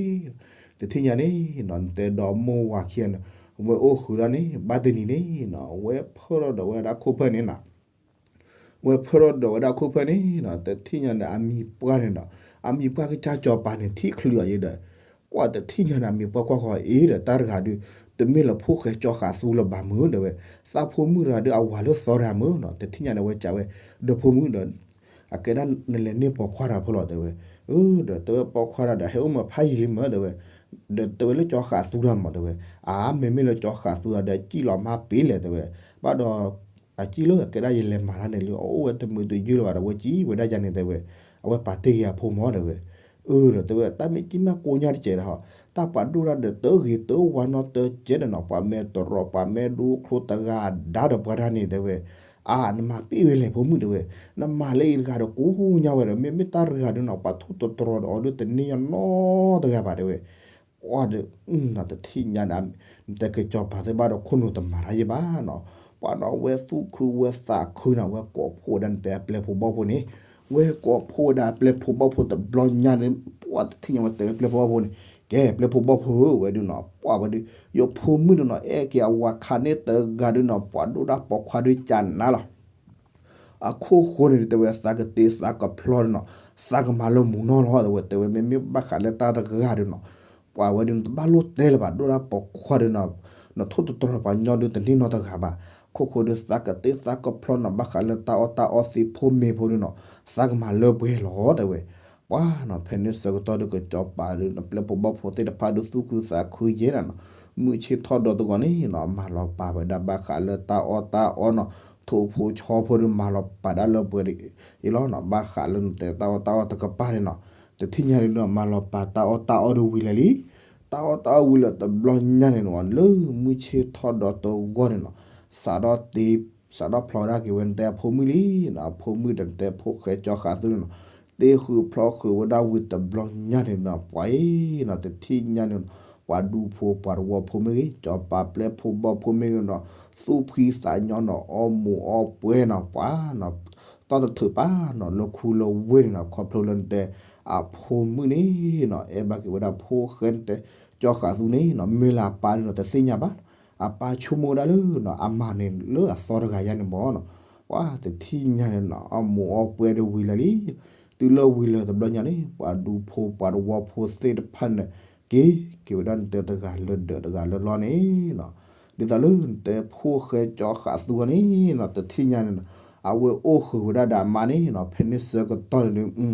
တထံၣ်ညါန့ၣ်နီၤ, နတဲဒီးမိၢ်ဝၤခံဂၤန့ၣ်, ဝဲအိၣ်ဃုာ်ဒီးန့ၣ် ဘၣ်တနံၤန့ၣ်နီၤ, ဝဲဖၢထီၣ်ဒီးဝဲဒၣ်ခိၣ်ဖၢၣ်န့ၣ်နီၤ ဝဲဖၢထီၣ်ဒီးဝဲဒၣ်ခိၣ်ဖၢၣ်န့ၣ်နီၤ, တထံၣ်ညါန့ၣ် အမံၤပှၢ်န့ၣ်နီၤ, အမံၤပှၢ်ကစၢ်စီၤပၤန့ၣ် ထံၣ်ချုးအီၤယဲဒီး, ပှၤတထံၣ်ညါန့ၣ် အမံၤပှၢ်ကွၢ်ဃီၤအံၤဒီး တၢ်တဂၤဒုး တမ့ၢ်လၢဖိၣ်ဃဲကၠီဃာ်သူလၢၤဘၣ်မုၢ်တဲဝဲ, သးဖိမုၣ်တဂၤဒုး အဝၤလၢသီတဂၤမုၢ်နီၤ, တထံၣ်ညါန့ၣ် ဝဲစံးဝဲ, ဒီးဖိမုၣ်ဒီး အကဲဒၣ်နလဲၤန့ၢ်ပိာ်ခွါတဂၤဖိလီၤတဲဝဲ, အၢ ဒီးတဲဝဲပိာ်ခွါတဂၤဒီး ဟဲအိၣ်မ့ၢ်ဖးယံာ်လံမုၢ်တဲဝဲ, ဒီးတဲဝဲလၢကၠီဃာ်သူတဂၤမုၢ်တဲဝဲ, အါ မ့မ့ၢ်လၢကၠီဃာ်သူတဂၤဒီး စံၣ်လီၤမါပ့ၤလဲၣ်တဲဝဲ, ဘၣ်ဒီး အစံၣ်လၢအကဲဒၣ်ယလဲၤမၤတၢ်န့ၣ်လံ အအိၣ်ဝဲတမုာ်တယုၢ်လၢၤဘၣ်ဒီး ဝဲစံၣ်ဝဲဒၣ်ယၤန့ၣ်တဲဝဲ, အဝဲပာ်တ့ၢ်က့ၤအဖိမုၣ်တဲဝဲ, အၢ ဒီးတဲဝဲ တၢ်မ့ၢ်စံၣ်မ့ၢ်ကိးညါတကဲးဒီး တၢ်ပှၤဒိၣ်တၢ်ဒီးတဂ့ၤတဝါနီတကဲးဒီးနီၤ, ပှၤမဲာ်တရီး ပှၤမဲာ်ဒိချိတဂၤဒါဒီးပှၤတဂၤန့ၣ်တဲဝဲ, အါ နမၤပ့ၢ်ဝဲလဲၣ်ဖိမုၣ်တဲဝဲ, နမၤလၢအံၤတဂၤဒီးကိးညါဝဲဒီး မ့မ့ၢ်တၢ်တဂၤဒီးနီၤ ပှၤထိၣ်တတြီၤဒီးအီၤဒီးတန့ၢ်ယၤနီတဂၤဘၣ်တဲဝဲ, ပှၤဒီး တထံၣ်ညါန့ၣ် နတဲကစီၤပၤသ့ၣ်ဘၣ်ဒီးခိၣ်နူာ်တမၤတၢ်ယဲၢ်ဘၣ်နီၤ, ပှၤဒီးဝဲသူၣ်ခုဝဲသးခုနီၤ ဝဲကိးဖှိၣ်ဝဲဒၣ်နတဲအပျဲၢ်ဖိဘီၣ်ဖိန့ၣ်, ဝဲကိးဖှိၣ်ဝဲဒၣ်အပျဲၢ်ဖိဘီၣ်ဖိတဘျီညါန့ၣ် ပှၤတထံၣ်ညါဝဲတဲဝဲပျဲၢ်ဖိဘီၣ်ဖိန့ၣ်, ကဲပျဲၢ်ဖိဘီၣ်ဖိဧၢ ဝဲဒုနီၤ ပှၤဝဲဒု ယဖိမုၣ်ဒုနီၤ အဲၣ်က့ၤအဝၤခးန့ၢ်တဂၤဒုနီၤ ပှၤဒိၣ်တၢ်ပိာ်ခွါဒုကနၤလီၤ အခိၣ်ဃိန့ၣ်တဲဝဲသးကတ့သးကဖျီဒုနီၤ, သးကမၤလၢမူနီၤလီၤ တဲဝဲ တဲဝဲမ့မ့ၢ်ဘၣ်ဃးလၢတၢ်တဂၤဒုနီၤ, ပှၤဝဲဒုနတဘၣ်လိၣ်တဲလၢၤဘၣ် ဒိၣ်တၢ်ပိာ်ခွါဒုနီၤ, နထိၣ်တတြီၤပှၤညီဒုတန့ၢ်နီတဂၤဘၣ်, ခိၣ်ဃိဒုသးကတ့သးကဖျီနီၤ ဘၣ်ဃးလၢတၢ်အီၣ်တၢ်အီသ့ၣ်ဖိမ့ၤဖိဒုနီၤ, သးကမၤလၢပှဲၤလီၤ တဲဝဲ ပှၤနီၤ ဖဲန့ၣ်ဆၢကတီၢ်ဒုကစီၤပၤဒု နပျဲၢ်ဖိဘီၣ်ဖိသ့ၣ်တဖၣ်ဒုသူၣ်ခုသးခုယဲၢ်နၤနီၤ, မုၢ်ဆ့ၣ်ထီၣ်ဒီးတဂီၤန့ၣ်နီၤ မၤလီၤပာ်ဝဲဒၣ်ဘၣ်ဃးလၢတၢ်အီၣ်တၢ်အီနီၤ, ထိၣ်ဖိဆီဖိဒုမၤလီၤပာ်ဒၣ်လၢပှဲၤအံၤလီၤနီၤ, ဘၣ်ဃးလၢနတဲတၢ်အီၣ်တၢ်အီတကပၤန့ၣ်နီၤ, တထံၣ်ညါဒုနီၤ မၤလီၤပာ်တၢ်အီၣ်တၢ်အီဒုဝံၤလၢာ်လံ, တၢ်အီၣ်တၢ်အီဝံၤလၢာ်တဘျီညါန့ၣ်နီၤ လၢမုၢ်ဆ့ၣ်ထီၣ်ဒီးတဂီၤန့ၣ်နီၤ, စးထီၣ်တ့ စးထီၣ်ဖျီဝဲဒၣ်က့ၤဝဲနတဲအဖိမုၣ်လံနီၤ, အဖိမုၣ်ဒီးနတဲဖိၣ်ဃဲကၠီဃာ်သူန့ၣ်နီၤ, တ့ဃုာ်ဖျီဃုာ်ဝဲဒၣ်ဝံၤတဘျီညါန့ၣ်နီၤ ပှၤအံၤနီၤ တထံၣ်ညါန့ၣ်နီၤ, ပှၤဒူဖိပှၤတဝီဖိမ့ၢ်ဂ့ၤ ကစီၤပၤပျဲၢ်ဖိဘီၣ်ဖိမ့ၢ်ဂ့ၤနီၤ, သူၣ်ဖှံသးညီနီၤ အီၣ်မူၤအီၣ်ပှဲၤနီၤ ပှၤနီၤ, သီၣ်တထုးပာ်နီၤ လၢခူလၢဝ့ၢ်န့ၣ်နီၤ ခီဖျိလၢနတဲ အဖိမုၣ်န့ၣ်နီၤ အဲၣ်ဘၣ်က့ၤဝဲဒၣ်ဖိၣ်ဃဲနတဲ ကၠီဃာ်သူန့ၣ်နီၤ မ့ၢ်လၢအပၢ်ဒုနီၤ တသ့ၣ်ညါဘၣ်, အပၢ်ဆိကမိၣ်ဝဲဒၣ်လၢနီၤ အမါန့ၣ်လၢအသီတဂၤယါန့ၣ်မ့ၢ်နီၤ, ပှၤတထံၣ်ညါန့ၣ်နီၤ အီၣ်မူၤအီၣ်ပှဲၤဒီးဝံၤလၢာ်လံ, တုၤလၢဝံၤလၢာ်တဘျီညါန့ၣ် ပှၤဒူဖိပှၤတဝီဖိသ့ၣ်တဖၣ်န့ၣ် က့ၤက့ၤဝဲဒၣ်နတဲတဂၤလၢဒၢးတဂၤလၢလီၢ်န့ၣ်နီၤ, ဒ်သိးလၢနတဲဖိၣ်ဃဲကၠီဃာ်သူန့ၣ်နီၤ တထံၣ်ညါန့ၣ်နီၤ အဝဲအိၣ်ဃုာ်ဝဲဒၣ်ဒီးအမါန့ၣ်နီၤ ဖဲန့ၣ်ဆၢကတီၢ်န့ၣ်ဒု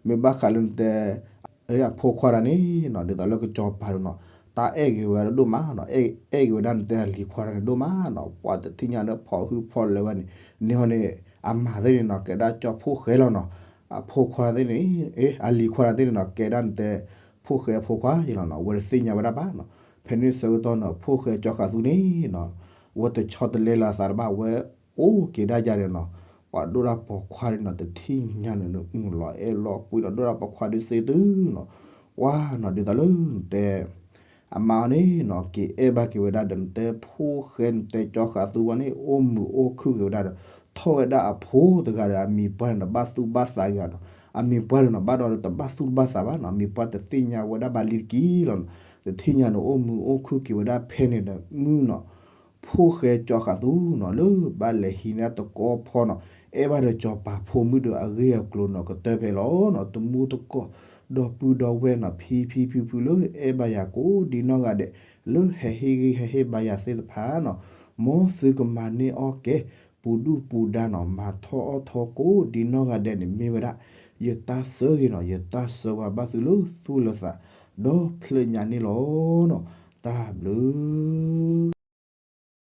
မ့ၢ်ဘၣ်ဃးလၢနတဲ အဖိခွါတဂၤန့ၣ်နီၤ ဒ်သိးလၢကစီၤပၤဒုနီၤ တၢ်အဲၣ်က့ၤဝဲဒၣ်ဒိၣ်မးနီၤ အဲၣ်က့ၤဝဲဒၣ်နတဲအလံၤခွါတဂၤန့ၣ်ဒိၣ်မးနီၤ ပှၤတထံၣ်ညါလၢဖီၣ်ဟုၣ်ဖီၣ်လၢာ်ဝဲန့ၣ် န့ၣ်ဟီန့ၣ် အမါသ့ၣ်န့ၣ်နီၤ ကဲဒၣ်ကၠီဖိၣ်ဃဲလီၤနီၤ အဖိခွါသ့ၣ်န့ၣ် အလံၤခွါတဂၤသ့ၣ်န့ၣ်နီၤ ကဲဒၣ်နတဲ ဖိၣ်ဃဲအဖိခွါယလီၤနီၤ အဝဲတသ့ၣ်ညါဝဲဒၣ်ဘၣ်နီၤ ဖဲန့ၣ်ဆၢကတီၢ်နီၤ ဖိၣ်ဃဲကၠီဃာ်သူန့ၣ်နီၤ အဝဲတဆီတလဲလၢအသးတဘၣ် အဝဲအိၣ်က့ၤဒၣ်ယါန့ၣ်နီၤ ပှၤဒိၣ်တၢ်ပိာ်ခွါဒုနီၤ တထံၣ်ညါန့ၣ် လီၤအဲၣ်လီၤကွံနီၤ ဒိၣ်တၢ်ပိာ်ခွါဒုစ့တုနီၤ ပှၤနီၤ ဒ်သိးလၢနတဲ အမါန့ၣ်နီၤ က့ၤအဲၣ်ဘၣ်က့ၤဝဲဒၣ်ဒီး နတဲဖိၣ်ဃဲ နတဲကၠီဃာ်သူဝဲန့ၣ် အိၣ်မုာ်အိၣ်ခုၣ်က့ၤဝဲဒၣ်ဒီး ထီၣ်ဝဲဒၣ်အဖိတဂၤဒီး အမံၤပှၢ်န့ၣ်ဒီး ဘၣ်သူၣ်ဘၣ်သးက့ၤနီၤ အမံၤပှၢ်န့ၣ်နီၤ ဘၣ်ဒီးတဘၣ်သူၣ်ဘၣ်သးဘၣ်နီၤ အမံၤပှၢ်တသ့ၣ်ညါဝဲဒၣ်ဘၣ်လံတက့ၢ်လီၤနီၤ တထံၣ်ညါန့ၣ် အိၣ်မုာ်အိၣ်ခုၣ်က့ၤဝဲဒၣ်ဖဲန့ၣ်ဒီး မုၢ်နီၤ ဖိၣ်ဃဲကၠီဃာ်သူနီၤ လၢဘၣ်လဲၤဟံးန့ၢ်တကီၢ်ဖီနီၤ အဲၣ်ဘၣ်ဒီးစီၤပၤဖိမုၣ်ဒီးအဂ့ၢ်အကျိၤနီၤ ကတၢၢ်ဖဲလီၤနီၤ တမူတကိၢ် ဒီပုၢ်ဒီဝဲၢ်နီၤ ဖံဖံဖုဖုလၢအဲၣ်ဘၣ်ယၤကိးဒံနီၢ်ဂၤဒဲး လၢဟဲဟ့ၣ်ဂံၢ်ဟဲဟ့ၣ်ဘါယၤသ့ၣ်တဖၣ်နီၤ မ်သုကမၤန့ၢ်အီၣ်ကဲ ပူၤဒုၣ်ပူၤဒါနီၤ မၤထီၣ်အီၣ်ထီၣ်ကိးဒံနီၢ်ဂၤဒဲးန့ၣ် မ့ၢ်ဝဲဒၣ် ယတၢ်ဆၢဂ့ၤနီၤ ယတၢ်ဆၢဝါဘၣ်သုလၢသူၣ်လၢသး ဒီဖျၢၣ်ညါန့ၣ်လီၤနီၤ တၢ်ဘျုး